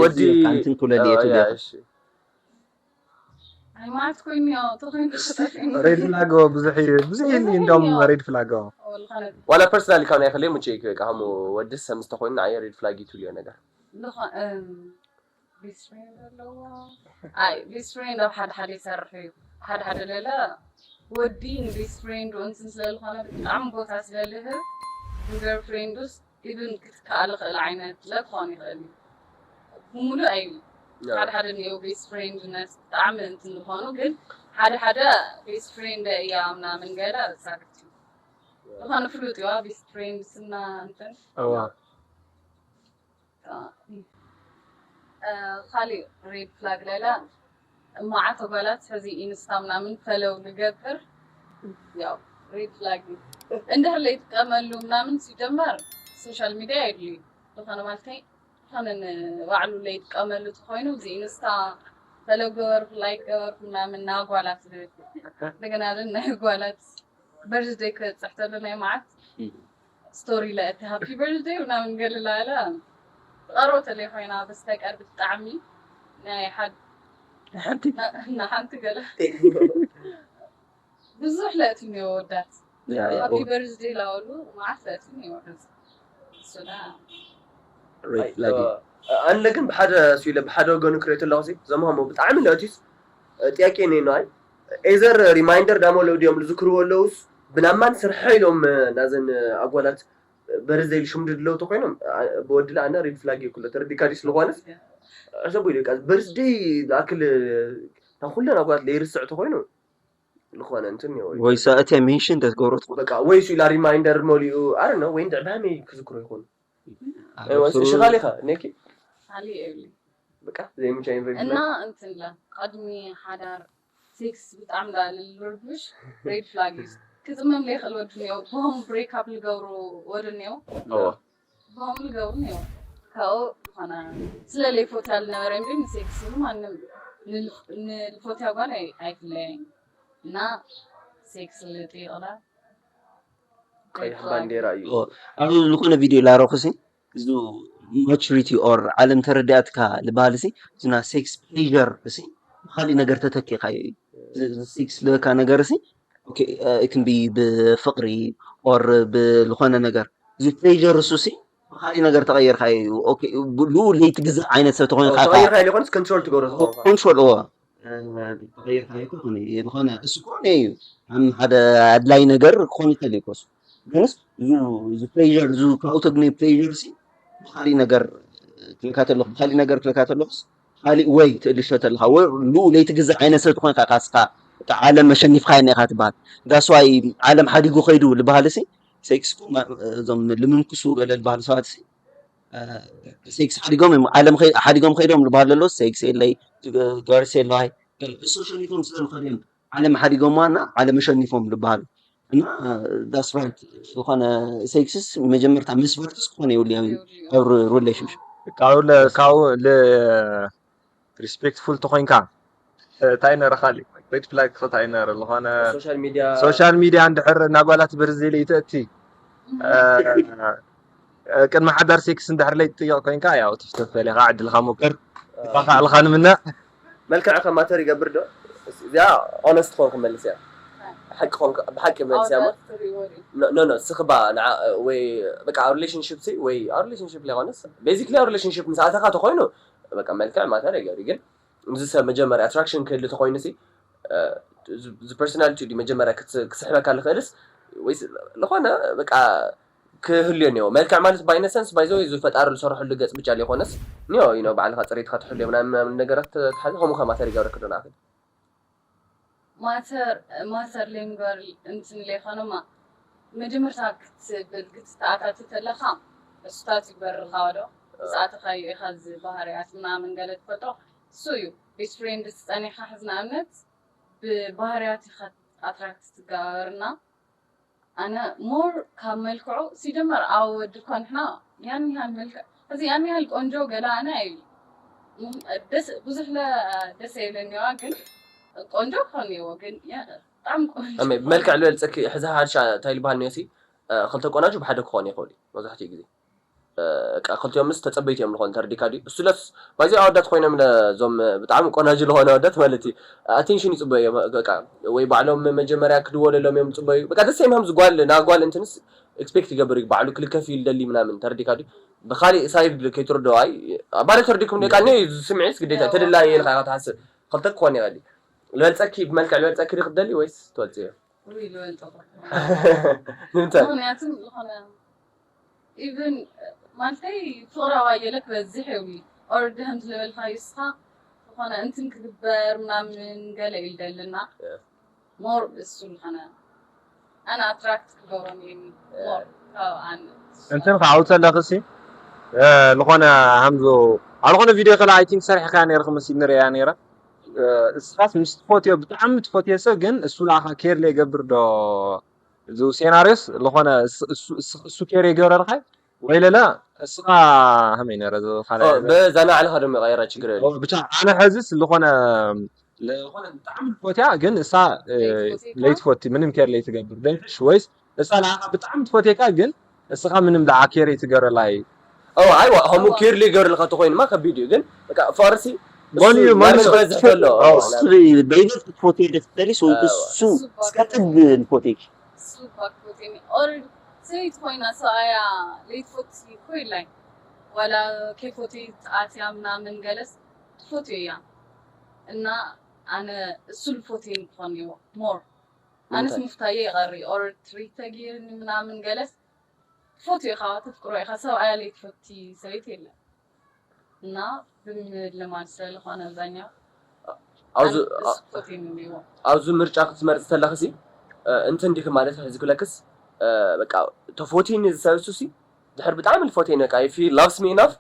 ወዲ እንትን ኩለል እየ ትብል ኢኻ እሺ ሃይማኖት ኮይኑ እኒኦ ተኮይኑ ተጠፊኑ ሬድ ፍላግ ብዙሕ እዩ ብዙሕ እዩ እንዲያውም ሬድ ፍላግ ዝኾነ ዋላ ፐርሰናሊ ካብ ናይ ክልኤ ሙቼ ከሙ ወድስ ሰምስ ተኮይኑ ንዓየ ሬድ ፍላግ እዩ ትብልዮ ነገር ዝኾ- እም፣ ቤስት ፍሬንድ ኣለዎ ኣይ ቤስት ፍሬንድ ኣብ ሓደ ሓደ ይሰርሕ እዩ ሓደ ሓደ ለለ ወዲ ንቤስት ፍሬንድ እንትን ስለዝኾነ ብጣዕሚ ቦታ ስለልህብ ንገር ፍሬንዱስ ኢቭን ክትከኣል ይኽእል ዓይነት ለክኾን ይኽእል እዩ ብምሉእ ኣይ ሓደ ሓደ ንየው ቤስት ፍሬንድነት ብጣዕሚ እንትን ዝኾኑ ግን ሓደ ሓደ ቤስት ፍሬንድ እያ ምናምን ገለ ሳክት እዩ ዝኾነ ፍሉጥ እዋ ቤስት ፍሬንድ ስና እንትን እዋ ካሊእ ሬድ ፍላግ ሌላ እማዓት ጓላት ሕዚ ኢንስታ ምናምን ፈለው ንገብር ያው ሬድ ፍላግ እዩ እንድሕር ለይጥቀመሉ ምናምን ሲጀመር ሶሻል ሚዲያ የድልዩ ዝኾነ ማለተይ ዝኾነ ንባዕሉ ለይጥቀመሉ ተኮይኑ እዚ ኢንስታ ፈለው ገበርኩ ላይክ ገበርኩ ምናምን ናጓላት ዝብል እንደገና ለ ናይ ጓላት በርዝደይ ክበፅሕ ተሎ ናይ መዓት ስቶሪ ለእቲ ሃፒ በርዝደይ ምናምን ገለ ላለ ቀረው ተለይ ኮይና በስተቀር ብጣዕሚ ናይ ሓድ ሓንቲ እና ሓንቲ ገለ ብዙሕ ለእቲ እኒኦ ወዳት ሃፒ በርዝደይ ላበሉ መዓት ለእቲ እኒኦ ወዳት እሱዳ ሬድ ፍላግ እዩ ኣነ ግን ብሓደ ስኢለ ብሓደ ወገኑ ክሪኦ ኣለኹ ዘምሃሞ ብጣዕሚ ለእቲስ ጥያቄ ነይ ነዋይ ኤዘር ሪማይንደር ዳሞ ለው ድዮም ዝዝክርዎ ኣለውስ ብናማን ስርሐ ኢሎም ናዘን ኣጓላት በርዝደይ ሽም ድድለው ተኮይኖም ብወድለ ኣነ ሬድ ፍላግ ይኩሎ ተረዲካ ድዩ ስለኮነስ ሕሰቡ ኢሉ በርዝደይ ዝኣክል ናብ ኩለን ኣጓላት ለይርስዕ ተኮይኑ ዝኾነ እንትን እዩ ወይ ሰእተ ሜንሽን ተትገብሮ ትኾን በቃ ወይ ሱ ኢላ ሪማይንደር መሊኡ ኣረ ነው ወይ እንድዕ ብሃመይ ክዝክሮ ይኾኑ እሺ ካሊኻ ኔኪ ካሊእ የብለይ በቃ ዘይምቻ ኢንቨግዝ እና እንትን ላ ቅድሚ ሓዳር ሴክስ ብጣዕሚ ላ ልርብሽ ሬድ ፍላግ እዩ ክፅመም ለይኽእል ወዲ እኒኦ ብሆም ብሬክ ኣፕ ልገብሩ ወዲ እኒኦ ብሆም ልገብሩ እኒኦ ካብኡ ዝኾነ ስለለይ ፎታ ልነበረ እንዲ ንሴክስ ማንም ንልፎትያ ጓል ኣይፍለየኝ እና ሴክስ ልጥይቕላ ቀይሕ ባንዴራ እዩ ኣብ ዝኾነ ቪድዮ ላረኹ ሲ እዚ ማቹሪቲ ኦር ዓለም ተረዳእትካ ዝበሃል ሲ ዝና ሴክስ ፕሌር ሲ ብካሊእ ነገር ተተኪኻዮ እዩ ሴክስ ለካ ነገር ሲ okay, it can be ብፍቕሪ or ብዝኾነ ነገር እዚ pleasure እሱ ሲ ብካሊእ ነገር ተቐየርካ እዩ። Okay, ብሉ ለይትግዛእ ዓይነት ሰብ ተኾይንካ ተቐይርካ ኢለ ኮንስ control ትገብሮ ዝኾነ control እዎ ተቐየርካ ይኮን ዝኾነ እሱ ኮነ እዩ። ኣብ ሓደ ኣድላይ ነገር ክኾን ይኽእል እዩ ኮስ ግንስ እዚ pleasure እዚ ካብኡ ተግንዮ pleasure ሲ ብካሊእ ነገር ክልካ ተለኹ ብካሊእ ነገር ክልካ ተለኹስ ካሊእ ወይ ትእልሾ ተለካ ወይ ሉ ለይትግዛእ ዓይነት ሰብ ትኾንካ ካስካ እታ ዓለም መሸኒፍካ እኒኻ ትበሃል። That's why ዓለም ሓዲጉ ከይዱ ዝበሃል ሲ sex እኮ እዞም ልምንክሱ ገለ ዝበሃሉ ሰባት ሲ sex ሓዲጎም እዮም ዓለም ሓዲጎም ከይዶም ዝበሃል ዘሎ sex የለይ girls የለዋይ እሱ ሸኒፎም ስለዝኸዱ እዮም ዓለም ሓዲጎምዋ እና ዓለም ኣሸኒፎም ዝበሃሉ እና that's right ዝኾነ sex ስ መጀመርታ መስፈርትስ ክኾነ የብሉ ኣብ relationship ካብኡ ለ- ካብኡ ለ respectful ተኾይንካ እንታይ ነረ ካሊ red flag እንታይ ነረ ዝኾነ social media social media እንድሕር እናጓላት ብርዚ ለይተእቲ ቅድሚ ሓዳር sex እንድሕር ለይትጥየቕ ኮይንካ ያው ትፍተፈል ኢኻ ዕድልካ ሞክር ይባካዕልካ ንምነዕ መልክዕ ከ matter ይገብር ዶ? እዚኣ honest ክኾን ክመልስ እያ። ሓቂ ኮንካ ብሓቂ መልስ እያ። ኖ ኖ ስኽባ ወይ በቃ relationship ሲ ወይ relationship ለይኮነስ basically relationship ምስ ኣተካ ተኮይኑ በቃ መልክዕ matter ይገብር ግን እዚ ሰብ መጀመርያ attraction ክህሉ ተኮይኑ ሲ እዚ personality ዲ መጀመርያ ክስሕበካ ዝኽእልስ ወይስ ዝኾነ በቃ ክህልዮ እኒኦ። መልክዕ ማለት by any sense by the way እዚ ፈጣሪ ዝሰርሐሉ ገጽ ብቻ ዘይኮነስ እኒኦ you know ባዕልኻ ፅሬትካ ትሕልዮ ምናምን ምናምን ነገራት ተሓዚ ከምኡ ከ matter ይገብረክ ዶ ንኣኽል matter matter ለይምግባር እንትን ለይኮነማ መጀመርታ ክትብል ክትተኣታቱ ተለኻ እሱታት ይግበርልካ ዶ ዝኣተኻዮ ኢኻ እዚ ባህርያት ምናምን ገለ ትፈልጦ እሱ እዩ best friend ዝፀኒሕካ ሕዚ ንኣብነት ብባህርያት ኢኻ attract ትጋበርና ኣነ more ካብ መልክዑ ሲጀመር ኣብ ወዲ እኳ ንሕና ያን ያህል መልክዕ እዚ ያን ያህል ቆንጆ ገላ ኣነ ኣይብል ደስ ብዙሕ ለ ደስ የብለኒዋ ግን ቆንጆ ክኾን እዎ ግን ብጣዕሚ ቆንጆ ብመልክዕ ልበልፀኪ ሕዚ ሓድሻ እንታይ ልበሃል ኒዮሲ ክልተ ቆናጁ ብሓደ ክኾን ይኽእል እዩ መብዛሕትኡ ግዜ ክልቲኦም ምስ ተፀበይቲ እዮም ዝኾኑ ተረዲካ ድዩ እሱለስ ባዚ ኣወዳት ኮይኖም እዞም ብጣዕሚ ቆናጁ ዝኾነ ኣወዳት ማለት እዩ attention ይፅበዩ እዮም ወይ ባዕሎም መጀመርያ ክድወለሎም እዮም ዝፅበዩ በቃ ደስ እዮም ዝጓል ናጓል እንትንስ expect ይገብር እዩ ባዕሉ ክልከፍ ይልደሊ ምናምን ተረዲካ ድዩ ብካሊእ side ከይትርዶ ኣይ ባለ ተረዲኩም ደቃ ነ ስምዒት ግዴታ ተደላየ ኢልካ ክትሓስብ ክልተ ክኾን ይኽእል እዩ ልበልፀኪ ብመልክዕ ልበልፀኪ ዲ ክትደሊ ወይስ ትበልፅዮ ውይ ልበልጠ ንምንታይ ምክንያቱም ዝኾነ even ማለተይ ፍቅራዊ ኣየለ ክበዝሕ የብሉ or ድህም ዝለበልካ ይስኻ ዝኾነ እንትን ክግበር ምናምን ገለ ኢልደልና more እሱ ዝኾነ ኣነ attract ክገብሮም እየ more ካብ ኣነ እንትን ከዓው ተለኽሲ ዝኾነ ሃምዞ ኣብ ዝኾነ ቪድዮ ከላ I think ሰሪሕካ ነርክ መሲ ንርእያ ነይረ እስኻስ ምስ ትፈትዮ ብጣዕሚ ትፈትዮ ሰብ ግን እሱ ለኣኻ care ለይገብር ዶ እዚ scenario ስ ዝኾነ እሱ care ይገብረልካ ወይ ለለ እስኻ ከመይ ነረ ካልእ በዛ ንዓልኻ ደሞ ቀይራ ችግር የለ ብቻ ኣነ ሕዝስ ዝኾነ ዝኾነ ብጣዕሚ ትፈትያ ግን እሳ ለይትፈቲ ምንም care ለይትገብር ደንሽ ወይስ እሳ ንዓኻ ብጣዕሚ ትፈትየካ ግን እስኻ ምንም ደዓ care ይትገረላ እዩ ኦ ኣይዋ ከምኡ care ለይገብርልካ ተኮይኑማ ከቢድ እዩ ግን በቃ ፍቅርሲ ጎንዩ መበዝሕ ዘሎ በይበልጥ ትፈትዮ ዶ ትደሊ እሱ እስከ ጥግ ንፈትየኪ super ፎቴኒ or ሰበይቲ ኮይና ሰብኣያ ለይትፈቲ ኮይላይ ዋላ ከይፈትየት ኣትያ ምናምን ገለስ ትፈትዮ እያ እና ኣነ እሱ ልፎቴን ክኾን እዎ more ኣነስ ምፍታየ ይቐሪ or treat ተጊርኒ ምናምን ገለስ ትፈትዮ ኢኻ ተፍቅሮ ኢኻ ሰብኣያ ለይትፈቲ ሰበይቲ የለን እና ብምልማድ ስለ ዝኾነ ኣብዛኛው ኣብዚ ኣነ እሱ ፎቴን እዎ ኣብዚ ምርጫ ክትመርፅ ተለኽሲ እንትን ዲክ ማለት ሕዚ ክለክስ በቃ ተፎቲኒ ዝሰብሱ ሲ ድሕር ብጣዕሚ ዝፎቴኒ በቃ if he loves me enough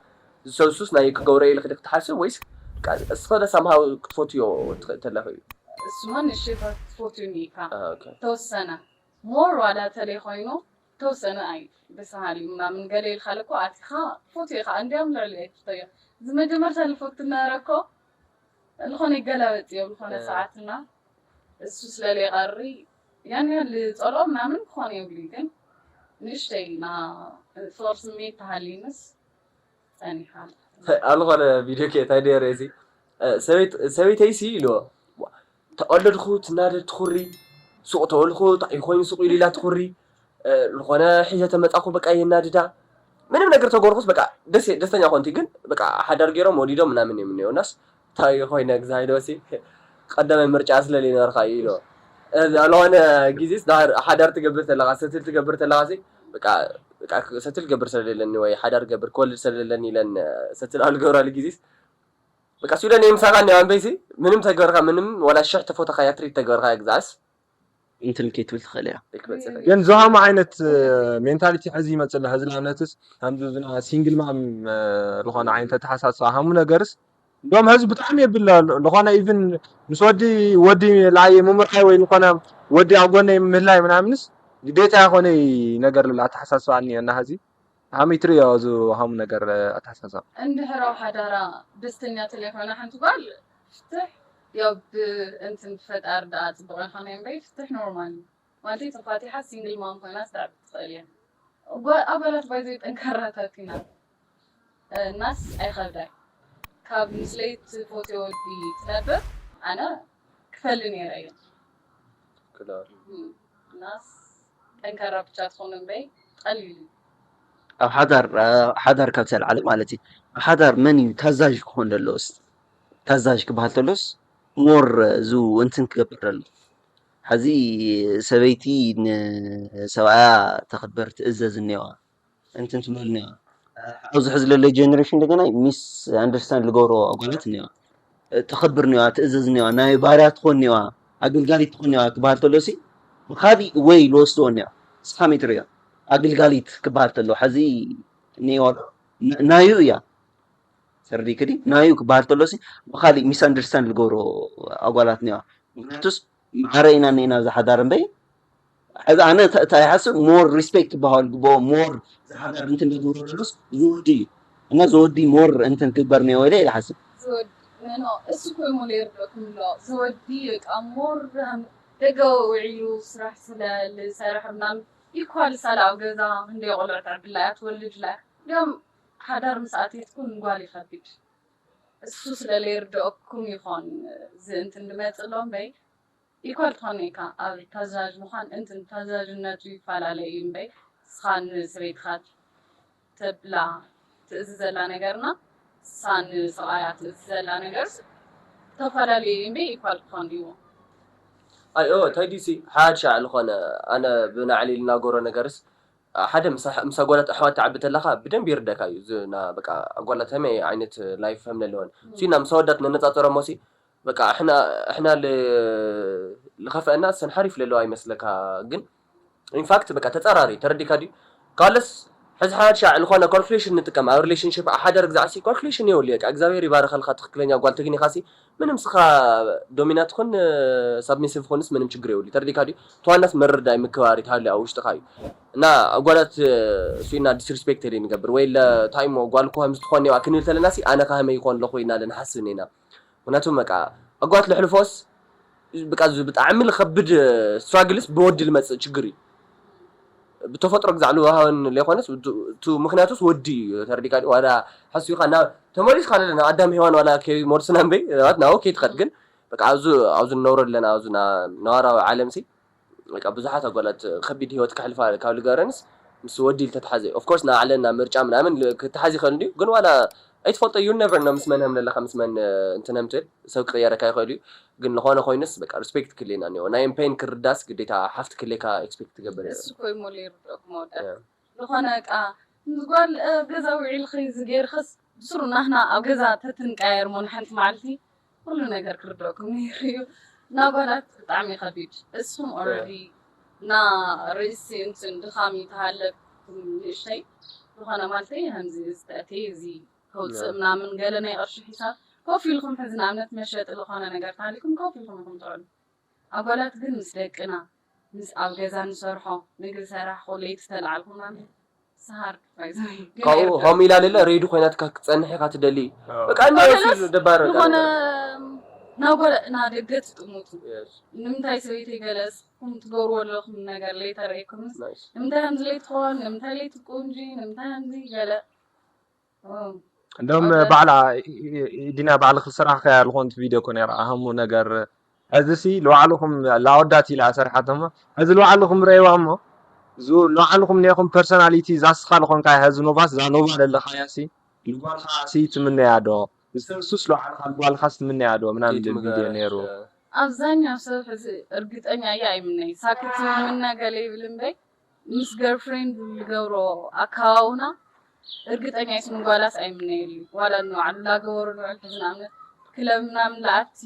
ዝሰብሱስ ናይ ክገብሮ ኢለ ክዲ ክትሓስብ ወይስ እስኸ ደ somehow ክትፈትዮ ትኽእል ተለኽ እዩ እሱማ ንእሽተይ ትፈትዩኒ ኢኻ ተወሰነ more ዋላ ተለይ ኮይኑ ተወሰነ ኣይ ደስ በሃሊ ምናምን ገለ ኢልካ ለኮ ኣቲኻ ትፈትዮ ኢኻ እንዲያም ልዕሊ ኣይትፍተዮ እዚ መጀመርታ ልፈቱ ነበረ እኮ ዝኾነ ይገላበጥ እዮም ዝኾነ ሰዓትና እሱ ስለለይቐሪ ያን ያህል ዝፀልኦ ምናምን ክኾን የብሉ ግን ንእሽተይ ና ፍቕሪ ስሜት ተሃልዩንስ ጸኒሓ ኣብ ዝኾነ ቪድዮ ከ እንታይ ነይረ እዚ ሰበይተይሲ ኢልዎ ተቐለድኩ ትናደድ ትኹሪ ሱቕ ተወልኩ፣ እንታይ ኮይኑ ሱቕ ኢሉ ኢላ ትኹሪ። ዝኾነ ሒዘ ተመጻኹ፣ በቃ የናድዳ። ምንም ነገር ተገርኩስ በቃ ደስ ደስተኛ ኮንቲ፣ ግን በቃ ሓዳር ገይሮም ወሊዶም ምናምን እዮም እኒኦ። ናስ እንታይ ኮይነ ግዛይ ዶሲ ቀዳማይ ምርጫ ስለሊ ነበርካ እዩ ኢሎ። ዝኾነ ግዜስ ሓዳር ትገብር ተለኻ፣ ሰትል ትገብር ተለኻ ሲ በቃ በቃ ሰትል ገብር ስለሌለኒ ወይ ሓዳር ገብር ክወልድ ስለሌለኒ ኢለን ሰትል ኣብ ልገብራሉ ግዜስ በቃ ስዊደን የምሳኻ እኒኦ ኣንበይሲ። ምንም ተገበርካ ምንም፣ ዋላ ሽሕ ተፎተኻያ ትሪት ተገበርካ ግዛስ እንትን ከይትብል ትኽእል እያ። ይክበጽሕ ግን ዝሃሙ ዓይነት ሜንታሊቲ ሕዚ ይመፅእ ኣሎ። ሕዚ ንኣብነትስ ከምዚ ዝና ሲንግል ማም ዝኾነ ዓይነት ኣተሓሳስባ ሃሙ ነገርስ እንደም ሕዚ ብጣዕሚ የብል ኣሎ። ዝኾነ ኢቭን ምስ ወዲ ወዲ ላየ ምምርዓይ ወይ ዝኾነ ወዲ ኣብ ጎነይ ምህላይ ምናምንስ ግዴታ ይኾነ ነገር ኣሎ ኣተሓሳስባ እኒኦ እና ሕዚ ሃመይ ትርእዮ እዚ ሃሙ ነገር ኣተሓሳስባ እንድሕር ኣብ ሓዳራ ደስተኛ ተለይኮይና ሓንቲ ጓል ፍትሕ ያው ብእንትን ብፈጣር ደኣ ፅቡቅ ይኾነ እምበይ ፍትሕ ኖርማል እዩ። ማለተይ ተፋቲሓ ሲንግል ማም ኮይና ስታዕብ ትኽእል እያ። ጓ- ኣጓላት ባይዘይ ጠንካራታት ኢና። እናስ ኣይኸብዳይ ካብ ምስለይ ትፎትዮ ወዲ ትነብር ኣነ ክፈሊ ነይረ እየ። እናስ ጠንካራ ብቻ ትኾኑ እምበይ ቀሊል እዩ። ኣብ ሓዳር ሓዳር ካብ ተልዓለ ማለት እዩ። ኣብ ሓዳር መን እዩ ታዛዥ ክኾን ዘለዎስ? ታዛዥ ክበሃል ተሎስ ሞር ዝ እንትን ክገብር ኣሎ። ሕዚ ሰበይቲ ንሰብኣያ ተኽብር ትእዘዝ እኒዋ እንትን ትብል እኒዋ። ኣብዚ ሕዚ ለለ ጀነሬሽን እንደገና ሚስ ኣንደርስታንድ ዝገብሮ ኣጓላት እኒዋ። ተኽብር እኒዋ፣ ትእዘዝ እኒዋ፣ ናይ ባርያ ትኾን እኒዋ፣ ኣገልጋሊት ትኾን እኒዋ ክበሃል ተሎ ሲ ብኻሊእ ወይ ልወስድዎ እኒዋ። ንስኻ መይ ትርእዮ? ኣገልጋሊት ክበሃል ተሎ ሕዚ እኒዋ ዶ? ን- ናዩ እያ። ተረዲእክዲ? ናዩ ክበሃል ተሎ ሲ ብኻሊእ ሚስ ኣንደርስታንድ ዝገብሮ ኣጓላት እኒዋ። ምክንያቱስ ማዕረ ኢና እኒና ዝሓዳር እምበይ ሕዚ ኣነ እንታይ ይሓስብ ሞር ሪስፔክት ክበሃል ግብኦ ሞር ዝሓዳር እንትን ዝገብሮ ዘሎስ ዝወዲ እዩ እና ዝወዲ ሞር እንትን ክግበር ነዮ ኢለ ይሓስብ። ዝወዲ ኖ እሱ እኮ እሞ ይርደኩም ኣሎ ዝወዲ በቃ ሞር ደገ ውዒሉ ስራሕ ስለ ዝሰርሕ ምናምን ኢኳል ሳላ ኣብ ገዛ እንደ ቆልዑ ተዕብላ እያ ትወልድ እላ እያ። እንዲያውም ሓዳር ምስ ኣትየትኩም ንጓል ይኸብድ። እሱ ስለ ለይርድኦኩም ይኾን እዚ እንትን ድመጽእ ኣሎ እምበይ ኢኳል ትኾን ኢካ ኣብ ታዛዥ ምዃን እንትን ታዛዥነቱ ይፈላለ እዩ እምበይ ንስኻ ንሰበይትኻ ተብላ ትእዝዘላ ነገርና ንሳ ንሰብኣያ ትእዝዘላ ነገርስ ዝተፈላለዩ እዩ እምበይ ኢኳል ክኾን እዩ። ኣይ ኦ እንታይ ድዩ ሲ ሓድ ሻዕ ዝኾነ ኣነ ብናዕሊ ልናገሮ ነገርስ ሓደ ምስ ኣጓላት ኣሕዋት ትዓቢ ተለኻ ብደንብ ይርደካ እዩ እዚ ና በቃ ኣጓላት ከመይ ዓይነት ላይፍ ከም ዘለወን እሱ ኢና ምስ ኣወዳት ነነጻጸሮ ሞሲ በቃ እሕና እሕና ልኸፈአና እሰን ሓሪፍ ለለዋ ይመስለካ ግን ኢንፋክት በቃ ተጻራሪ ተረዲካ ድዩ ካለስ ሕዚ ሓድ ሻዕ ዝኾነ ካልኩሌሽን ንጥቀም ኣብ ሪሌሽንሽፕ ሓደር ግዛዕሲ ካልኩሌሽን የውል በቃ እግዚኣብሔር ይባረኸልካ ትክክለኛ ጓል ተግኒኻሲ ምንም ስኻ ዶሚናት ኹን ሳብሚሲቭ ኹንስ ምንም ችግር የውል ተረዲካ ድዩ ተዋናስ ምርዳይ ምክባር ይትሃሉ ኣብ ውሽጥኻ እዩ እና ኣጓላት እሱ ኢና ዲስሪስፔክት የለ ንገብር ወይ ለታይሞ ጓል እኮ ከምዚ ትኾን እያ ክንብል ተለና ሲ ኣነ ካህመ ይኾን ኣለኹ ኢና ለንሓስብ ኢና ምክንያቱም በቃ ኣጓላት ልሕልፎስ በቃ እዚ ብጣዕሚ ልኸብድ ስትራግልስ ብወዲ ልመፅእ ችግር እዩ ብተፈጥሮ ግዛዕ ልወሃበን ለይኮነስ ምክንያቱስ ወዲ እዩ ተረዲካ ዋላ ሓስቢካ ናብ ተመሊስካ ለለ ናብ ኣዳም ሄዋን ዋላ ከይ ሞርስና እምበይ ናብኡ ከይትኸድ ግን በቃ ኣብዚ ኣብዚ ንነብሮ ኣለና ኣብዚ ነባራዊ ዓለም ሲ በቃ ብዙሓት ኣጓላት ከቢድ ህይወት ከሕልፋ ካብ ልገረንስ ምስ ወዲ ኢል ተተሓዘ of course ንዓለና ምርጫ ምናምን ል- ክተሓዝ ይኽእል እንድዩ ግን ዋላ ኣይትፈልጦ you never know ምስ መን ከም ዘለካ ምስ መን እ፣ እንትን ከም ትብል ሰብ ክቅየረካ ይኽእል እዩ ግን ዝኾነ ኮይኑስ በቃ ሪስፔክት ክልየና እኒኦ ናይ ፔን ክርዳስ ግዴታ ሓፍቲ ክልየካ ኤክስፔክት ትገብር እየ። እሱ እኮ እሞ ይርድኦኩም ኣወዳት ዝኾነ እቃ ጓል ገዛ ውዒልኺ ዝገይርኽስ ብስሩ ናህና ኣብ ገዛ ተትንቀያየር ሞ ንሓንቲ መዓልቲ ኩሉ ነገር ክርደኩም ነይሩ እዩ። ናጓላት ብጣዕሚ ከቢድ። እስኹም ኦረዲ ና ርእሲ እንትን ድኻም ይተሃለኩም ንእሽተይ ዝኾነ ማለተይ ከምዚ ዝተእተየ እዚ ከውፅእ ምናምን ገለ ናይ ቅርሺ ሒሳብ ኮፍ ኢልኩም ሕዚ ንኣብነት መሸጢ ዝኾነ ነገር ተሃሊኩም ኮፍ ኢልኩም ኢኹም ትዕሉ። ኣጓላት ግን ምስ ደቅና ምስ ኣብ ገዛ ንሰርሖ ምግቢ ሰራሕኹ ለይቲ ተለዓልኩ ምናምን ስሃር ካብኡ ሆም ኢላ ለለ ሬዲ ኮይናትካ ክትፀንሕ ኢካ ትደሊ በቃ እንዲወሲሉ ደባረ ዝኾነ ናጎለእና ደገ ትጥሙቱ ንምንታይ ሰበይተይ ገለ ስኹም ትገብርዎ ኣለኹም ነገር ለይተረእኩምስ ንምንታይ ከምዚ ለይትኾን ንምንታይ ለይትቁንጂ ንምንታይ ከምዚ ገለ እንደውም ባዕላ ዲና ባዕልኺ ዝሰራሕካያ ዝኾነት ቪድዮ እኮ ነይራ ኣህሙ ነገር ሕዚ ሲ ንባዕልኹም ላወዳት ኢላ ኣሰርሓቶ እሞ፣ ሕዚ ንባዕልኹም ረእይዋ እሞ፣ ዙ ንባዕልኹም ኔኹም ፐርሶናሊቲ ዛስኻ ዝኾንካ፣ ሕዚ ኖባስ ዛ ኖባ ዘለኻያ ሲ፣ ንጓልኻ ሲ ትምነያ ዶ? ንሰብሱስ ንባዕልኻ ንጓልኻስ ትምነያ ዶ? ምናምን ከይትምገ-፣ ቪድዮ ነይሩ። እ። ኣብዛኛው ሰብ ሕዚ እርግጠኛ እያ ኣይምነይ። ሳክት ምምና ገለ ይብል እምበይ፣ ምስ ገርፍሬንድ ዝገብሮ ኣከባውና እርግጠኛ ይስ ንጓላስ ኣይምነየሉ። ዋላ ንባዕሉ ላገበሩ ንውዕል ሕዚ ንኣብነት ክለብ ምናምን ለኣቲ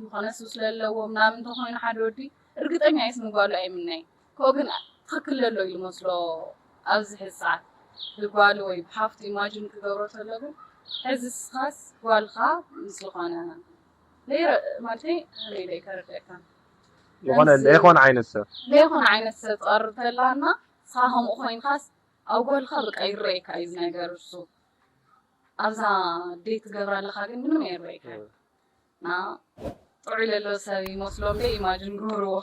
ዝኾነ ሱስ ለለዎ ምናምን እንተኾይኑ ሓደ ወዲ እርግጠኛ ይስ ንጓሉ ኣይምነይ። ከኡ ግን ትኽክል ለሎ እዩ ዝመስሎ ኣብዚ ሕዚ ሰዓት ብጓሉ ወይ ብሓፍቱ ኢማጂን ክገብሮ ተሎ ግን ሕዚ ስኻስ ጓልኻ ምስ ዝኾነ ለይረ-፣ ማለተይ ከመይ ኢለ ከረድአካ? ዝኾነ ከምዚ ለይኾነ ዓይነት ሰብ። ለይኾነ ዓይነት ሰብ ትቐርብ ተላና ንስኻ ከምኡ ኮይንካስ ኣብ ጓልካ በቃ ይረኣየካ እዩ እዚ ነገር እሱ። ኣብዛ ዴት ትገብራ ኣለኻ ግን ምንም ኣይረኣየካ። እ። እና ጥዑይ ለሎ ሰብ ይመስሎም ደ ኢማጅን ግበርዎ።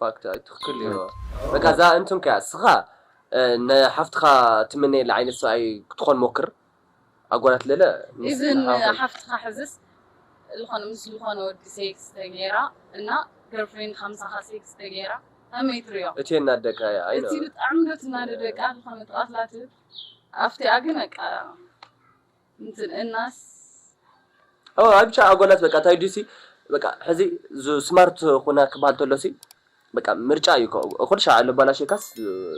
ፋክት፣ ኣይ፣ ትኽክል እዩ። በቃ እዛ እንትን ከያ፣ እስኻ፣ እ፣ ንሓፍትኻ ትምነየላ ዓይነት ሰብኣይ ክትኾን ሞክር። ኣጓላት ለለ፣ ምስ ኢቭን ንሓ-፣ ሓፍትኻ ሕዝስ ዝኾነ ምስ ዝኾነ ወዲ ሴክስ ተገይራ እና ገርፍሬንድ ምሳኻ ሴክስ ተገይራ ከመይ ትሪኦ? እቲ የናደካ እያ፣ ኣይ እቲ ነው። ብጣዕሚ ዶ ትናደደካ ዝኾነ ትቐትላ ትብል። ኣብቲኣ ግን በቃ እንትን እናስ ኦ፣ ኣይ ብቻ ኣጓላት በቃ እንታይ ድዩሲ፣ በቃ ሕዚ ዝ-፣ ስማርት ኹና ክበሃል ተሎሲ፣ በቃ ምርጫ እዩ እኮ። እኹል ሻዕ ለባላሽካስ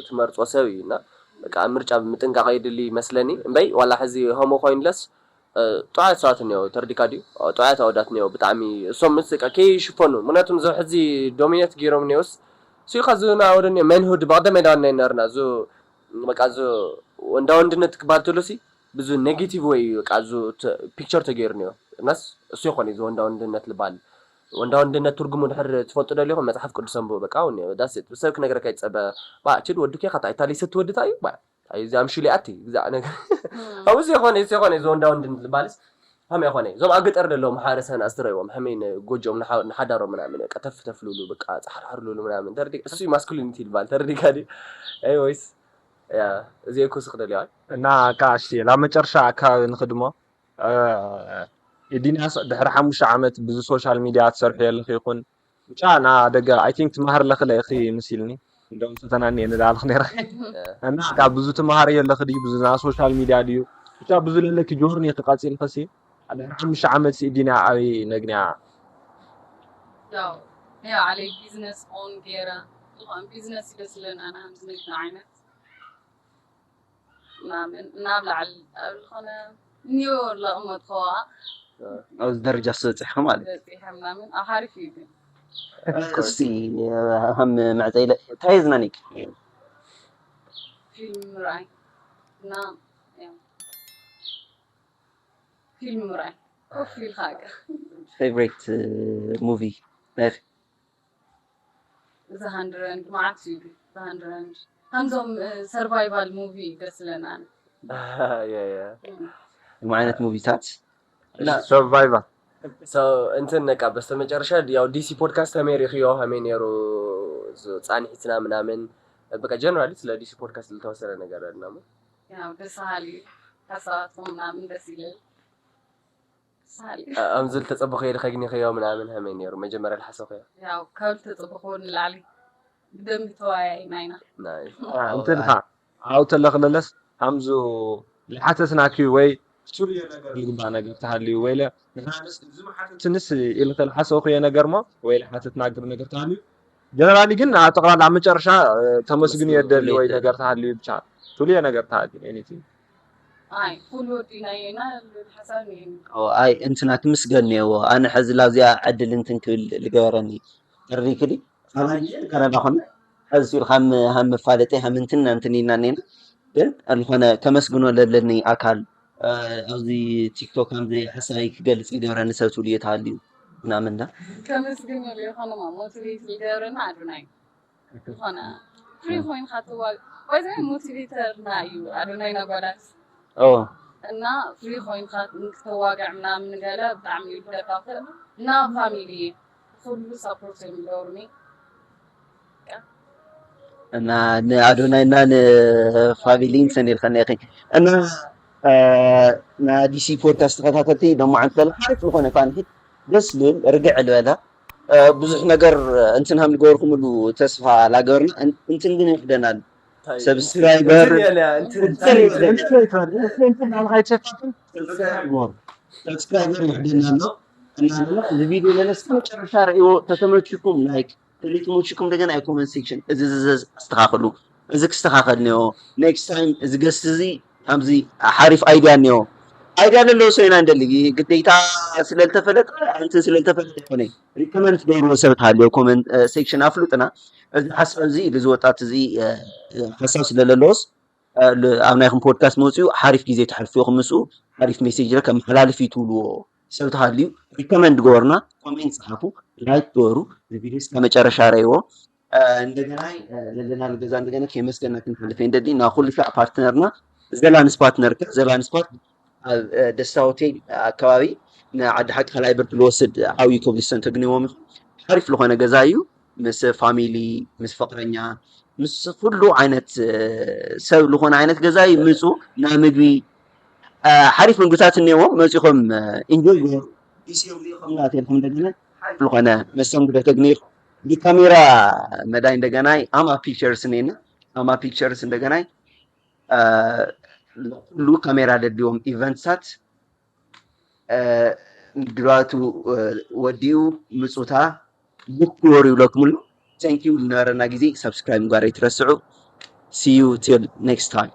ትመርጾ ሰብ እዩ እና፣ በቃ ምርጫ ምጥንቃቕ የድሊ ይመስለኒ። እምበይ ዋላ ሕዚ ሆሞ ኮይንለስ፣ እ፣ ጥዑያት ሰባት እኒኦ፣ ተርዲካ ድዩ? ኦ፣ ጥዑያት ኣወዳት እኒኦ፣ ብጣዕሚ እሶም ምስ በቃ ከይሽፈኑ። ምክንያቱም እዚ ሕዚ ዶሚኔት ገይሮም እኒኦስ፣ ሲልካ ዝና ወደ እኒኦ መንሁድ ብቐደም ዳዋና ይነርና፣ እዚ በቃ እዚ ወንዳ ወንድነት ክበሃል ተሎሲ፣ ብዙ ኔጌቲቭ ወይ በቃ እዚ ተ-፣ ፒክቸር ተገይሩ እኒኦ። እናስ እሱ ይኾን እዚ ወንዳ ወንድነት ልበሃል። ወንዳ ወንድነት ትርጉሙ ድሕር ትፈልጡ ደሊኹም መጽሓፍ ቅዱስ ኣንብቡ። በቃ እውን እኒኦ። ዳስ ኢት። ሰብ ክነግረካ ይጸበ። ባ፣ ችድ ወዲ ኬኻ ታይ፣ ታሊሰት ወዲ ታይ እዩ? ባ፣ ታይ እዚ ኣምሽሊ ኣቲ፣ ግዛዕ ነገር። እም። ኣብኡ ዘይኮነ፣ እዚ ይኾነ እዚ ወንዳ ወንድነት ልበሃልስ፣ ሃመይ ይኾነ። እዞም ኣብ ገጠር ደለዉ ማሕበረሰብና ዝተረእዎም፣ ሃመይ ን-፣ ጎጆም ንሓ-፣ ንሓዳሮም ምናምን፣ በቃ ተፍ ተፍ ልብሉ፣ በቃ ጻሕርሕር ልብሉ ምናምን። ተርዲ-፣ እሱ እዩ ማስኩሊኒቲ ልበሃል። ተርዲካ ድዩ? ኤኒዌይስ፣ ያ፣ እዚ እኮ ስኽ ደልዮ። እና ከኣ እሺ፣ ናብ መጨረሻ ኣከባቢ ንኽድሞ፣ እ፣ ኢዲንያስ ድሕሪ ሓሙሽተ ዓመት ብዙ ሶሻል ሚድያ ትሰርሑ የለኺ ይኹን፣ ብቻ ና ደገ፣ ኣይ ቲንክ ትመሃር ኣለኺ ኢኺ መሲልኒ። እንደውም ፈተና እኒኤ ንዳልኽ ነይረ። እና ካብ ብዙ ትመሃር የለኺ ድዩ? ብዙ ና ሶሻል ሚድያ ድዩ? ብቻ ብዙ ለለኪ ጆርኒ ክቐጺልኺ ሲ፣ ድሕሪ ሓሙሽተ ዓመት ሲ ኢዲንያ ኣበይ ነግንያ? ያው፣ ያው፣ ዓለይ ቢዝነስ ኦን ገይረ፣ ዝኾነ ቢዝነስ እዩ ደስ ዝብለኒ ኣነ፣ ከምዚ ንግዲ ዓይነት። ምናምን እናብላዕ ኣብ ዝኾነ ኒው ለቕመጥኸዋ ኣብዚ ደረጃ ዝበፅሐ ማለት እዩ። በፂሐ ምናምን ኣብ ሓሪፍ እዩ ግን። እስቲ ሃም መዕፀ ኢለ እንታይ የዝናኒክ? ፊልም ምርኣይ እና ያው ፊልም ምርኣይ ኮፍ ኢልካ በቃ። ፌቨሬት ሙቪ ናይ ዘ ሃንድረድ መዓት እዩ። ዘ ሃንድረድ ከምዞም ሰርቫይቫል ሙቪ ደስ ዝብለና ኣነ። ያ፣ ያ። እም። ምን አይነት ሙቪታት? እና ሰርቫይቫል። So፣ እንትን በቃ በስተመጨረሻ ያው ዲሲ ፖድካስት ከመይ ሪኽዮ፣ ከመይ ነይሩ፣ ዝ-፣ ጻንሒትና ምናምን፣ በቃ ጀነራሊ ስለ ዲሲ ፖድካስት ዝተወሰነ ነገር ኣለና። ያው ደስ በሃሊ ሓሳባትኩም ምናምን ደስ ይብል። ሳሊ። እ፣ ኣምዚ ልተጸበኹ የድኸግኒ ኸዮ ምናምን ሀመይ ነይሩ። መጀመርያ ልሓሰኹዮ። ያው፣ ካብ ልተጸበኹዎ ንላዕሊ ብደንቢ ተወያይና ኢና። ናይስ። አ፣ እንትን ኸ፣ ኣብኡ ተለኽለለስ፣ ኣምዙ ልሓተትናኪ ወይ ፍሉይ ነገር ልግባ ነገር ተሃልዩ ወይ ለ፣ ንሕናንስ፣ እዚ መሓተትንስ ኢልኸ ልሓሰኹዮ ነገር ሞ፣ ወይ ልሓተትናግር ነገር ተሃልዩ፣ ጀነራሊ ግን ኣብ ጠቕላላ ኣብ መጨረሻ፣ እ፣ ተመስግን እየ ደሊ ወይ ነገር ተሃልዩ ብቻ። ፍሉየ ነገር ተሃልዩ፣ ኤኒቲንግ። ኣይ፣ ኩሉ ወዲእናዮ ኢና፣ ልብል ሓሳብ እኒኤኒ። ኦ፣ ኣይ፣ እንትና ክምስገን እኒአዎ። ኣነ ሕዚ ላብዚኣ ዕድል እንትን ክብል ልገበረኒ። ተረዲእክዲ? ኣባይ ካናዳ ኾነ፣ ሕዚ ሲል ሃም፣ ሃም መፋለጢ፣ ሃም እንትን፣ እንትን ኢልና እኒና። ግን፣ ዝኾነ ከመስግኖ ለለኒ ኣካል፣ እ፣ ኣብዚ ቲክቶክ ሃምዚ ሓሳበይ ክገልጽ ልገበረኒ ሰብ ትብሉ እየ ተሃልዩ። ምናምን ዳ። ከመስግኖ ለይኾነ ማ ሞቲቬት ልገበረኒ ኣዶናይ። ዝኾነ ፍሪ ኮይንካ ትዋግ-፣ ወይ ዘይ ሞቲቬተርና እዩ ኣዶናይ ነጓላት። ኦ። እና ፍሪ ኮይንካ ንክተዋግዕ ምናምን ገለ ብጣዕሚ እዩ ደጋፍእ። እና ፋሚሊ ኩሉ ሰፖርት እዮም ዝገብሩኒ። እና ንኣዶናይ እና ንፋሚሊ እንትን ኢልከኒ ኢኺ። እና፣ እ፣ ናይ ዲሲ ፖድካስት ተኸታተልቲ ደሞ ዓንተል ሓሪፍ ዝኾነ ፋንሒ ደስ ልብል ርግዕ ልበላ ብዙሕ ነገር እንትን ከም ዝገበርኩምሉ ተስፋ ላገበርና እንትን ግን ይሕደናል። ሰብስክራይበር ሰብስክራይበር ይሕደና ኣሎ። እና እዚ ቪዲዮ ለነስከ መጨረሻ ርእይዎ ተተመችኩም ላይክ፣ ተዘይተመችኩም እንደገና የኮመንት ሴክሽን እዚ ዝዘዝ ኣስተኻኽሉ፣ እዚ ክስተኻኸል ነዮ፣ ኔክስት ታይም እዚ ገስት እዚ ከምዚ ሓሪፍ ኣይድያ ነዮ። ኣይድያ ለለዎ ሰው ኢና እንደሊ ግዴታ ስለልተፈለጠ እንትን ስለልተፈለጠ ይኮነ ሪኮመንድ ደይርዎ ሰብ ተሃልዮ ኮመንት ሴክሽን ኣፍሉጥና። እዚ ሓሳብ እዚ እዚ ወጣት እዚ ሓሳብ ስለለለዎስ ኣብ ናይኹም ፖድካስት መፅኡ ሓሪፍ ግዜ ተሕልፉ ኢኹም ምስኡ ሓሪፍ ሜሴጅ ለ ከመሓላልፍ እዩ ትብልዎ ሰብ ተሃልዩ ሪኮመንድ ገበሩና። ኮሜንት ፀሓፉ፣ ላይክ ገበሩ፣ እዚ ቪዲዮ እስከ መጨረሻ ረይዎ። እንደገና ለለናሉ ገዛ እንደገና ከመስገና ክንሓልፍ እንደሊ ና ኩሉ ሻዕ ፓርትነርና ዘላንስ ፓርትነር ዘላንስ ፓርት ኣብ ደስታ ሆቴል ኣካባቢ ንዓዲ ሓቂ ካልኣይ ብርድ ልወስድ ዓብዪ ኮብልስቶን ተግንዎም ይኹን ሓሪፍ ዝኾነ ገዛ እዩ። ምስ ፋሚሊ ምስ ፍቅረኛ ምስ ኩሉ ዓይነት ሰብ ዝኾነ ዓይነት ገዛ እዩ ምፁ ና ምግቢ ሓሪፍ ምግብታት እኒዎም መፂኹም ኢንጆይ ገሩ ኢስዮም ሪኢኹም ናተልኩም እንደገና ሓሪፍ ዝኾነ መስተንግዶ ተግኒር ብካሜራ መዳይ እንደገናይ ኣማ ፒክቸርስ እኔና ኣማ ፒክቸርስ እንደገናይ ኩሉ ካሜራ ደድዎም ኢቨንትሳት ድራቱ ወዲኡ ምፁታ ቡክ ወሩ ይብለኩምሉ። Thank you ዝነበረና ግዜ ሳብስክራይብ ምግባር ኣይትረስዑ። See you till next time።